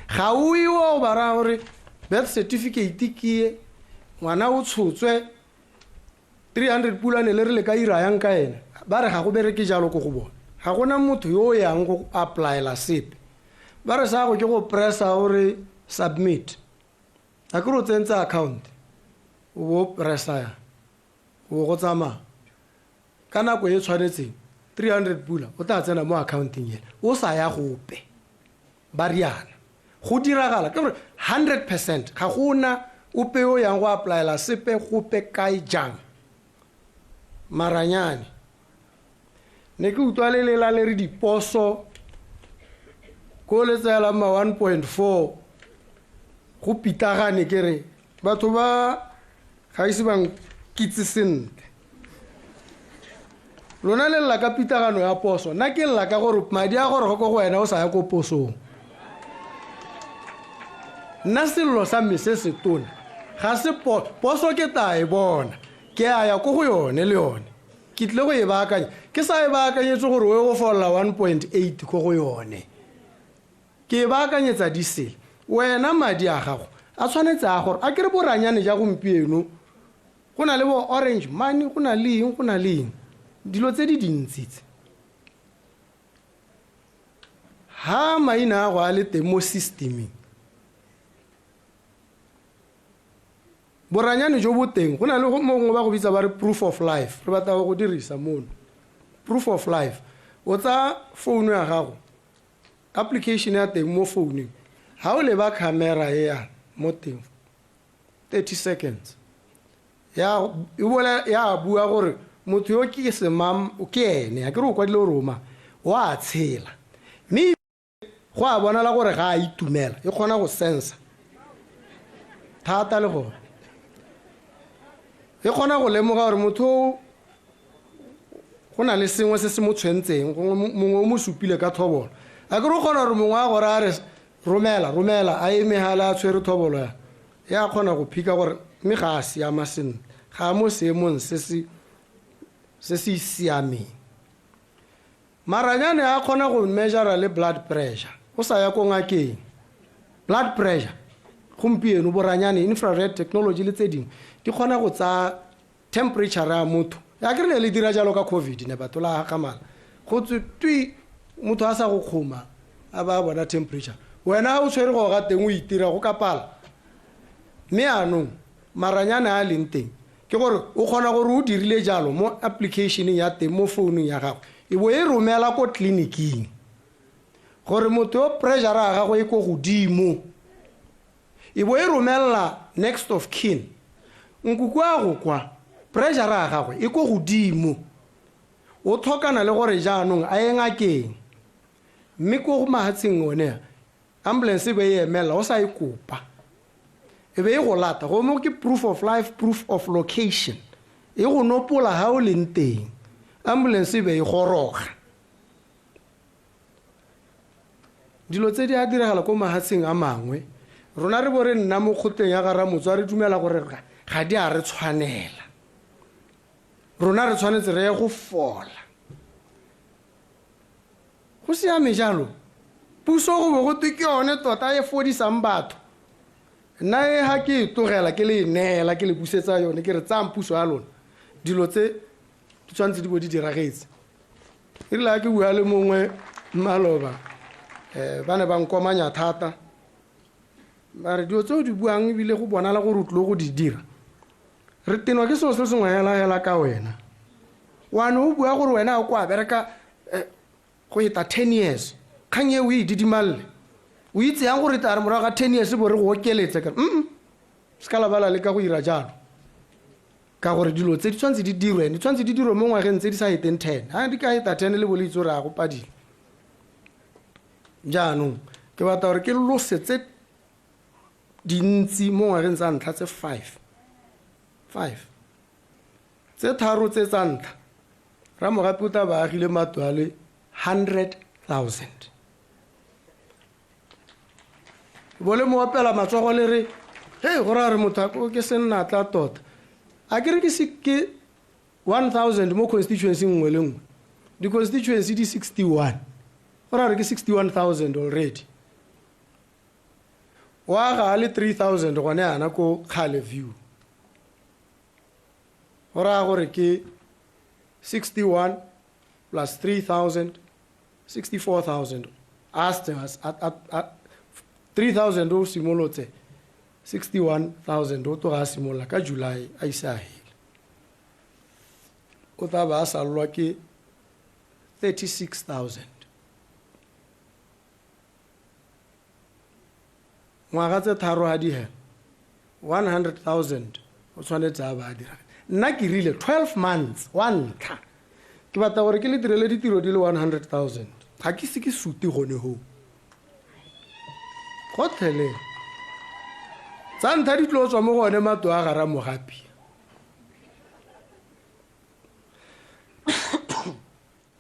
M: Ga o iwe o ba raya gore birth certificate ke e, ngwana o tshotswe 300 pula ne le re le ka ira yang ka ene. Ba re ga go bereke jalo ko go bone, ga gona motho yo o yang go applyela sepe. Ba re sa go ke go pressa gore submit, a ke re o tsentse account, o bo o pressa ya o bo go tsamaya ka nako e tshwanetseng, 300 pula o tla tsena mo accounteng ena o sa ya gope. Ba riana go diragala ke gore 100% ga gona ope yo yang go applyela sepe gope kae jang. Maranyane ne ke utlwa le lela le re diposo ko le tseelang ma 1.4 go pitagane. Ke re batho ba ga ise ba nkitse sentle. Lona le lla ka pitagano ya poso, nna ke lla ka gore madi a goroga ko go wena o sa ya ko posong. Nna sello sa me se se tona ga se poso, ke tla e bona, ke a ya ko go yone le yone, ke tlile go e baakanya. Ke sa e baakanyetse gore o ye go folla 1.8 ko go yone, ke e baakanyetsa diesel. Wena madi a gago a tshwanetse a gore a ke re boranyane ja gompieno, go na le bo Orange Money, go na le eng, go na le eng, dilo tse di dintsi tse. Ha maina a go a le teng mo systemeng, boranyane jo bo teng, go na le mongwe ba go bitsa ba re proof of life. Re batla go dirisa mono proof of life. O tsaya founu ya gago, application ya teng mo founung, ga o leba camera e ya mo teng 30 seconds ya e ya bua gore motho yo ke semang, ke ene a ke re o kwadile gore o mang, wa tshela, mme go a bonala gore ga a itumela. E kgona go sensa thata le gone, e kgona go lemoga gore motho o go na le sengwe se se mo tshwentseng, gongwe mongwe o mo supile ka thobolo. A ke re o kgona gore mongwe a gore a re romela romela, a eme gale a tshwere thobolo ya ya kgona go phika gore mme ga a siama sentle, ga a mo seemong se se se se siameng. Maranyane a kgona go measure le blood pressure o sa ya ko ngakeng. Blood pressure gompieno, boranyane, infrared technology le tse dingwe di kgona go tsaya temperature ya motho. Ya ke re ne le dira jalo ka COVID, ne batho la gagamala go tswe twi motho a sa go kgoma, a ba bona temperature, wena o tshwere go ga teng o itira go kapala. Mme anong maranyane a leng teng ke gore o kgona gore o dirile jalo mo applicationeng ya teng mo founung ya gago, e bo e romela ko tleliniking gore motho yo pressure ya gago e ko godimo, e bo e romelela next of kin. Nkoko a go kwa, pressure ya gagwe e ko godimo. O tlhokana le gore jaanong a ye ngakeng. Mme ko mahatsheng one a, ambulance e be e emela o sa e kopa. E be e go lata, go mo ke proof of life, proof of location. E go nopola ha o leng teng. Ambulance e be e goroga. Dilo tse di a diragala ko mahatsheng a mangwe. Rona re bo re nna mo kgotleng ya ga Ramotswa re dumela gore ga di a re tshwanela. Rona re tshwanetse re ye go fola. Go siame jalo. Puso go bo go twe ke yone tota e fodisang batho. Nna e ha ke e tlogela ke le e neela ke le busetsa yone ke re tsayang puso ya lona. Dilo tse di tshwanetse di bo di diragetse. E rile ha ke bua le mongwe maloba, ba ne ba nkomanya thata. Ba re dilo tse o di buang ebile go bonala gore o tlile go di dira. Re tenwa ke selo se sengwe hela hela ka wena. Wa ne o bua gore wena o kwa bereka go eta 10 years. Kgang e o e didimalle. O itse yang gore tla re morago ga 10 years bo re go okeletse ka. Se ka la bala le ka go ira jalo. Ka gore dilo tse di tshwanetse di dirwe, di tshwanetse di dirwe mo ngwageng tse di sa eteng 10. Ha di ka eta 10 le bo le itse gore a go padile. Jaanong ke batla gore ke lose tse dintsi mo ngwageng tsa ntlha tse 5. 5. Tse tharo tse tsa ntlha. Ramogapi o tla ba agile matlo a le 100,000. Bo le mo opela matsogo le re, hei, go raya re motho a ko ke sennatla tota. A ke re ke se ke 1,000 mo constituency nngwe le nngwe. Di-constituency di 61. Go raya re ke 61,000 already. Wa ga a le 3,000 gone yana ko Kgale View. Go raya gore ke 61 plus 3,000, 64,000. A setse a 3,000 o simolotse, 61,000 o tloga a simolola ka July a ise a hele. O tla ba a sallwa ke 36,000. Ngwaga tse tharo ha di hela, 100,000 o tshwanetse a ba a dira. Nna ke rile 12 months wa ntlha. Ke batla gore ke le direle ditiro di le 100,000. Ga ke se ke sute gone hoo. Gotlhelele. Tsa ntlha di tlo tswa mo go one matlo a ga Ramogapi.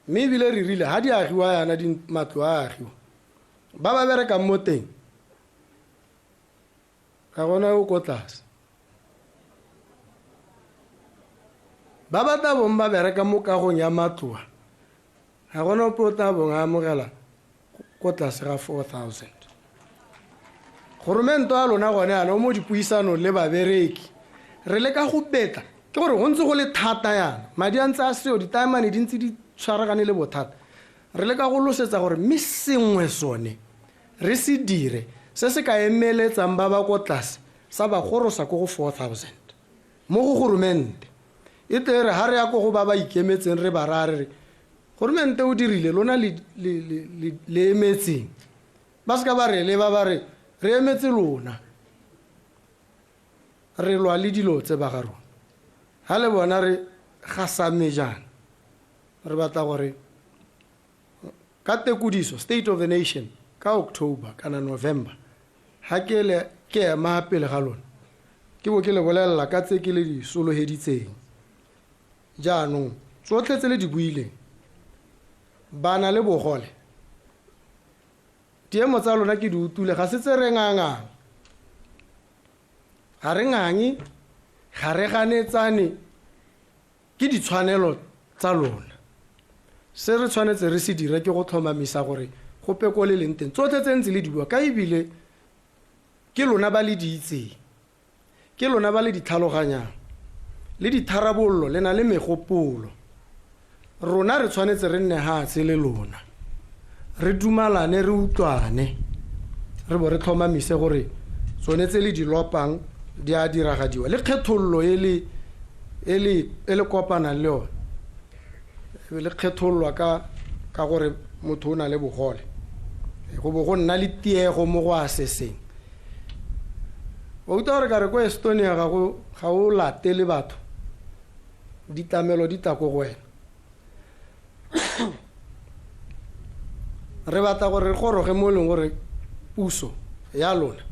M: Mme ebile re rile ha di agiwa yana di matlo a agiwa. Ba ba berekang mo teng ga gona o ko tlase. Ba ba tla bong ba bereka mo kagong ya matlo a, ga gona ope o tla bong a amogela ko tlase ga 4,000. Goromente wa lona gone yana o mo dipuisanong le babereki. Re leka go betla, ke gore go ntse go le thata yana, madi a ntse a seo, ditaemane di ntse di tshwaragane le bothata. Re leka go losetsa gore mme sengwe sone re se dire se se ka emeletsang ba ba ko tlase sa ba gorosa ko go 4,000 mo go goromente. E tle re ha re ya ko go ba ba ikemetseng re ba raya re re goromente o dirile lona le emetseng. Ba seka ba re leba ba re re emetse lona. Re lwa le dilo tse ba ga rona. Ha le bona re gasame jaana, re batla gore ka tekodiso State of the Nation ka October kana November, ha ke le ke ema pele ga lona, ke bo ke le bolelela ka tse ke le di sologeditseng. Jaanong tsotlhe tse le di buileng, ba na le bogole. Diemo tsa lona ke di utlwile, ga se tse re ngangang. Ga re ngange, ga re ganetsane, ke ditshwanelo tsa lona. Se re tshwanetse re se dire ke go tlhomamisa gore go peko le leng teng. Tsotlhe tse ntse le di bua, ka ebile ke lona ba le di itseng, ke lona ba le di tlhaloganyang, le ditharabollo le na le megopolo. Rona re tshwanetse re nne hatshe le lona, re dumalane, re utlwane, re bo re tlhomamise gore tsone tse le di lopang di a diragadiwa. Le kgethollo e le kopanang le yone, e le kgethollwa ka gore motho o na le bogole, go bo go nna le tiego mo go assesseng. Wa utlwa gore ka re ko Estonia ga go ga o latele batho, ditlamelo di tla ko go wena. Re batla gore re goroge mo e leng gore puso ya lona,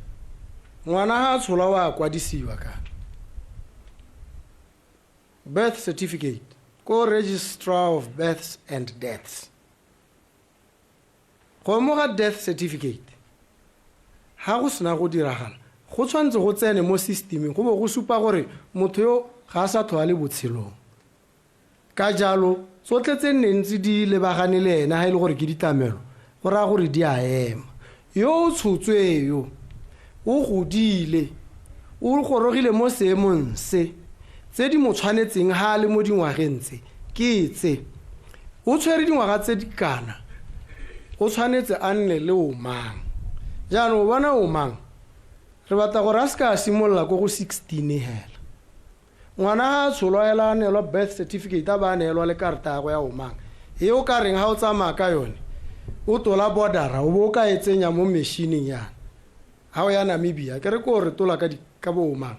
M: ngwana ga a tsholwa o a kwadisiwa ka birth certificate ko Registrar of Births and Deaths. Go amoga death certificate ga go sena go diragala, go tshwanetse go tsene mo systeming go bo go supa gore motho yo ga a sa tlhola le botshelong. Ka jalo, tsotlhe tse nne ntse di lebagane le ene ga e le gore ke ditlamelo, go raya gore di a ema. Yo o tshotswe yo, o godile, o gorogile mo seemong se, tse di mo tshwanetseng ga a le mo dingwageng tse, ke tse. O tshwere dingwaga tse di kana, o tshwanetse a nne le Omang. Jaanong o bona Omang, re batla gore a se ka a simolola ko go 16 hela. Ngwana ga a tsholwa hela a neelwa birth certificate a ba a neelwa le karata ya gagwe ya Omang, e o ka reng ga o tsamaya ka yone o tola border-a o bo o ka e tsenya mo machine-ing yana ga o ya Namibia, ke re ko re tola ka ka bo Omang,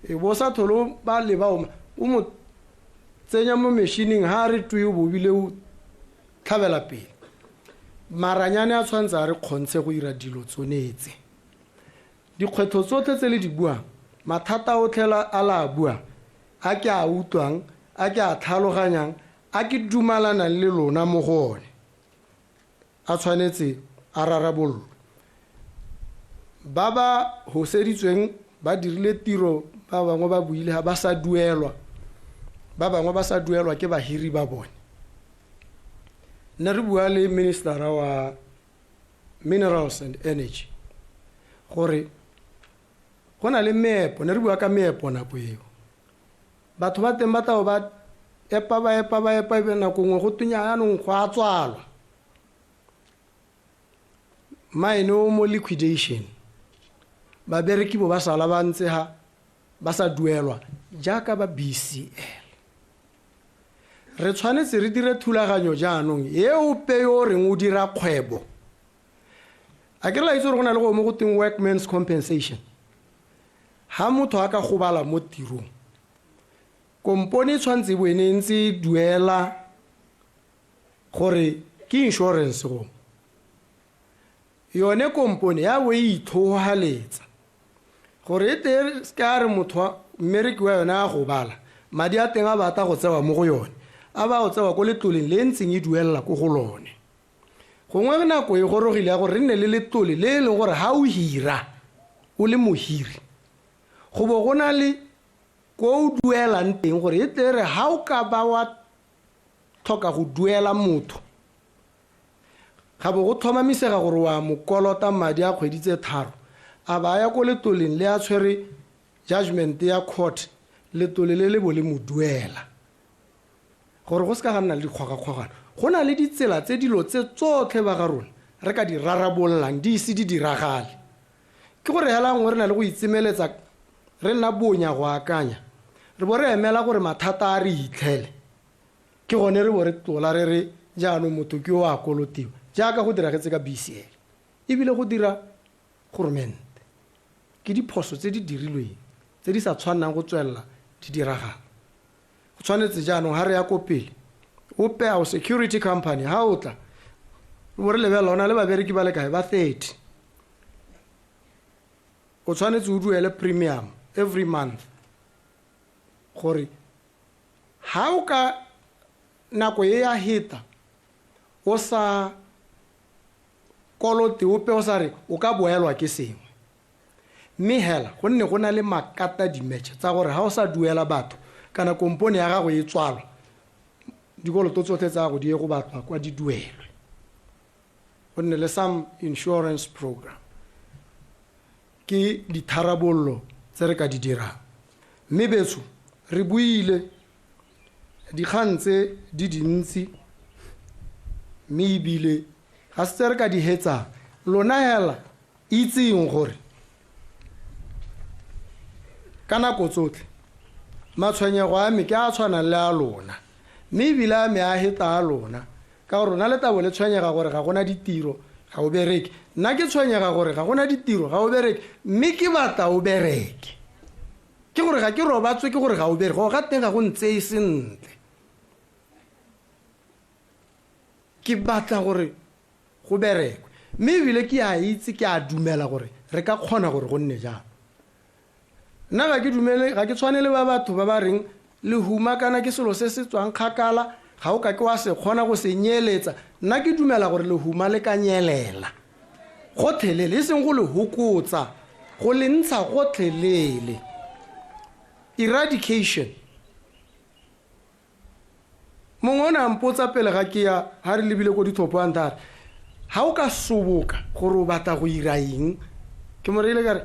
M: e bo o sa tlhole o ba leba Omang, o mo tsenya mo machine-ing ga a re twe o bo bile o tlhabela pele. Maranyane a tshwanetse a re kgontshe go dira dilo tsone tse. Dikgwetlho tsotlhe tse le di buang, mathata otlhe a la a buang, a ke a utlwang, a ke a tlhaloganyang, a ke dumalanang le lona mo go one, a tshwanetse a rarabololwe. Ba ba hoseditsweng ba dirile tiro, ba bangwe ba buile ga ba sa duelwa, ba bangwe ba sa duelwa ke bahiri ba bone. Ne re bua le minister-a wa Minerals and Energy gore go na le meepo, ne re bua ka meepo nako eo. Batho ba teng ba tla bo ba epa, ba epa, ba epa, ebe nako nngwe go tonya jaanong go a tswalwa. Mine o mo liquidation, babereki bo ba sala ba ntse ha ba sa duelwa jaaka ba BCL. Re tshwanetse re dire thulaganyo jaanong e ope yo o reng o dira kgwebo. A ke re la itse gore go na le go mo go teng workman's compensation. Ha motho a ka gobala mo tirong, kompone e tshwanetse e bo e ne e ntse e duela gore ke insurance go. Yone kompone ya bo e ithohaletsa gore e te se ka re motho wa mmereki wa yone a gobala, madi a teng a batla go tsewa mo go yone, a ba go tsewa ko letloleng le e ntseng e duelela ko go lone. Gongwe nako e gorogile ya gore re nne le letlole le e leng gore ha o hira o le mohiri, go bo go na le ko o duelang teng gore e tle re ha o ka ba wa tlhoka go duela motho, ga bo go tlhomamisega gore wa mo kolota madi a kgwedi tse tharo, a ba ya ko letloleng le a tshwere judgment ya court, letlole le le bo le mo duela. Gore go se ka ga nna le dikgogakgogano. Go na le ditsela tse dilo tse tsotlhe ba ga rona re ka di rarabololang di ise di diragale. Ke gore hela nngwe re na le go itsemeletsa re nna bonya go akanya, re bo re emela gore mathata a re itlhele. Ke gone re bo re tlola re re jaanong motho ke yo a kolotiwa, jaaka go diragetse ka BCL, e bile go dira goromente. Ke diphoso tse di dirilweng tse di sa tshwannang go tswelela di diragala. Go tshwanetse jaanong ha re ya ko pele, ope a o security company ha o tla, re bo re lebelela o na le babereki ba le kae, ba 30. O tshwanetse o duele premium every month gore ha o ka nako e ya heta o sa kolote ope o sa re o ka boelwa ke sengwe. Mme hela go nne go na le makata dimetšhe tsa gore ha o sa duela batho kana kompone ya gago e tswalwa, dikoloto tsotlhe tsa gago di ye go batlwa kwa di duelwe. Go nne le some insurance program. Ke ditharabololo tse re ka di dirang. Mme betsho re buile dikgang tse di dintsi mme ebile ga se tse re ka di hetsang. Lona hela itseng gore ka nako tsotlhe matshwenyego a me ke a tshwanang le a lona, mme ebile a me a heta a lona, ka gore lona le tla bo le tshwenyega gore ga gona ditiro, Ga o bereke. Nna ke tshwenyega gore ga gona ditiro, ga o bereke, mme ke batla o bereke. Ke gore ga ke robatswe ke gore ga o bereke, go ga teng ga go ntseye sentle. Ke batla gore go berekwe, mme ebile ke a itse, ke a dumela gore re ka kgona gore go nne jalo. Nna ga ke dumele, ga ke tshwane le ba batho ba ba reng lehuma kana ke selo se se tswang kgakala, ga o ka ke wa se kgona go se nyeletsa. Nna ke dumela gore lehuma le ka nyelela gotlhelele, e seng go le hokotsa, go le ntsha gotlhelele. Eradication. Mongwe o ne a mpotsa pele ga ke ya, ga re lebile ko ditlhopho, a ntha a re, ga o ka soboka gore o batla go ira eng? Ke mo reile ka re,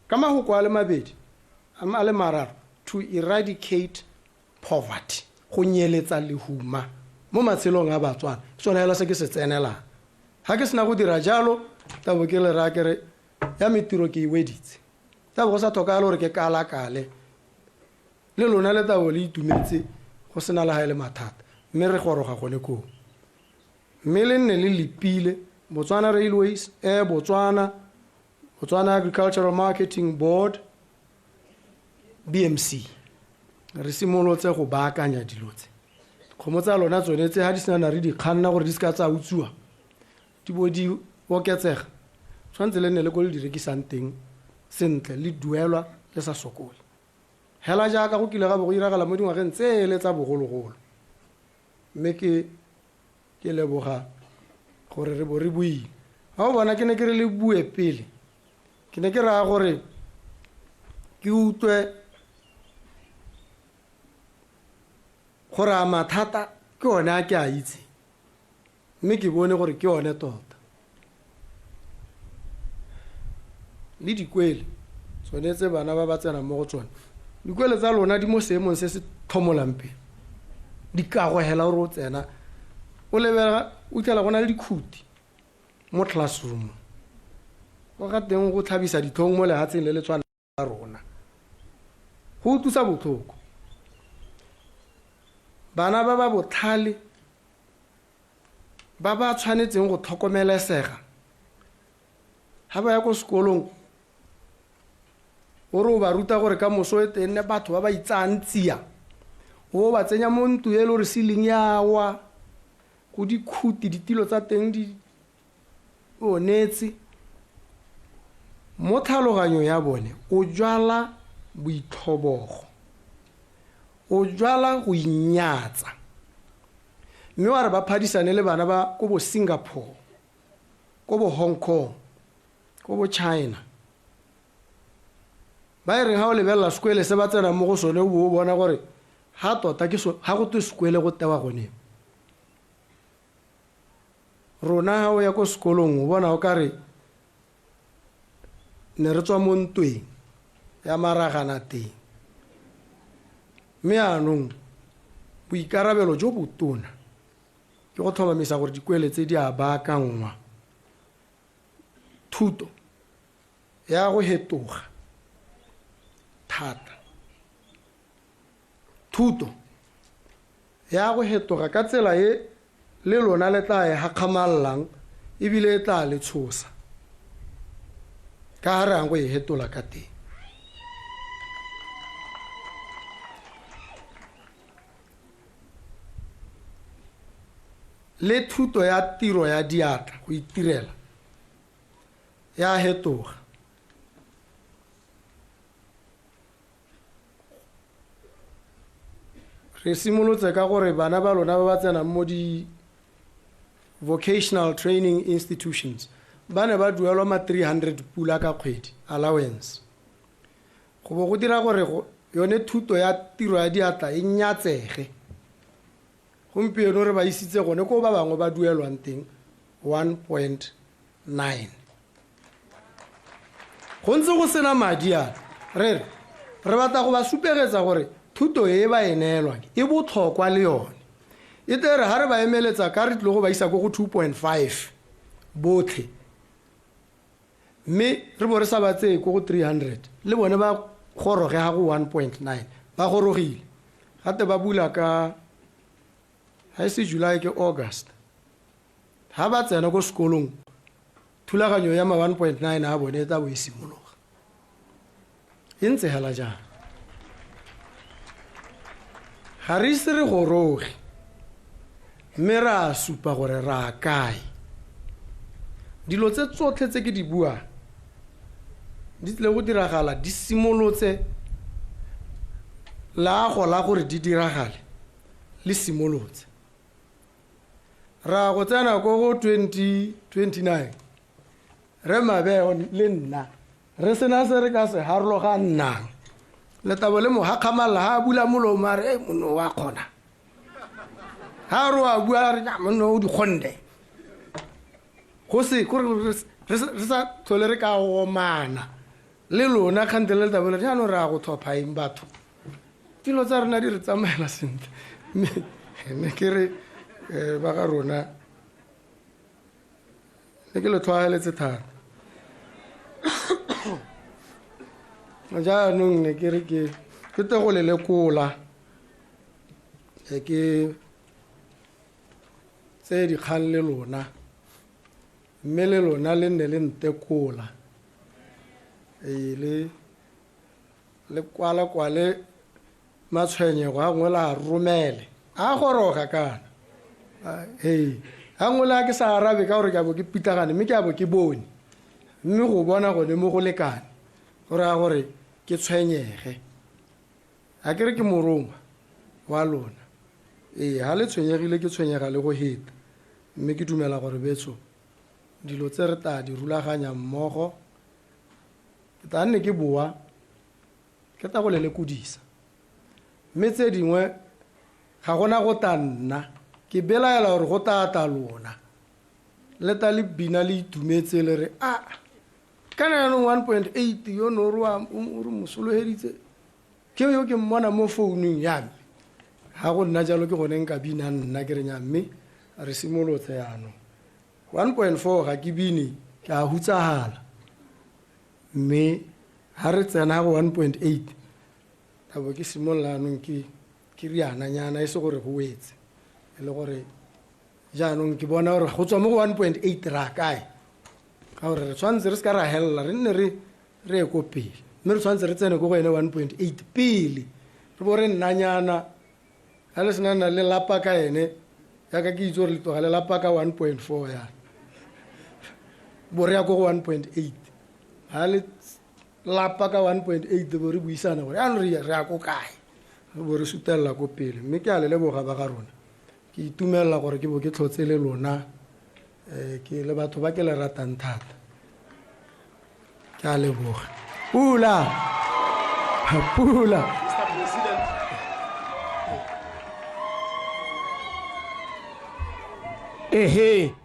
M: ka mahoko a le mabedi, a le mararo, to eradicate poverty, go nyeletsa lehuma mo matshelong a Batswana. Ke sone hela se ke se tsenelang. Ga ke sena go dira jalo, tla bo ke le raya ke re, ya me tiro ke e weditse. Tla bo go sa tlhokagale gore ke kalakale. Le lona le tla bo le itumetse go sena le ga e le mathata, mme re goroga gone koo. Mme le nne le lepile Botswana Railways, Air Botswana, Botswana Agricultural Marketing Board, BMC. Re simolotse go baakanya dilo tse. Dikgomo tsa lona tsone tse ga di sena re di kganna gore di seka tsa utswiwa, di bo di oketsega, tshwanetse le nne le ko le di rekisang teng sentle, le duelwa le sa sokole. Hela jaaka go kile ga bo go iragala mo dingwageng tsele tsa bogologolo. Mme ke ke leboga gore re bo re buile. Ga o bona ke ne ke re le bue pele, ke ne ke raya gore ke utlwe gore a mathata ke one a ke a itseng, mme ke bone gore ke one tota. Le dikwele tsone tse bana ba ba tsenang mo go tsone, dikwele tsa lona di mo seemong se se tlhomolang pelo. Di kago hela gore o tsena o lebega o fitlhela go na le dikhuti mo classroom, go ga teng go tlhabisa ditlhong mo lehatsheng le le tshwanang la rona, go utlwisa botlhoko. Bana ba ba botlhale ba ba tshwanetseng go tlhokomelesega ga ba ya ko sekolong, o re o ba ruta gore ka moso e teng nne batho ba ba itsayang tsia, o ba tsenya mo ntlo e le gore ceiling ya wa, go dikhuti, ditilo tsa teng di onetse. Mo tlhaloganyong ya bone o jwala boitlhobogo, o jwala go inyatsa, mme wa re ba phadisane le bana ba ko bo Singapore, ko bo Hong Kong, ko bo China, ba e reng ga o lebelela sekwele se ba tsenang mo go sone, o bo o bona gore ga tota ke so, ga go twe sekwele go tewa gone. Rona ga o ya ko sekolong o bona o ka re ne re tswa mo ntweng ya maragana teng. Mme yaanong boikarabelo jo botona ke go tlhomamisa gore dikwele tse di a baakangwa. Thuto ya go hetoga thata. Thuto ya go hetoga ka tsela e le lona le tla e hakgamallang ebile e tla le tshosa ka ga re yang go e hetola ka teng. Le thuto ya tiro ya diatla go itirela ya hetoga. Re simolotse ka gore bana ba lona ba ba tsenang mo di vocational training institutions ba ne ba duelwa ma 300 pula ka kgwedi allowance, go bo go dira gore yone thuto ya tiro ya diatla e nyatsege. Gompieno re ba isitse gone ko ba bangwe ba duelwang teng 1.9. Go ntse go sena madi a re re re batla go ba supegetsa gore thuto e ba e neelwang e botlhokwa le yone. E tle re ha re ba emeletsa ka re tlile go ba isa ko go 2.5 botlhe, mme re bo re sa ba tseye ko go 300, le bone ba goroge ga go 1.9. Ba gorogile gate ba bula ka ga e se July ke August. Ga ba tsena ko sekolong, thulaganyo ya ma 1.9 a bone e tla bo e simologa. E ntse hela jang. Ga re ise re goroge, mme re a supa gore re a kae. Dilo tse tsotlhe tse ke di buang di tlile go diragala, di simolotse leago la gore di diragale le simolotse. Ra go tsena ko go 2029 re Mabeo le nna re sena se re ka se harologannang. Letabo le mo hakgamalla ha a bula molomo a re, monno wa kgona. Ha re wa bua a re, monno o di kgonne. Go se, kore re sa tlhole re ka omana le lona kgante le letabo le re, jaanong re ya go tlhopha eng batho. Dilo tsa rona di re tsamaela sentle. Mme ne ke re, ba ga rona, ne ke le tlhwaeletse thata. Jaanong ne ke re ke tle go le lekola, ke tseye dikgang le lona, mme le lona le nne le ntekola. Ee, le kwala-kwale matshwenyego a nngwe la romele. A goroga kana. Ee, a nngwe le a ke sa arabe ka gore ke a bo ke pitlagane, mme ke a bo ke bone. Mme go bona gone mo go lekane, go raya gore ke tshwenyege. A ke re ke morongwa wa lona. Ee, ha le tshwenyegile ke tshwenyega le go heta. Mme ke dumela gore betsho, dilo tse re tla di rulaganya mmogo, ke tla nne ke boa, ke tla go le lekodisa. Mme tse dingwe ga gona go tla nna, ke belaela gore go tla tla lona. Le tla le bina le itumetse le re, a, kana jaanong 1.8 yo no re wa, o re mosologeditse, ke yo ke mmona mo founung ya me. Ha go nna jalo ke gone nka binang nna ke re nya, mme re simolotse jaanong. 1.4 ga ke bine, ke a hutsagala. Mme ha re tsena go 1.8, ka bo ke simolola jaanong ke riananyana, e se gore go wetse. E le gore jaanong ke bona gore go tswa mo go 1.8 ra kae. Ka gore re tshwanetse re se ka ra helela, re nne re ye ko pele. Mme re tshwanetse re tsene ko go ene 1.8 pele. Re bo re nnanyana, ha le sena nna le lapa ka ene, jaaka ke itse gore le tloga le lapa ka 1.4 yana. Bo re ya ko go 1.8. Ha le lapa ka 1.8 bo re buisana gore jaanong re ya ko kae. Re bo re sutelela ko pele. Mme ke a le leboga ba ga rona. Ke itumelela gore ke bo ke tlhotse le lona, ke le batho ba ke le ratang thata. Ke a leboga. Pula! Pula!
B: Ehe,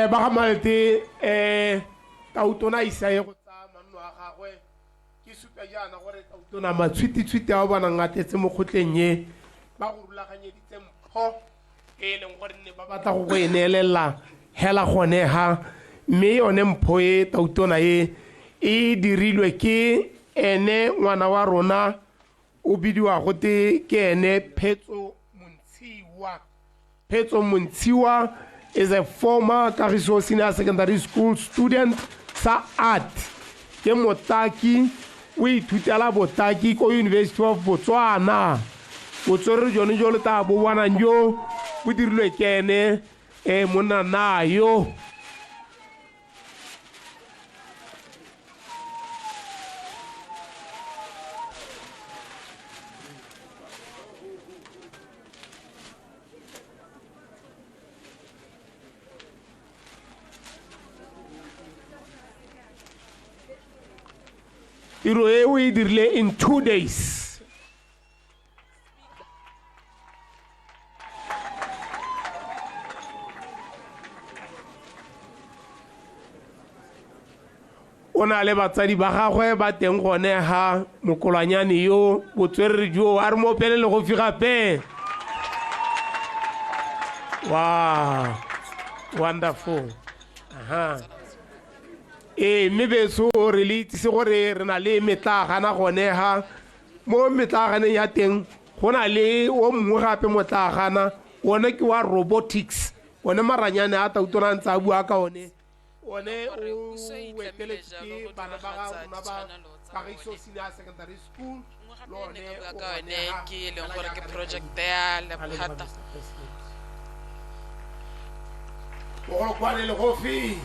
B: ba ga Malte, Tautona isa ye go tsaya manno a gagwe. Ke supe jaana gore Tautona matshwititshwiti a o bonang a tletse mo kgotleng e, ba go rulaganyeditse mpho e e leng gore ne ba batla go go e neelela hela gone ha. Mme yone mpho e Tautona e, e dirilwe ke ene ngwana wa rona o bidiwa gote ke ene Phetso Montshiwa. Phetso Montshiwa is a former Kagiso Senior Secondary School student sa art. Ke motaki, o ithutela botaki ko University of Botswana. Botswerere jone jo le tla bo bonang jo bo dirilwe ke ene, monna nayo. Tiro e o e dirile in 2 days. O na le batsadi ba gagwe ba teng gone ha mokolwanyane yo botswerere jo a re mo opele le go figa gape. Wow, wonderful. Aha. Ee, mme beso re le itsise gore re na le metlaagana gone ha. Mo metlaaganeng ya teng go na le o mongwe gape motlaagana, one ke wa robotics. One maranyane a tautona a ntse a bua ka one, one o eteletswe ke bana ba ga rona ba Kagiso Senior Secondary School, le one o
N: ka yone ke e leng gore ke project ya lephata.
B: Mogolokwane Legofi.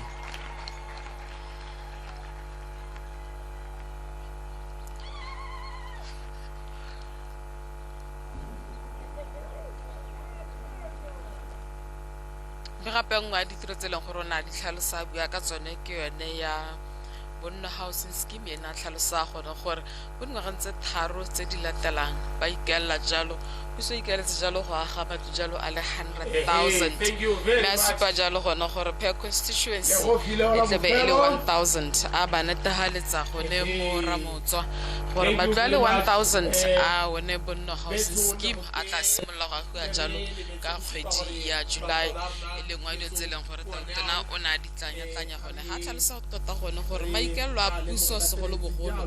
N: Mme gape nngwe ya ditiro tse e leng gore o ne a di tlhalosa a bua ka tsone ke yone ya bonno housing scheme. Ene a tlhalosa gone gore mo dingwageng tse tharo tse di latelang ba ikaelela jalo, puso e ikaeletse jalo go aga matlo jalo a le 100,000,
B: Thank you very
N: mme a
B: much.
N: supa jalo gone gore per constituency
B: Legofile
N: e
B: la
N: tlebe e le
B: bofelo.
N: 1000, a ba netefaletsa gone mo Ramotswa gore
B: Thank you
N: matlo a le
B: very much.
N: 1000
B: Eh,
N: a one bonno housing scheme a tla simolola go agiwa jalo ka kgwedi ya July, e leng wa dilo tse e leng gore tautona o ne a di tlanya-tlanya gone ga tlhalosa tota gone gore maikaelelo a puso segolobogolo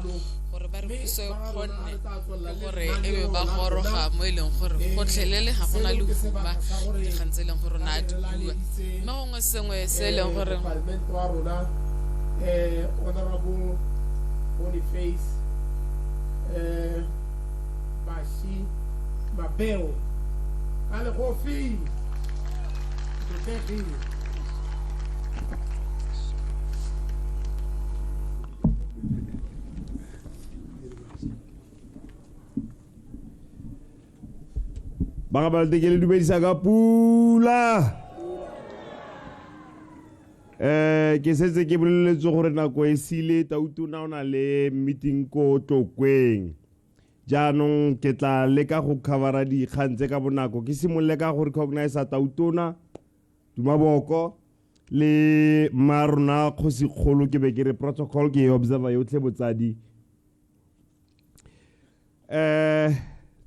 N: gore ba re puso e kgonne ke gore e be ba goroga mo e leng gore gotlhelele ga gona lehuma, dikgang tse e leng gore o ne a di bua, mme gongwe sengwe se e leng gore
B: Parliament wa rona, Honorable Boniface Bashi Mabeo ka Legofi Tlotlegi.
O: Ba ga Balete, ke le dumedisa ka pula. Ke setse ke boleletse gore nako e sile, tautona o na le meeting ko Tlokweng. Jaanong ke tla leka go covera dikgang tse ka bonako. Ke simolole ka go recognize tautona Dumaboko le mma rona kgosikgolo. Ke be ke re protocol ke e observer yotlhe botsadi.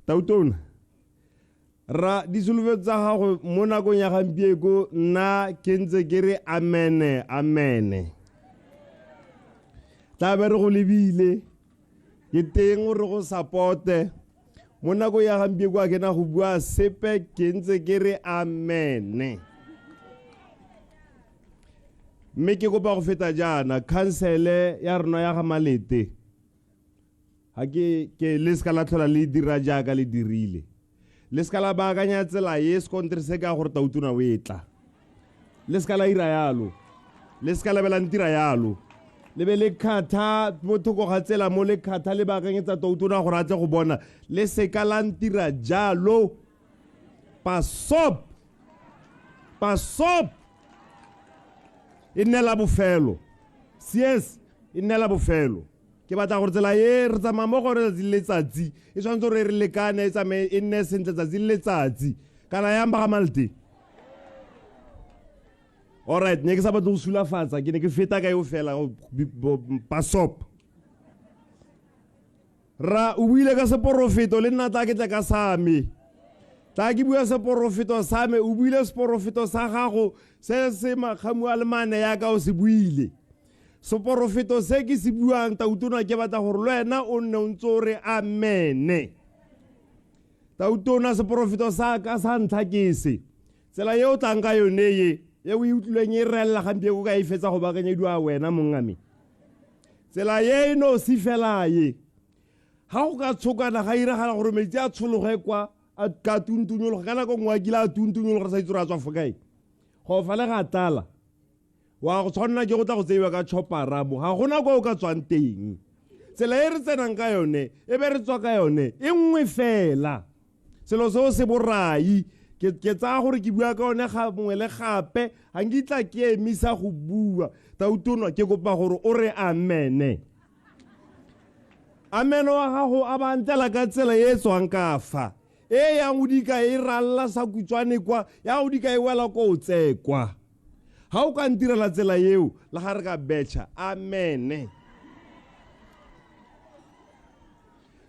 O: Tautona, ra disolofetso tsa gago mo nakong ya gampieko, nna ke ntse ke re amene, amene. Tla be re go lebile, ke teng gore go supporte mo nakong ya gampieko. A ke na go bua sepe, ke ntse ke re amene. Mme ke kopa go feta jaana, khansele ya rona ya ga Malete, ga ke le seka la tlhola le dira jaaka le dirile, le seka la baakanya tsela ye sekontere se ka gore tautona o e tla. Le seka la ira yalo, le seka la be la ntira yalo, le be le kgatha mo thoko ga tsela mo, le kgatha le baakanyetsa tautona gore a tle go bona. Le seka la ntira jalo. Pasop, pasop, e nne la bofelo. Cs e nne la bofelo. Ke batla gore tsela e re tsamaya mo gore letsatsi le letsatsi e tshwanetse gore re lekane, e tsamaye e nne sentle tsatsi le letsatsi. Kana yang ba ga Malte? Alright, ne ke sa batle go sulafatsa, ke ne ke feta ka eo fela. Pasop ra o buile ka seporofeto, le nna tla ke tle ka sa me, tla ke bua seporofeto sa me. O buile seporofeto sa gago se se makgamu a le mane yaka o se buile. Seporofeto se ke se buang, tautona, ke batla gore le wena o nne o ntse o re amene. Tautona, seporofeto sa ka sa ntlha ke se: tsela e o tlang ka yone ye e o e utlwileng e relela gampieko ka e fetsa go baakanyediwa wena mongame, tsela ye e nosi fela ye, ga go ka tshokana ga iragala gore metsi a tshologe kwa, a ka tuntunyologa ka nako nngwe, a kile a tuntunyologa re sa itse gore a tswa fo kae, go fa le ga tlala, wa go tshwanela ke go tla go tseiwa ka chopara mo, ga gona kwa o ka tswang teng. Tsela e re tsenang ka yone e be re tswa ka yone e nngwe fela. Selo seo se borai. Ke tsaya gore ke bua ka one gangwe le gape, ga nkitla ke emisa go bua. Tautona, ke kopa gore o re amene. Amene wa gago a ba ntlela ka tsela e e tswang ka fa e yang o dika e ralla sa kutswane kwa, ya o dika e wela ko o tseye kwa. Ga o ka ntirela tsela eo, le ga re ka betšha, amene.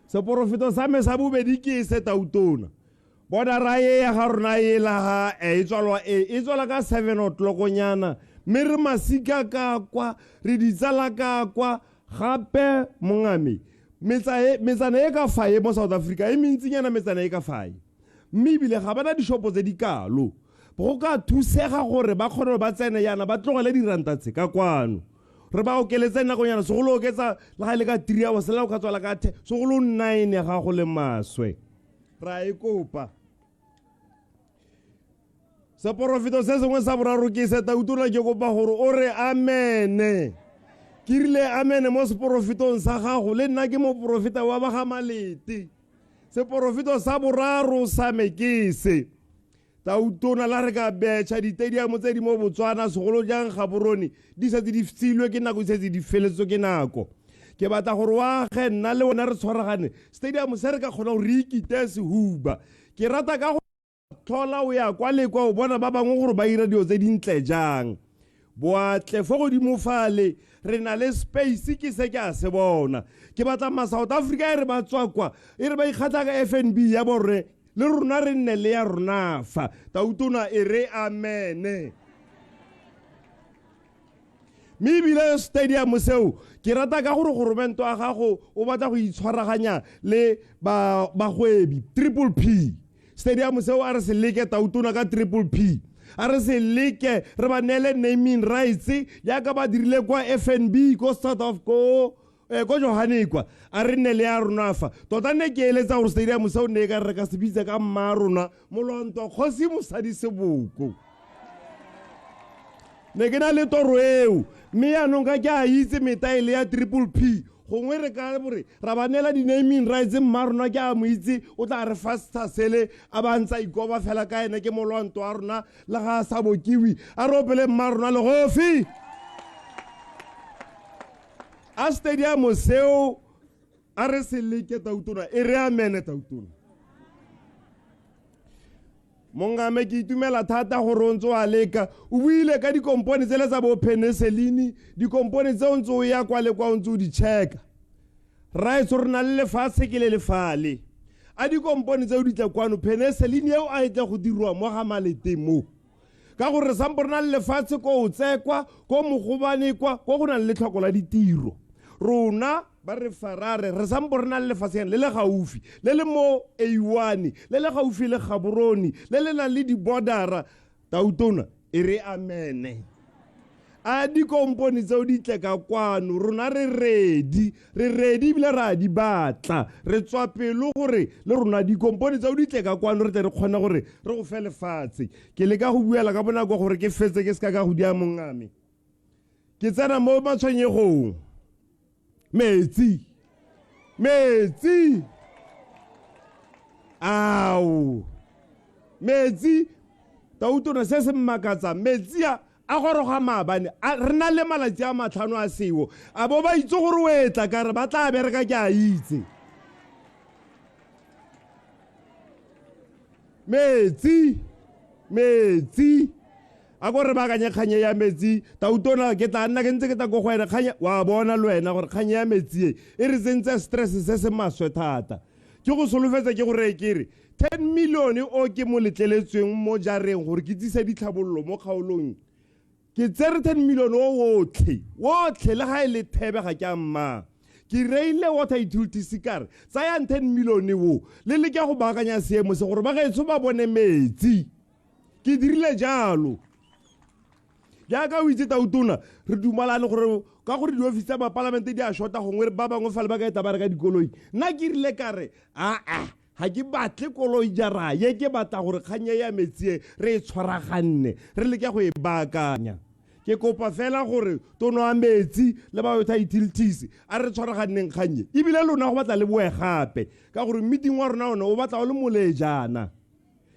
O: Seporofeto sa me sa bobedi ke se: tautona, bona ra e ya ga rona e la ga e tswalwa, e tswala ka 7 o'clock nyana, mme re masika ka kwa, re ditsala ka kwa gape mongame. Metsana e ka fae mo South Africa e mentsinyana, metsana e ka fae, mme ebile ga bana dishopo tse di kalo. Go ka thusega gore ba kgone gore ba tsene yana ba tlogele diranta tse ka kwano. Re ba okeletse nakonyana, segolo oketsa le ga e le ka 3 hours, le ga o ka tswala ka 10, segolo 9 ga go le maswe. Ra e kopa. Seporofeto se sengwe sa boraro ke se, Tautona, ke kopa gore o re amene. Ke rile amene mo seporofetong sa gago, le nna ke moporofeta wa ba ga Malete. Seporofeto sa boraro sa me ke se, Tautona, la re ka betšha ditediamo tse di mo Botswana, segolo jang Gaborone, di setse di tseilwe ke nako, di setse di feletswe ke nako. Ke batla gore o age, nna le wena re tshwaragane stadium se re ka kgona gore re ikite sehuba. Ke rata ka go tlhola o ya kwa le kwa, o bona ba bangwe gore ba ira dilo tse dintle jang. Boatle fo godimo fale re na le space, ke se ke a se bona. Ke batla ma South Africa e re ba tswa kwa, e re ba ikgatlha ka FNB ya borre, le rona re nne le ya rona fa. Tautona, e re amene. Mme ebile stadium seo ke rata ka gore goromento wa gago o batla go itshwaraganya le bagwebi, Triple P. Stadium seo a re se leke, Tautona, ka Triple P. A re se leke, re ba neele naming rights jaaka ba dirile kwa FNB ko South of ko ko Johanne kwa. A re nne le ya rona fa. Tota nne ke eletsa gore stadium seo ne e ka re ka se bitsa ka mma rona Molwanto Kgosi Mosadi Seboko. Ne ke na le toro eo, mme yaanong ka ke a itse metaele ya Triple P, gongwe re ka bore ra ba neela di-naming rights. Mma rona ke a mo itse, o tla re fa setsha sele a ba ntse a ikoba fela ka ene ke molwanto wa rona le ga a sa bokiwe. A re opele mma rona legofi. A stadium seo a re se leke, Tautona, e re amene, Tautona. Mongame, ke itumela thata gore o ntse o a leka. O buile ka dikompone tsele tsa bo penicillin, dikompone tse o ntse o ya kwa le kwa o ntse o di checka. Raetso, re na le lefatshe ke le lefale. A dikompone tseo di tle kwano, penicillin eo a e tle go dirwa mo ga Malete mo, ka gore re sampo re na le lefatshe ko o tsekwa ko Mogobane kwa ko go nang le tlhoko la ditiro. Rona ba re farare re sampo re na le lefatshe le le gaufi, le le mo A1, le le gaufi le Gaborone, le le nang le di-bordera. Tautona, e re amene. A dikompone tseo di tle ka kwano, rona re ready, re ready ebile re a di batla. Re tswa pelo gore le rona dikompone tseo di tle ka kwano, re tle re kgone gore re go fe lefatshe. Ke leka go buela ka bonako gore ke fetse ke seka ka go dia mongame. Ke tsena mo matshwenyegong. Metsi, metsi, ao metsi, Tautona, se se mmakatsang, metsi a a goroga maabane, re na le malatsi a 5 a seo, a bo ba itse gore o etla ka re ba tla bereka, ke a itse. Metsi, metsi, a ko re baakanye kganye ya metsi, Tautona. Ke tla nna ke ntse ke tla ko go wena kganye, wa bona le wena gore kganye ya metsi e e re tsentse stress se se maswe thata. Ke go solofetsa, ke gore ke re 10 million o ke mo letleletsweng mo jareng gore ke tsise ditlhabololo mo kgaolong, ke tsere 10 million o otlhe otlhe, le ga e le thebe ga ke a mma. Ke reile water utilities ka re tsayang 10 million o le leke go baakanya seemo se gore ba gaetsho ba bone metsi. Ke dirile jalo. Jaaka o itse, Tautona, re dumalane gore ka gore diofisi tsa mapalamente di a shota, gongwe ba bangwe fale ba ka eta ba reka dikoloi. Nna ke rile ka re aa, ga ke batle koloi jara ye, ke batla gore kganye ya metsi e re e tshwaraganne, re leke go e baakanya. Ke kopa fela gore tono a metsi le ba water utilities a re tshwaraganneng kganye, ebile lona go batla le boe gape ka gore meeting wa rona one o batla o le molejana.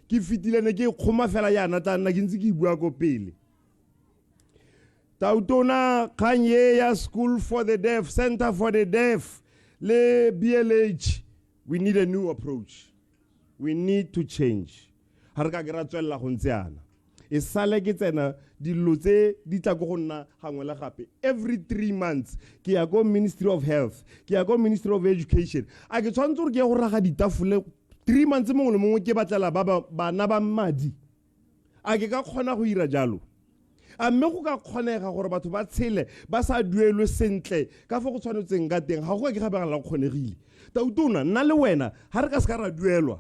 O: Ke fetile ne ke kgoma fela yana, tla nna ke ntse ke bua ko pele. Tautona, kgang ye ya School for the Deaf, Center for the Deaf le BLH, we need a new approach, we need to change. Ga re ka ke ra tswelela go ntse yana. E sale ke tsena, dilo tse di tla ko go nna gangwe le gape. Every 3 months ke ya ko Ministry of Health, ke ya ko Ministry of Education. A ke tshwanetse gore ke ye go raga ditafole 3 months mongwe le mongwe ke batlela ba bana ba madi? A ke ka kgona go ira jalo? A mme go ka kgonega gore batho ba tshele ba sa duelwe sentle ka fa go tshwanetseng ka teng? Ga go ka ke ga begala go kgonegile, Tautona. Nna le wena ga re ka se ka ra duelwa.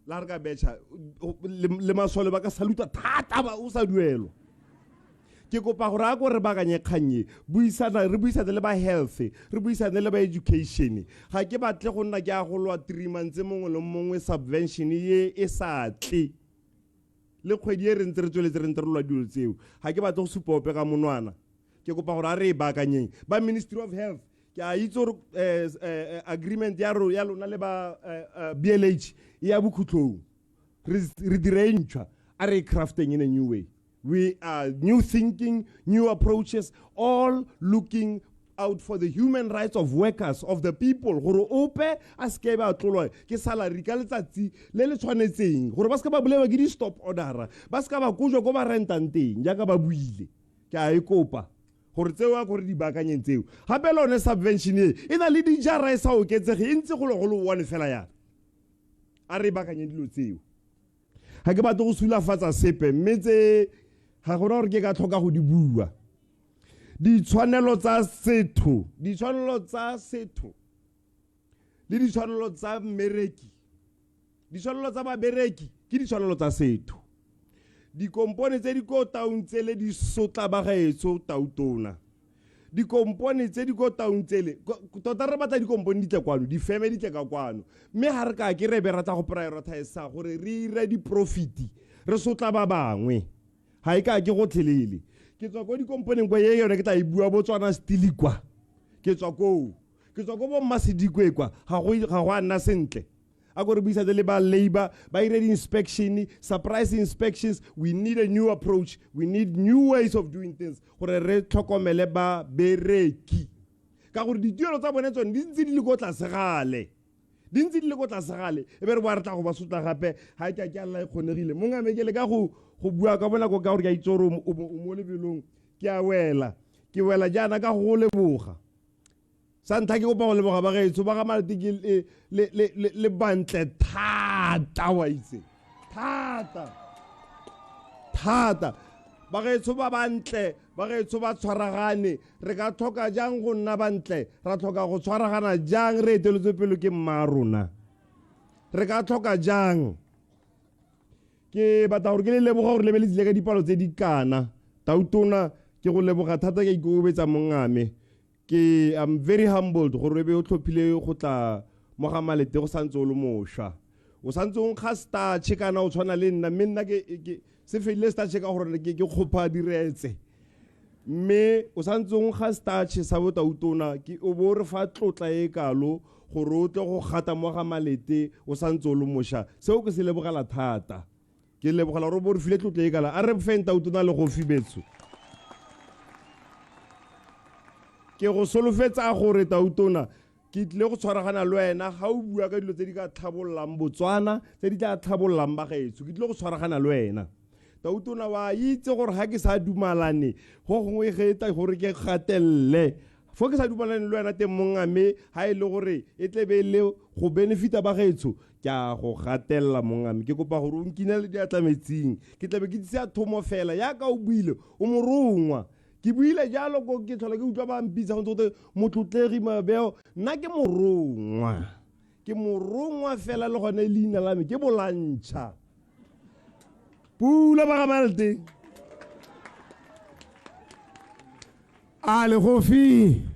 O: La re ka betšha le masole ba ka saluta thata ba o sa duelwa. Ke kopa gore a ko re bakanye kgang e, buisana re buisane le ba health, re buisane le ba education. Ga ke batle go nna ke a go lwa 3 months mongwe le mongwe subvention ye e sa tle. Le kgwedi e re ntse re tsweletse re ntse re lwa dilo tseo. Ga ke batle go supa ope ka monwana. Ke kopa gore a re e baakanyeng. Ba Ministry of Health, ke a itse gore agreement ya ya lona le ba BLH e ya bokhutlong. Re dire e ntšhwa, a re e crafting in a new way. We are new thinking, new approaches, all looking out for the human rights of workers, of the people, gore ope a seke ba tlolwa ke salary ka letsatsi le le tshwanetseng, gore ba seke ba bolewa ke di-stop order, ba seke ba kojwa ko ba rentang teng, jaaka ba buile. Ke a e kopa gore tseo a gore di baakanyeng tseo. Gape le one subvention e e na le dijara e sa oketsege, e ntse go le go le one fela yana. A re baakanyeng dilo tseo. Ga ke batle go sulafatsa sepe, mme tse ga gona gore ke ka tlhoka go di bua. Ditshwanelo tsa setho, ditshwanelo tsa setho le ditshwanelo tsa mmereki, ditshwanelo tsa babereki ke ditshwanelo tsa setho. Dikompone tse di ko taung tsele di sotla bagaetsho tautona. Dikompone tse di ko taung tsele, tota re batla dikompone di tle kwano, difeme di tle ka kwano. Mme ga re ka ke re be re tla go prioritize gore re ire di-profit, re sotla ba bangwe. Ga e ka ke gotlhelele. Ke tswa ko dikomponeng kwa ye yone ke tla e bua Botswana Steel kwa. Ke tswa koo. Ke tswa ko bo Mmasedikwe kwa, ga go a nna sentle. A ko re buisane le ba labor, ba ire di-inspection, surprise inspections. We need a new approach. We need new ways of doing things gore re tlhokomele ba bereki. Ka gore dituelo tsa bone tsone di ntse di le ko tlase gale. Di ntse di le ko tlase gale. E be re boa re tla go ba sotla gape, ga ke a ke a lla e kgonegile. Mongwe a me ke le ka go bua ka bonako ka gore ke a itse gore o mo lebelong. Ke a wela. Ke wela jaana ka go leboga. Sa ntlha ke kopa go leboga ba gaetsho ba ga Malete ke le bantle thata, wa itse. Thata. Thata. Ba gaetsho ba bantle, ba gaetsho ba tshwaragane. Re ka tlhoka jang go nna bantle? Ra tlhoka go tshwaragana jang re eteletswe pele ke mma rona? Re ka tlhoka jang? Ke batla gore ke le leboga gore lebeletsile ka dipalo tse di kana. Tautona, ke go leboga thata, ke a ikokobetsa mongame. Ke I'm very humbled gore be o tlhophile go tla mo ga Malete go santse o le mošwa. O santse o nkga starch kana o tshwana le nna, mme nna ke se fedile starch ka gore ke kgopha diretse. Mme o santse o nkga starch sa botautona, ke o bo re fa tlotla e kalo gore o tle go gata mo ga Malete o santse o le mošwa. Seo ke se lebogela thata. Ke lebogela gore o bo re file tlotla e kala. A re feng tautona le go fibetso. Ke go solofetsa gore tautona ke tlile go tshwaragana le wena ga o bua ka dilo tse di ka tlhabollang Botswana, tse di tla tlhabollang bagaetsho. Ke tlile go tshwaragana le wena. Tautona wa itse gore ga ke sa dumalane go gongwe ge e tla gore ke gatelele. Fo ke sa dumalane le wena teng mongame, ga e le gore e tle be e le go benefita bagaetsho, ke a go gatelela mongame. Ke kopa gore o nkinele diatla metsing. Ke tlabe ke tsaya thomo fela yaka o buile, o morongwa. Ke buile jalo ko ke tlhola ke utlwa ba mpitsa go ntse go twe motlotlegi Mabeo. Nna ke morongwa. Ke morongwa fela le gone leina la me ke Bolantšha. Pula ba ga Malete.
B: A le gofi.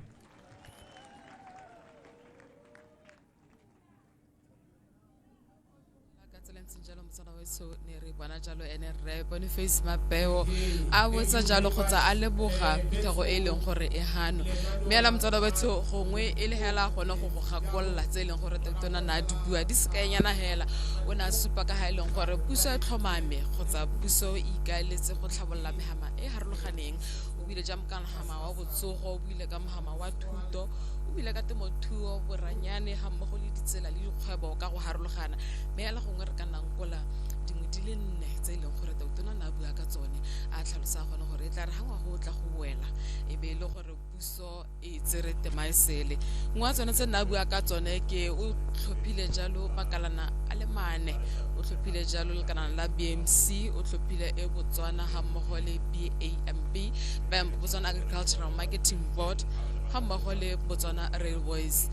N: Ka tsela e ntseng jalo motsana weso ne re bona jalo ene rre Boniface Mabeo a botsa jalo kgotsa a leboga phuthego e e leng gore e hano, mme ela motsana weso gongwe e le hela gone go go gakolola tse e leng gore tautona na di bua di sekaenyana hela. O ne a supa ka ga e leng gore puso e tlhomame kgotsa puso e ikaeletse go tlhabolola mehama e harologaneng. O buile jang ka mohama wa botsogo, o buile ka mohama wa thuto, o buile ka temothuo, boranyane ga mmogo le ditsela le dikgwebo ka go harologana. Mme ela gongwe re ka nankola dingwe di le nne tse e leng gore tautona ne a bua ka tsone, a tlhalosa gone gore e tla re ga ngwaga o tla go wela e be e le gore puso e tsere tema e sele. Nngwe ya tsone tse nne a bua ka tsone ke o tlhophile jalo makalana a le mane, o tlhophile jalo lekalana la BMC, o tlhophile e Botswana ga mmogo le BAMB, BAMB, Botswana Agricultural Marketing Board, ga mmogo le Botswana Railways.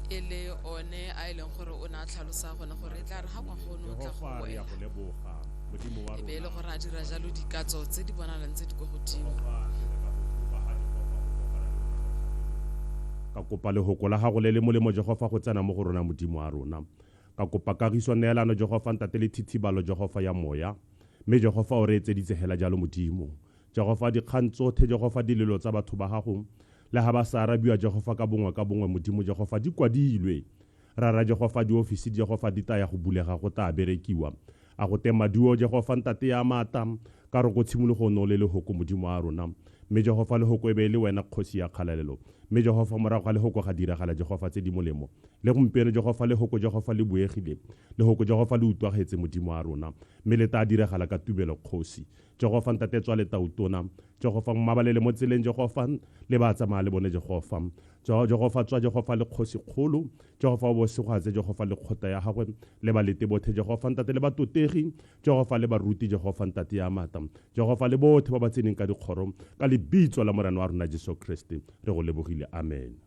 N: E le one a e leng gore o ne a tlhalosa gone gore e tla re ga ngwaga ono o tla go
O: Jehofa, re ya
N: wela
O: go leboga Modimo wa
N: e be e le
O: rona.
N: gore a dira jalo dikatso tse di bonalang tse di kwa godimo.
O: Ka kopa lehoko la gago le le molemo, Jehofa, go tsena mo go rona, Modimo wa rona. Ka kopa kagiso, neelano, Jehofa Ntate, le thithibalo, Jehofa, ya moya. Mme Jehofa o re etseditse hela jalo, Modimo. Jehofa, dikgang tsothe, Jehofa, dilelo tsa batho ba gago, le ha ba sa arabiwa, Jehofa, ka bongwe ka bongwe, Modimo, Jehofa, di kwadilwe. Rara, Jehofa, diofisi, Jehofa, di tla ya go bulega, go tla berekiwa. A go te maduo, Jehofa Ntate ya maata, ka re ko tshimologong o le lehoko, Modimo wa rona. Mme Jehofa, lehoko e be e le wena, Kgosi ya kgalalelo. Mme Jehofa, morago ga lehoko ga diragala, Jehofa, tse di molemo. Le gompieno, Jehofa, lehoko, Jehofa, le buegile. Lehoko, Jehofa, le utlwagetse, Modimo wa rona. Mme le tla diragala ka tumelo, Kgosi. Jehofa Ntate, tswa le Tautona. Jehofa, mmabalele mo tseleng, Jehofa, le ba tsamaya le bone, Jehofa. Jehofa, tswa, Jehofa, le Kgosi kgolo. Jehofa, o bo segwatse, Jehofa, le kgota ya gagwe, le balete bothe, Jehofa Ntate, le batotegi, Jehofa, le baruti, Jehofa Ntate ya maata, Jehofa, le bothe ba ba tseneng ka dikgoro, ka lebitso la Morena wa rona Jesu Kriste, re go lebogile. Amen.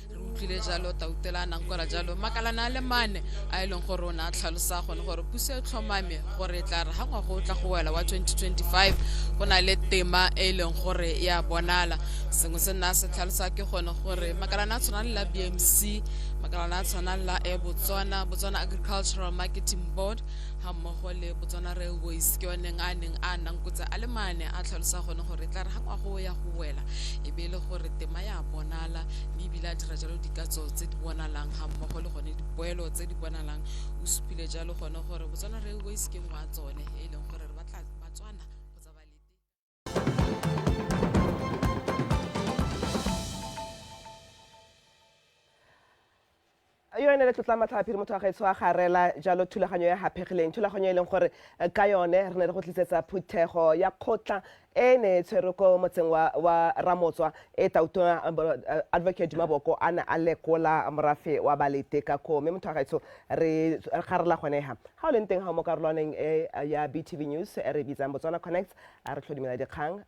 N: Re utlwile jalo tautela a nankola jalo makalana a le mane a e leng gore o ne a tlhalosa gone gore puso e tlhomame gore e tla re ga ngwago o tla go wela wa 2025 go na le tema e e leng gore ya bonala. Sengwe se nna se tlhalosa ke gone gore makalana a tshwanang le la BMC, makalana a tshwanang la e Botswana, Botswana Agricultural Marketing Board ga mmogo le Botswana Railways ke one a neng a nankotse a le mane a tlhalosa gone gore e tla re ga ngwago o ya go wela e be e le gore tema ya bonala, mme ebile a dira jalo dikatso tse di bonalang ga mmogo le gone dipoelo tse di bonalang. O supile jalo gone gore Botswana Railways ke nngwe ya tsone e leng gore re batla Batswana kgotsa balete.
P: Yone le tlotla matlhaphiri motho wa gaetsho a garela jalo thulaganyo ya haphegileng, thulaganyo e leng gore ka yone re ne re go tlisetsa phuthego ya kgotla e ne e tshwerwe ko motseng wa, wa Ramotswa e Tautona Advocate Duma Boko a ne a lekola morafe wa Balete ka koo. Mme motho wa gaetsho re garela gone ha ga o leng teng ga o mo karolwaneng e ya BTV News e re bitsang Botswana Connects, a re tlhodumela dikgang.